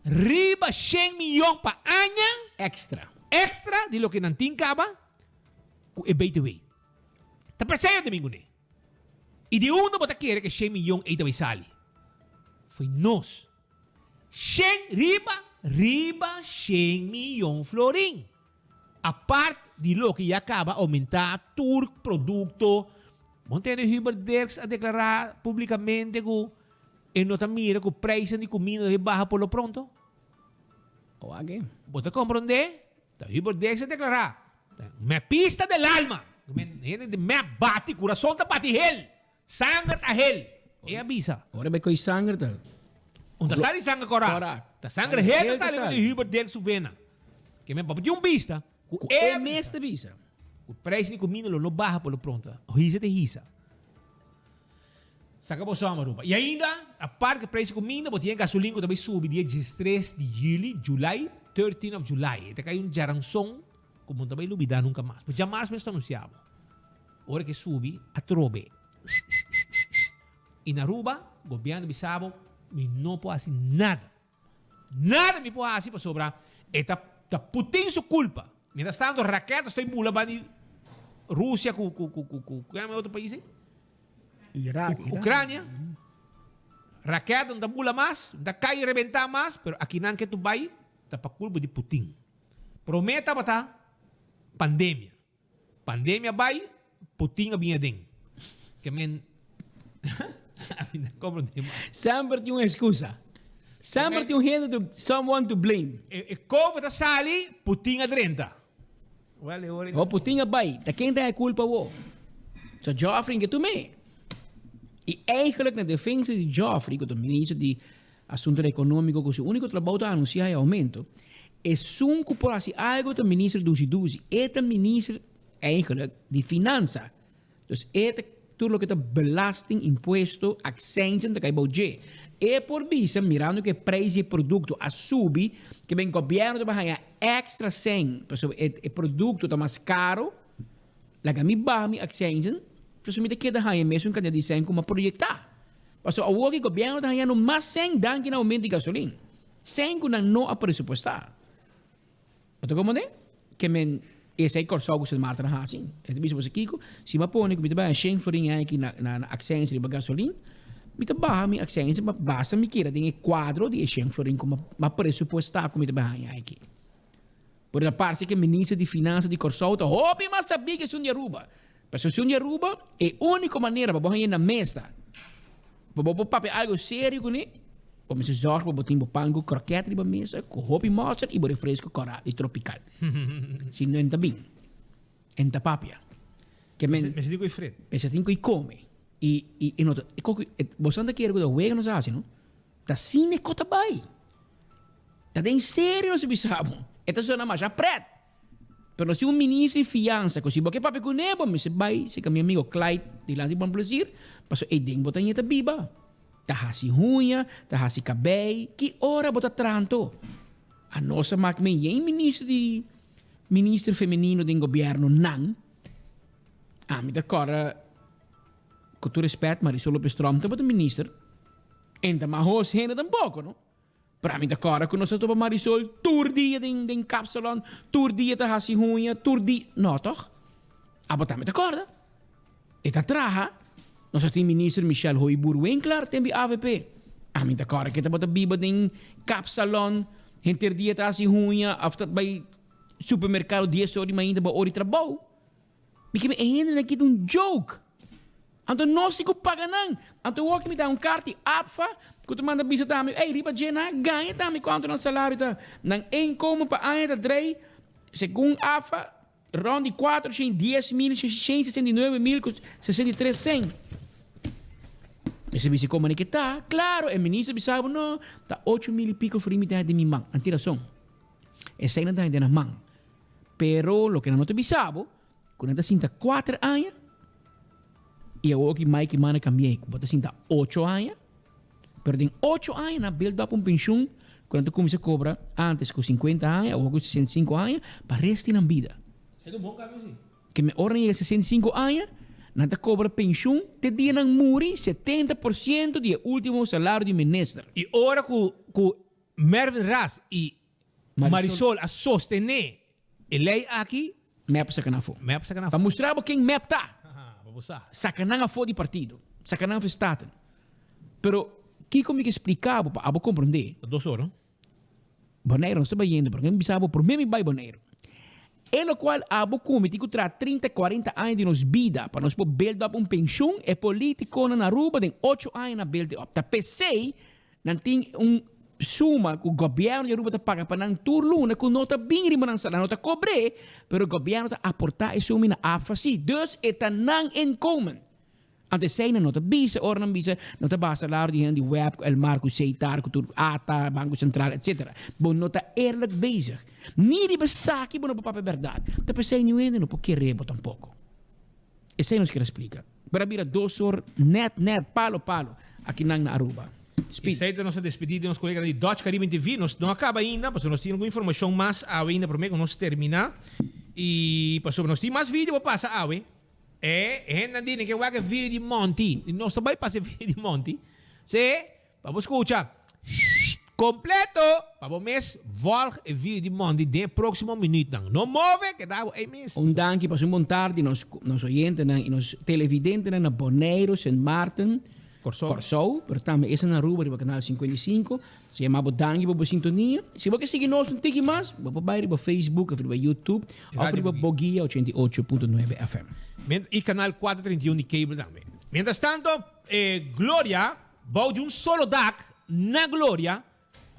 [SPEAKER 18] riba shen miyon pa aña.
[SPEAKER 19] Extra.
[SPEAKER 18] Extra di loke nan tin kaba ku e BTW. Ta presente mi kuné. I di unda bo ta kere ku e shen miyon ei ta bai sali? Fo'i nos. Shen riba riba shen miyon florin. Apart di loke ya kaba oumentá tur produkto. Bo ntende Hubert Dirks a deklará publikamente ku e no ta mira ku preisnan di kuminda ta bai baha por lo pronto? Bo ta komprondé? Ta Hubert Dirks a deklará. Me pista del alma. Hende di me bati, kurason ta bati hel. Sanger ta hel. E a bisa.
[SPEAKER 19] Ora bai koi sanger ta.
[SPEAKER 18] Un ta sali sanger kora.
[SPEAKER 19] Kora.
[SPEAKER 18] Ta sanger hel ta sali di Hubert Dirks su vena. Ke men papia tin un bista.
[SPEAKER 19] Ku e mes ta bisa.
[SPEAKER 18] Ku prijs di kumina lo no baha por lo pronto. Hisa te hisa. Saka bo sòma Aruba. I ainda, apart ku prijs di kuminda, bo tin e gasolin ku ta bai subi dia 13 di juli, July, 13 of July. E ta kai un djaranson. Ku bo no ta bai lubidá nunka mas. Bo djamars mes ta anunsiá bo. Ora ke subi, atrobe. I na Aruba, gobièrnu bisa bo, mi no por hasi nada. Nada mi por hasi pasobra e ta ta Putin su kulpa. Mientras tanto, raketa stoi bula banda di. Rusia ku ku ku ku ku ku otro pais ei?
[SPEAKER 19] Irak,
[SPEAKER 18] Ucrania. Raket no ta bula mas, no ta kai rebentá mas, pero akinan ke tu bai ta pa kulpa di Putin. Promé tabata pandemia. Pandemia bai, Putin a bin aden. Ke men ami no komprendé mas.
[SPEAKER 19] Semper tin un excusa. Semper tin un hende to, someone to blame.
[SPEAKER 18] E Covid a sali, Putin a drenta. Well, e ora.
[SPEAKER 19] Oh, Putin a bai. Ta ken ta e culpa awo? So Geoffrey ke tum'é. I eigenlijk na defensa di Geoffrey, ku ta minister di Asuntonan Economico, ku su unico trabou ta anuncia e aumento, esun ku por hasi algo ta minister Dusi Dusi. E ta minister eigenlijk di finansa. Dus e ta tur loke ta belasting, impuesto, accijnzen ta kai bou dje. E por bisa mirando ku e prijs di e produkto a subi, ke ben gobièrnu ta bai haña extra sèn pasobra e produkto ta mas karo, laga mi baha mi accijnzen, pasobra mi ta keda haña e mesun kantidat di sèn ku mi a proyektá. Pasobra awor ki gobièrnu ta hañando mas sèn danki na oumento di gasolin, sèn ku nan no a presupuestá. Bo ta komprendé? Ke men esei Kòrsou ku Sint Maarten a hasi. E ta bisa boso kiko, si mi a pone ku mi ta baha shen florin aki na na aksensia riba gasolin, mi ta baha mi aksensia pa basta mi keda den e kuadro di e shen florin ku mi a presupuestá ku mi ta bai haña aki. Por ta parse ku e minister di finansa di Kòrsou ta hopi mas sabí ku esun di Aruba. Pasobra esun di Aruba, e úniko manera pa bo haña na mesa, pa bo por papia algu serio kuné, bo mester zòrg pa bo tin bo pan ku krokèt riba mesa, ku hopi mòster i bo refresko kòrá di tropikal. Si no, e no ta bin. E no ta papia. Ke men.
[SPEAKER 18] Mester tin ku e fret.
[SPEAKER 19] Mester tin ku e kome. I, i, e no ta, e koko, e, boso ta kere ku ta wega nos a hasi, no? Ta asina e kos ta bai. Ta den serio nos a bisa bo. E ta sona masha pret. Pero si un minister di fiansa ku si bo ke papia kuné bo mester bai serka mi amigo Clyde dilanti Bon Plesir pasobra ei den bo ta ña ta biba. Ta hasi huña, ta hasi kabei, ki ora bo ta tranto? Anos a mak men yen minister di minister femenino den gobierno nan. Ami ta kòrda ku tur respèt Marisol Lopez Tromp tabata minister en ta mahos hende tampoko no. Pero ami ta kòrda ku nos ta topa Marisol tur dia den den kapsalon, tur dia ta hasi huña, tur dia. No tòg? Abo tambe ta kòrda. E ta traha. Nos a tin minister Michelle Hooyboer-Winklaar tempu di avp. Ami ta kòrda ku e tabata biba den kapsalon, henter dia ta hasi huña òf ta bai supermerkado dies or di mainta pa ora di trabou. Mi ke e hendenan aki ta un joke. Anto nos tin ku paga nan. Anto awor ki mi ta un karta di APFA ku ta manda bisa tambe, ey riba dje nan a gaña tambe kuantu nan salario ta. Nan inkomen pa aña ta drei segun APFA rond di 410.669 mil ku 63 sen. Mester bisa komo ke ta. Klaro e minister bisa bo no, ta 8 mil i piko florin mi ta den mi man. Nan tin rason. Esei nan ta den nan man. Pero loke nan no ta bisa bo, ku nan ta sinta kuater aña, i awor ki Mike i Mana kambi'é ku bo ta sinta ocho aña, pero den ocho aña nan a build up un penshun ku nan ta kuminsá kobra antes ku sinkuenta aña, awor ku 65 aña, pa rest di nan bida.
[SPEAKER 18] Esei ta un bon kambio si.
[SPEAKER 19] Ke me ora nan yega 65 aña, nan ta kobra penshun te dia nan muri 70% di e ultimo salario di minister.
[SPEAKER 18] I ora ku ku Mervin Ras i Marisol a sostené e lei aki.
[SPEAKER 19] Mep saka nan afó.
[SPEAKER 18] Mep saka nan afó.
[SPEAKER 19] Pa mustra bo ken mep ta.
[SPEAKER 18] Pa bo sa.
[SPEAKER 19] Saka nan afó di partido. Saka nan afó di Staten. Pero kiko mi ke splika bo pa abo komprondé.
[SPEAKER 18] Ta dos ora.
[SPEAKER 19] Boneiru no sta bayendo pero mi bisa bo promé mi bai Boneiru. E lokual abo ku mi tin ku traha trinta kuarenta aña di nos bida pa nos por build up un penshun e politikonan na Aruba den ocho aña nan build it up. Ta p'esei Nan tin un suma ku gobièrnu di Aruba ta paga pa nan tur luna ku no ta bin riba nan salario, no ta kobr'é, pero gobièrnu ta aportá e suma i nan AFA sí. Dus e ta nan inkomen. Anto esei nan no ta bisa ora nan bisa no ta baha salario di hende di web ku Elmar ku Setar ku tur ata, Banko Sentral etsetera. Bo no ta eerlijk bezig. Ni riba esaki bo no por papia bèrdat. Ta p'esei niun hende no por kere bo tampoko. Esei nos kier a splika. Pero a bira dos or net net, palo palo, akinan na Aruba.
[SPEAKER 18] Speed. Esei ta nos a despedí di nos koleganan di Dutch Caribbean TV. Nos no a kaba ainda, pasobra nos tin algun informashon mas awe ainda promé ku nos terminá. I pasobra nos tin mas video pa pasa awe. E hendenan di nan ke wak e video di Monty. I nos ta bai pasa e video di Monty. Se, pa bo skucha. Kompleto! Pa bo mes volg e video di Mondi den e próksimo minütnan. No move, keda bo ei mes.
[SPEAKER 19] Un danki, pasa un bon tardi nos nos oyentenan y nos televidentenan na Boneiru, Sint Maarten, Kòrsou, pero tambe esa na Aruba riba kanal 55. Se yama bo danki pa bo sintonia. Si bo ke sigui nos un tiki mas, bo por bai riba Facebook of riba YouTube of riba Boguia 88.9 FM.
[SPEAKER 18] Y kanal 431 di cable tambe. Mientras tanto, e Gloria, bou di un solo dak na Gloria,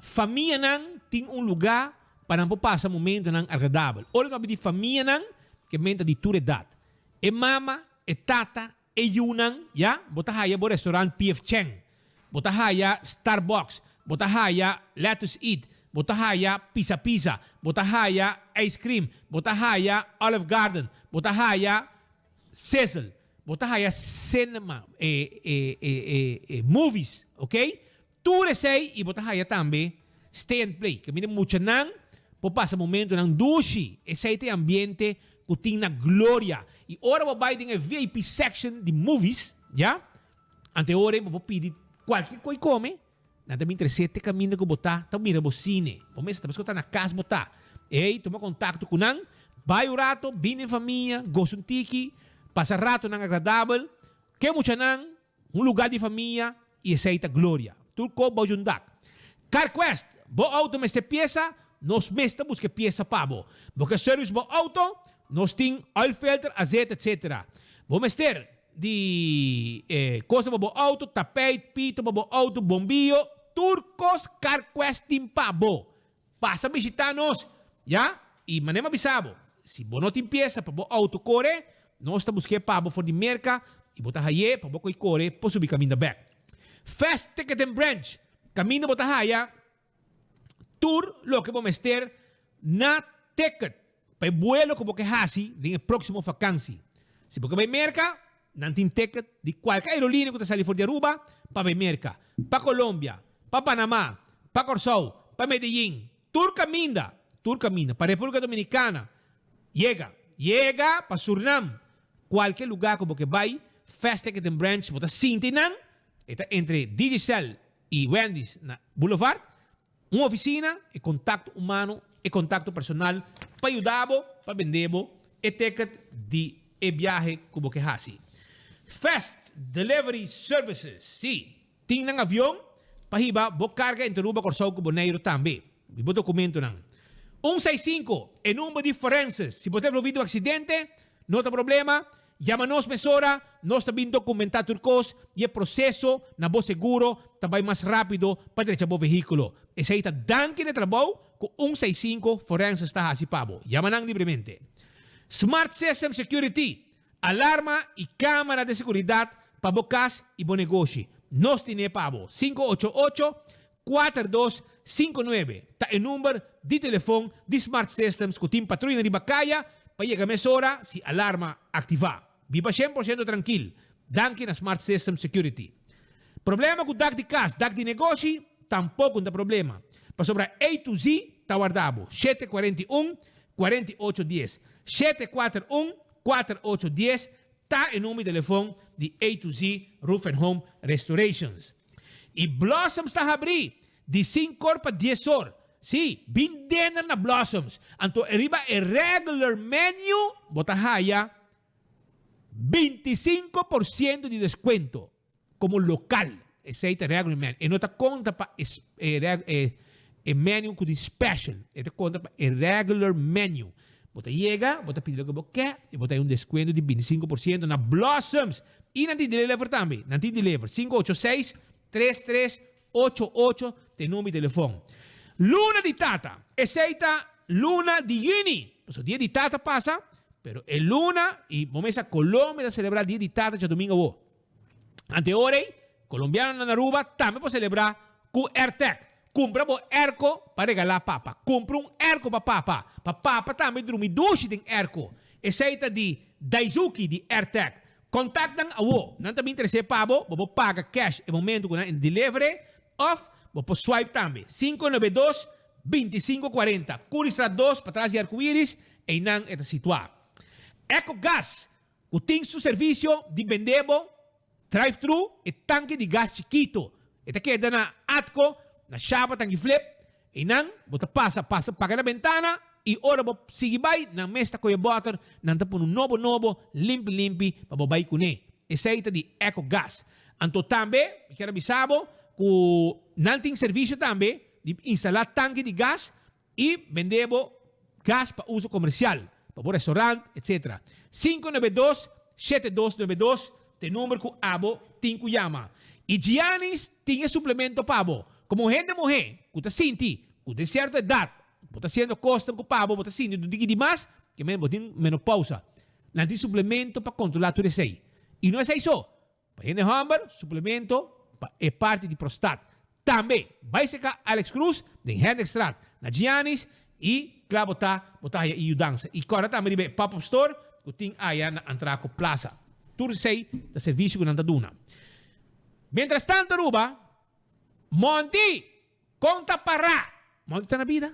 [SPEAKER 18] famianan tin un lugá pa nan por pasa momentonan agradabel. Ora mi papia di famianan, ke menta di tur edat. E mama, e tata, E yunan, ya, bo ta haya bo restaurant PF Chang, bo ta haya Starbucks, bo ta haya Lettuce Eat, bo ta haya Pizza Pizza, bo ta haya Ice Cream, bo ta haya Olive Garden, bo ta haya Sizzle, bo ta haya cinema, e, e, e, e, e movies, ok? Tur esei i bo ta haya tambe stay and play, kaminda muchanan por pasa momentonan dushi. Esei ta e ambiente ku tin na Gloria. I ora bo bai den e VIP section di movies, ya, ante ora ei bo por pidi kualke koi kome, nan ta bin trese te kaminda ku bo ta, ta mira bo sine. Bo mester ta pasobra ta na kas bo ta. Ei, tuma kontakto ku nan, bai un rato, bin den famia, gosa un tiki, pasa ratonan agradabel, ke muchanan, Un lugar di famia y esey ta Gloria. Tur cos bao djun dak. CarQuest, bo auto mester pieza? Nos mes ta busca e pieza pa bo. Bo ke service bo auto? Nos tin oil filter, azeta etc. Bo mester di cosa pa bo auto, tapijt, pito pa bo auto, bombiyo, tur cos CarQuest tin pa bo. Pasa bishita nos, ya, y manera mi a bisa bo, si bo no tin pieza pa bo auto core, nos ta busque pa bo for di Merca y bo ta haye pa bo coy core por subi caminda bek. Fast Ticket and Branch, caminda bo ta haya tur loke bo mester na ticket pa e buelo cu bo ke haci den e proximo vakantie. Si bo ke bay Merca, nan tin ticket di cualke aerolinea cu ta sali for di Aruba pa bay Merca, pa Colombia, pa Panama, pa Corsou, pa Medellin, tur caminda, tur caminda, pa Republica Dominicana, yega, yega pa Surinam, cualke lugar cu bo ke bay, Fast Ticket and Branch bo ta sinti nan, e ta entre Digicel y Wendy's na Boulevard. Un oficina, e contacto humano, e contacto personal pa yuda bo pa bende bo e ticket di e biahe cu bo ke haci. Fast Delivery Services, si, tin nan avion pa hiba bo carga entre Aruba, Corsou cu Boneiru tambe. Di bo documentonan. Un seis cinco, e number di forenses. Si bo ta envolvi den un accidente, no ta problema, Yama nos mesora, nos ta bin documentá tur cos y e proceso na bo seguro ta bay mas rapido pa drecha bo vehiculo. Esey ta danki na e trabou cu un seis cinco Forenses ta haci pa bo. Yama nan libremente. Smart System Security, alarma y camara de seguridad pa bo cas y bo negoshi. Nos tine pa bo. 588 4259 ta e number di telefon di Smart Systems ku tin patruyanan riba kaya pa yega mesora si alarma aktivá. Biba shen por shento trankil, danki na Smart Systems Security. Problema ku dak di kas, dak di negoshi, tampoko no ta problema, pasobra A to Z ta warda bo, 741 48 dies, 741 48 dies ta e number di telefon di A to Z Roof and Home Restorations. Y Blossoms ta habrí di sinkor pa dies or. Sí, bin dinner na Blossoms. Anto riba e regular menu bo ta haya 25% di descuento como local. Esey ta regular menu. E no ta conta pa e menu cu di special. E ta conta pa e regular menu. Bo ta yega, bo ta pidi loke bo ke y bo ta haya un descuento di 25% na Blossoms. Y nan tin deliver tambe. Nan tin deliver. 586 3388 ta e number di telefon. Luna di Tata. Esey ta luna di juni. Pasobra dia di Tata pasa, pero e luna y bo mesa Colombia ta celebra dia di Tata djadomingo awo. Ante ora ei, Colombianonan na Aruba tambe por celebra cu Airtag. Cumpra bo airco pa regala papa. Cumpra un airco pa papa, pa papa tambe drumi dushi den airco. Esey ta di Daizuki di Airtag. Contact nan awo. Nan ta bin trece pa bo, bo por paga cash e momento cu nan deliver of bo por swipe tambe. 592 2540, Curiestraat 2, patras di Arcoiris, eynan e ta situa. Ecogas Cu tin su servicio di bende bo drive-thru e tanke di gas chikito. E ta keda na Atco. Na Shaba Tanki Flip, einan bo ta pasa, pasa paga na bentana y ora bo sigui bay, nan mes ta coge boter, nan ta pone un nobo nobo, limpi limpi pa bo bay cune. Esey ta di Eco Gas. Anto tambe mi kier a bisa bo cu nan tin servicio tambe di instala tanki di gas y bende bo gas pa uso comercial, pa bo restaurant, etc. 592 7292 ta e number cu abo tin cu yama. Y Giannis tin e suplemento pa bo. Como un hende muhe cu ta sinti cu den cierto edad bo ta haciendo cosnan cu pa bo bo ta sinti un tiki di mas, ke men bo tin menopausa. Nan tin suplemento pa controla tur esey. Y no esey so, Pa hende hòmber, suplemento pa e parti di prostat. Tambe, bai seka Alex Cruz den Hendrikstraat na Giannis i kla bo ta, bo ta haya e yudansa. I kòrda tambe riba e pop-up store ku tin aya na Antraco Plaza. Tur esei ta servisio ku nan ta duna. Mientrastanto Aruba, Monty! Kon ta pará? Monty ta na bida?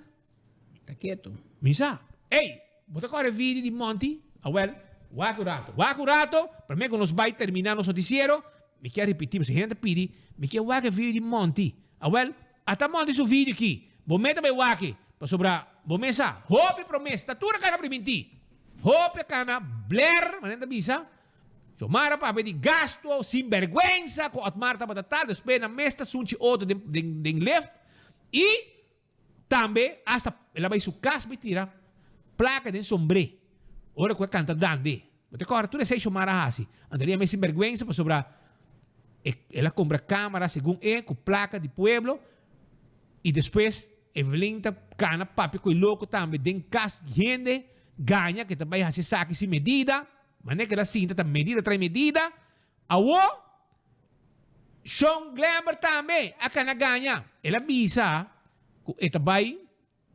[SPEAKER 19] Ta ketu.
[SPEAKER 18] Mi sa. Ey, bo ta kòrda e video di Monty? Awèl, wak un rato. Wak un rato, promé ku nos bai terminá nos notisiero, mi kier ripití, pasobra hende ta pidi, mi kier wak e video di Monty. Awèl, ata Monty su video aki. Bo mes ta bai wak e, pasobra bo mes sa, hopi promesa, ta tur a kana primintí. Hopi a kana bler, manera nan ta bisa, Xiomara papia di gasto sinberguensa cu Otmar tabata ta, despues nan mes ta sunchi otro den den den lift y tambe hasta el a bay su cas bay tira placa den sombre ora cu a canta dande. Bo ta corda tur esey Xiomara a haci. Anto el a yama e sinberguensa pasobra e el a cumpra camara segun e cu placa di pueblo y despues Evelyn ta cana papia cu e loco tambe den cas di hende gaña cu e ta bay haci esaki sin medida. Manera ku el a sinta ta medida tras medida. Awor, Shon Glember tambe a kana gaña. El a bisa ku e ta bai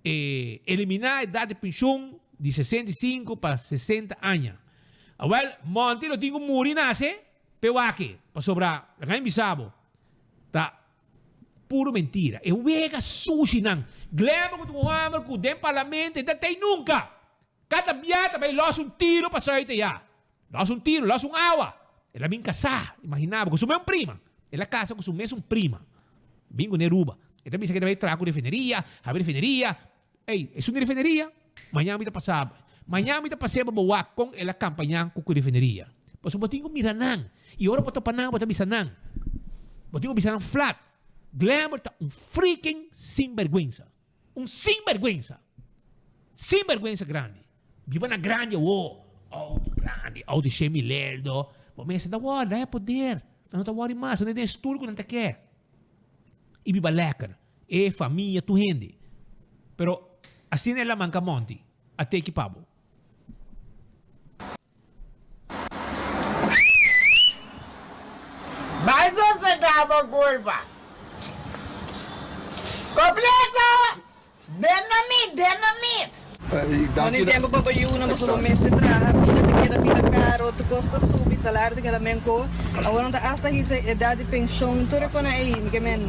[SPEAKER 18] eliminá edat di penshun di 65 pa 60 aña. Awel, Monty lo tin ku muri nase p'e wak-e, pasobra laga mi bisa bo, ta puro mentira. E wega sushi nan. Glember ku ta un hòmber ku den parlamento e ta tei nunka. Kada bia ta bai los un tiro pa suite ya. Los un tiro, los un awa. El a bin kasá, imaginá bo, ku su mes prima. El a kasa ku su mesun prima. Bin ku Neruba. E ta bisa ku e ta bai traha ku refineria, habri refineria. Ey, esun di refineria, mañan mi ta pasa. Mañan mi ta pas'é pa bo wak kon el a kampañá ku ku refineria. Pasobra bo tin ku mira nan. I ora bo topa nan, bo ta bisa nan. Bo tin ku bisa nan flat. Glamour ta un freaking sinbergwensa. Un sinbergwensa. Sinbergwensa grandi. Biba na grandi awo. Auto grandi, auto shen milerdo. Bo mester ta wòrdu, nan e poder. Nan no ta wòrdu mas, nan den stoel ku nan ta ke. I biba lèker. E famia, tur hende. Pero asina e laman ka monti. A teki pa bo.
[SPEAKER 1] Bai sosegá bo kurpa. Kompleto! Dynamit! Dynamit!
[SPEAKER 10] Moni tempo pa bo yunan pasobra bo mester traha, bida ta keda bira karo, tur kos ta subi, salario ta keda menko, awor nan ta asta hisa edat di penshon, tur e kona ei, mi ke men.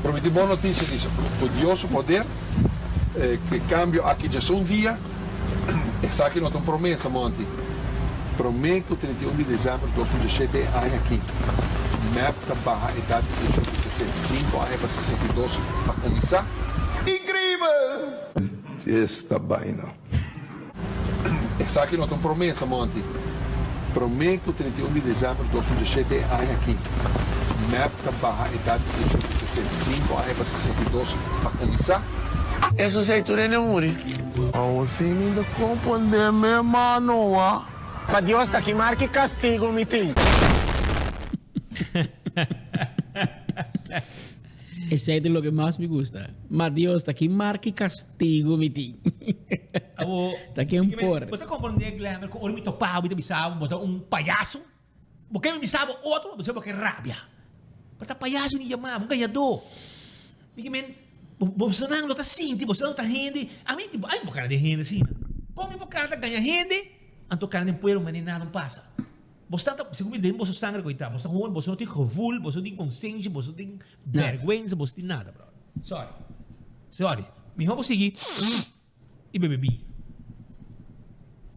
[SPEAKER 4] Pero mi tin bon noticia, dice, cu Dios su poder, e cambio aki djes un dia. Esaki no ta un promesa, Monty. Promé ku 31 di desèmber 2017 e aña aki, mep ta baha edat di penshon di 65 aña pa 62 pa kuminsá.
[SPEAKER 5] Increíbel! Esta baina.
[SPEAKER 4] Esaki no ta un promesa, Monty. Promé ku 31 di desèmber 2017 e aña aki, mep ta baha edat di penshon di 65 aña pa 62 pa kuminsá.
[SPEAKER 1] Eso si tur hende muri. Awor si mi ta comprende mi manoa. Pa Dios ta ki mar ki castigo mi tin.
[SPEAKER 19] Esei ta loke mas mi gusta. Ma Dios ta ki mar ki castigo mi tin.
[SPEAKER 18] Awo,
[SPEAKER 19] Ta ken por.
[SPEAKER 18] Bo ta comprende Glenn cu ora mi topa bo mi ta bisa bo bo ta un payaso? Bo ke mi bisa bo otro, bo bisa bo ke rabia. Pero ta payaso mi yama bo, un gañadó. Mi ke men, bosonan lo ta sinti, bosonan lo ta hende. Ami, ami por kana den hende asina. Kon mi por kana ta gaña hende, anto kana den pueblo manera nada no pasa. Bosonan ta, segun mi den boso sangre ku ta, boso ta hopi, boso no tin gevoel, boso no tin konsensia, boso no tin bèrgwensa, boso no tin nada, brother. Sorry. Sorry. Mihó bo sigui i bebe biña.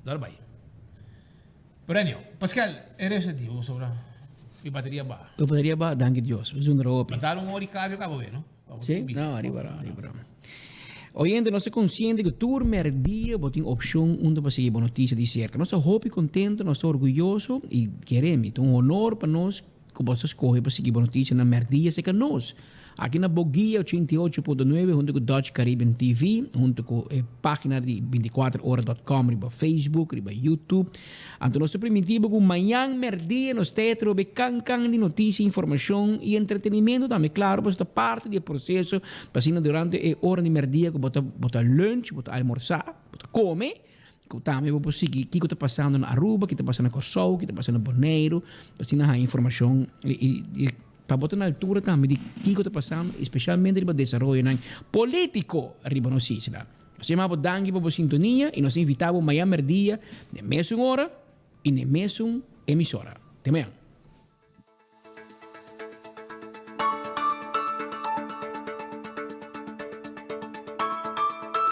[SPEAKER 18] Dor bai. Pero anyhow, Pascal, e resto di bo sobra mi bateria baha.
[SPEAKER 19] Bo bateria baha, danki Dios. Zonder hopi.
[SPEAKER 18] Mataron un ora i karga kaba be, no?
[SPEAKER 19] Si? No, ariba ra, ariba ra. Oyente, nos ta konsiente ku tur mèrdia bo tin opshon unda pa sigui bo notisia di serka. Nos ta hopi kontentu, nos ta orguyoso i kere mi, ta un honor pa nos ku bo ta skohe pa sigui bo notisia na mèrdia serka nos. Aki na Boguia 88.9 huntu ku Dutch Caribbean TV, huntu ku e pagina di 24 ora dot com riba Facebook, riba YouTube. Anto nos ta primintí bo ku mañan mèrdia nos ta atrobe kan kan di notisia, informashon i entretenimento tambe. Klaro pasobra ta parti di e proseso pa asina durante e ora di mèrdia ku bo ta bo ta lunch, bo ta almorsá, bo ta kome, ku tambe bo por sigui kiko ta pasando na Aruba, ki ta pasando na Kòrsou, ki ta pasando na Boneiru, pa asina haña informashon i i. Pa bo ta na altura tambe di kiko ta pasando, especialmente riba desaroyonan politico riba nos isla. Nos yama bo danki pa bo sintonia y nos ta invita bo mañan merdia n'e mesun ora y n'e mesun emisora. Te mañan.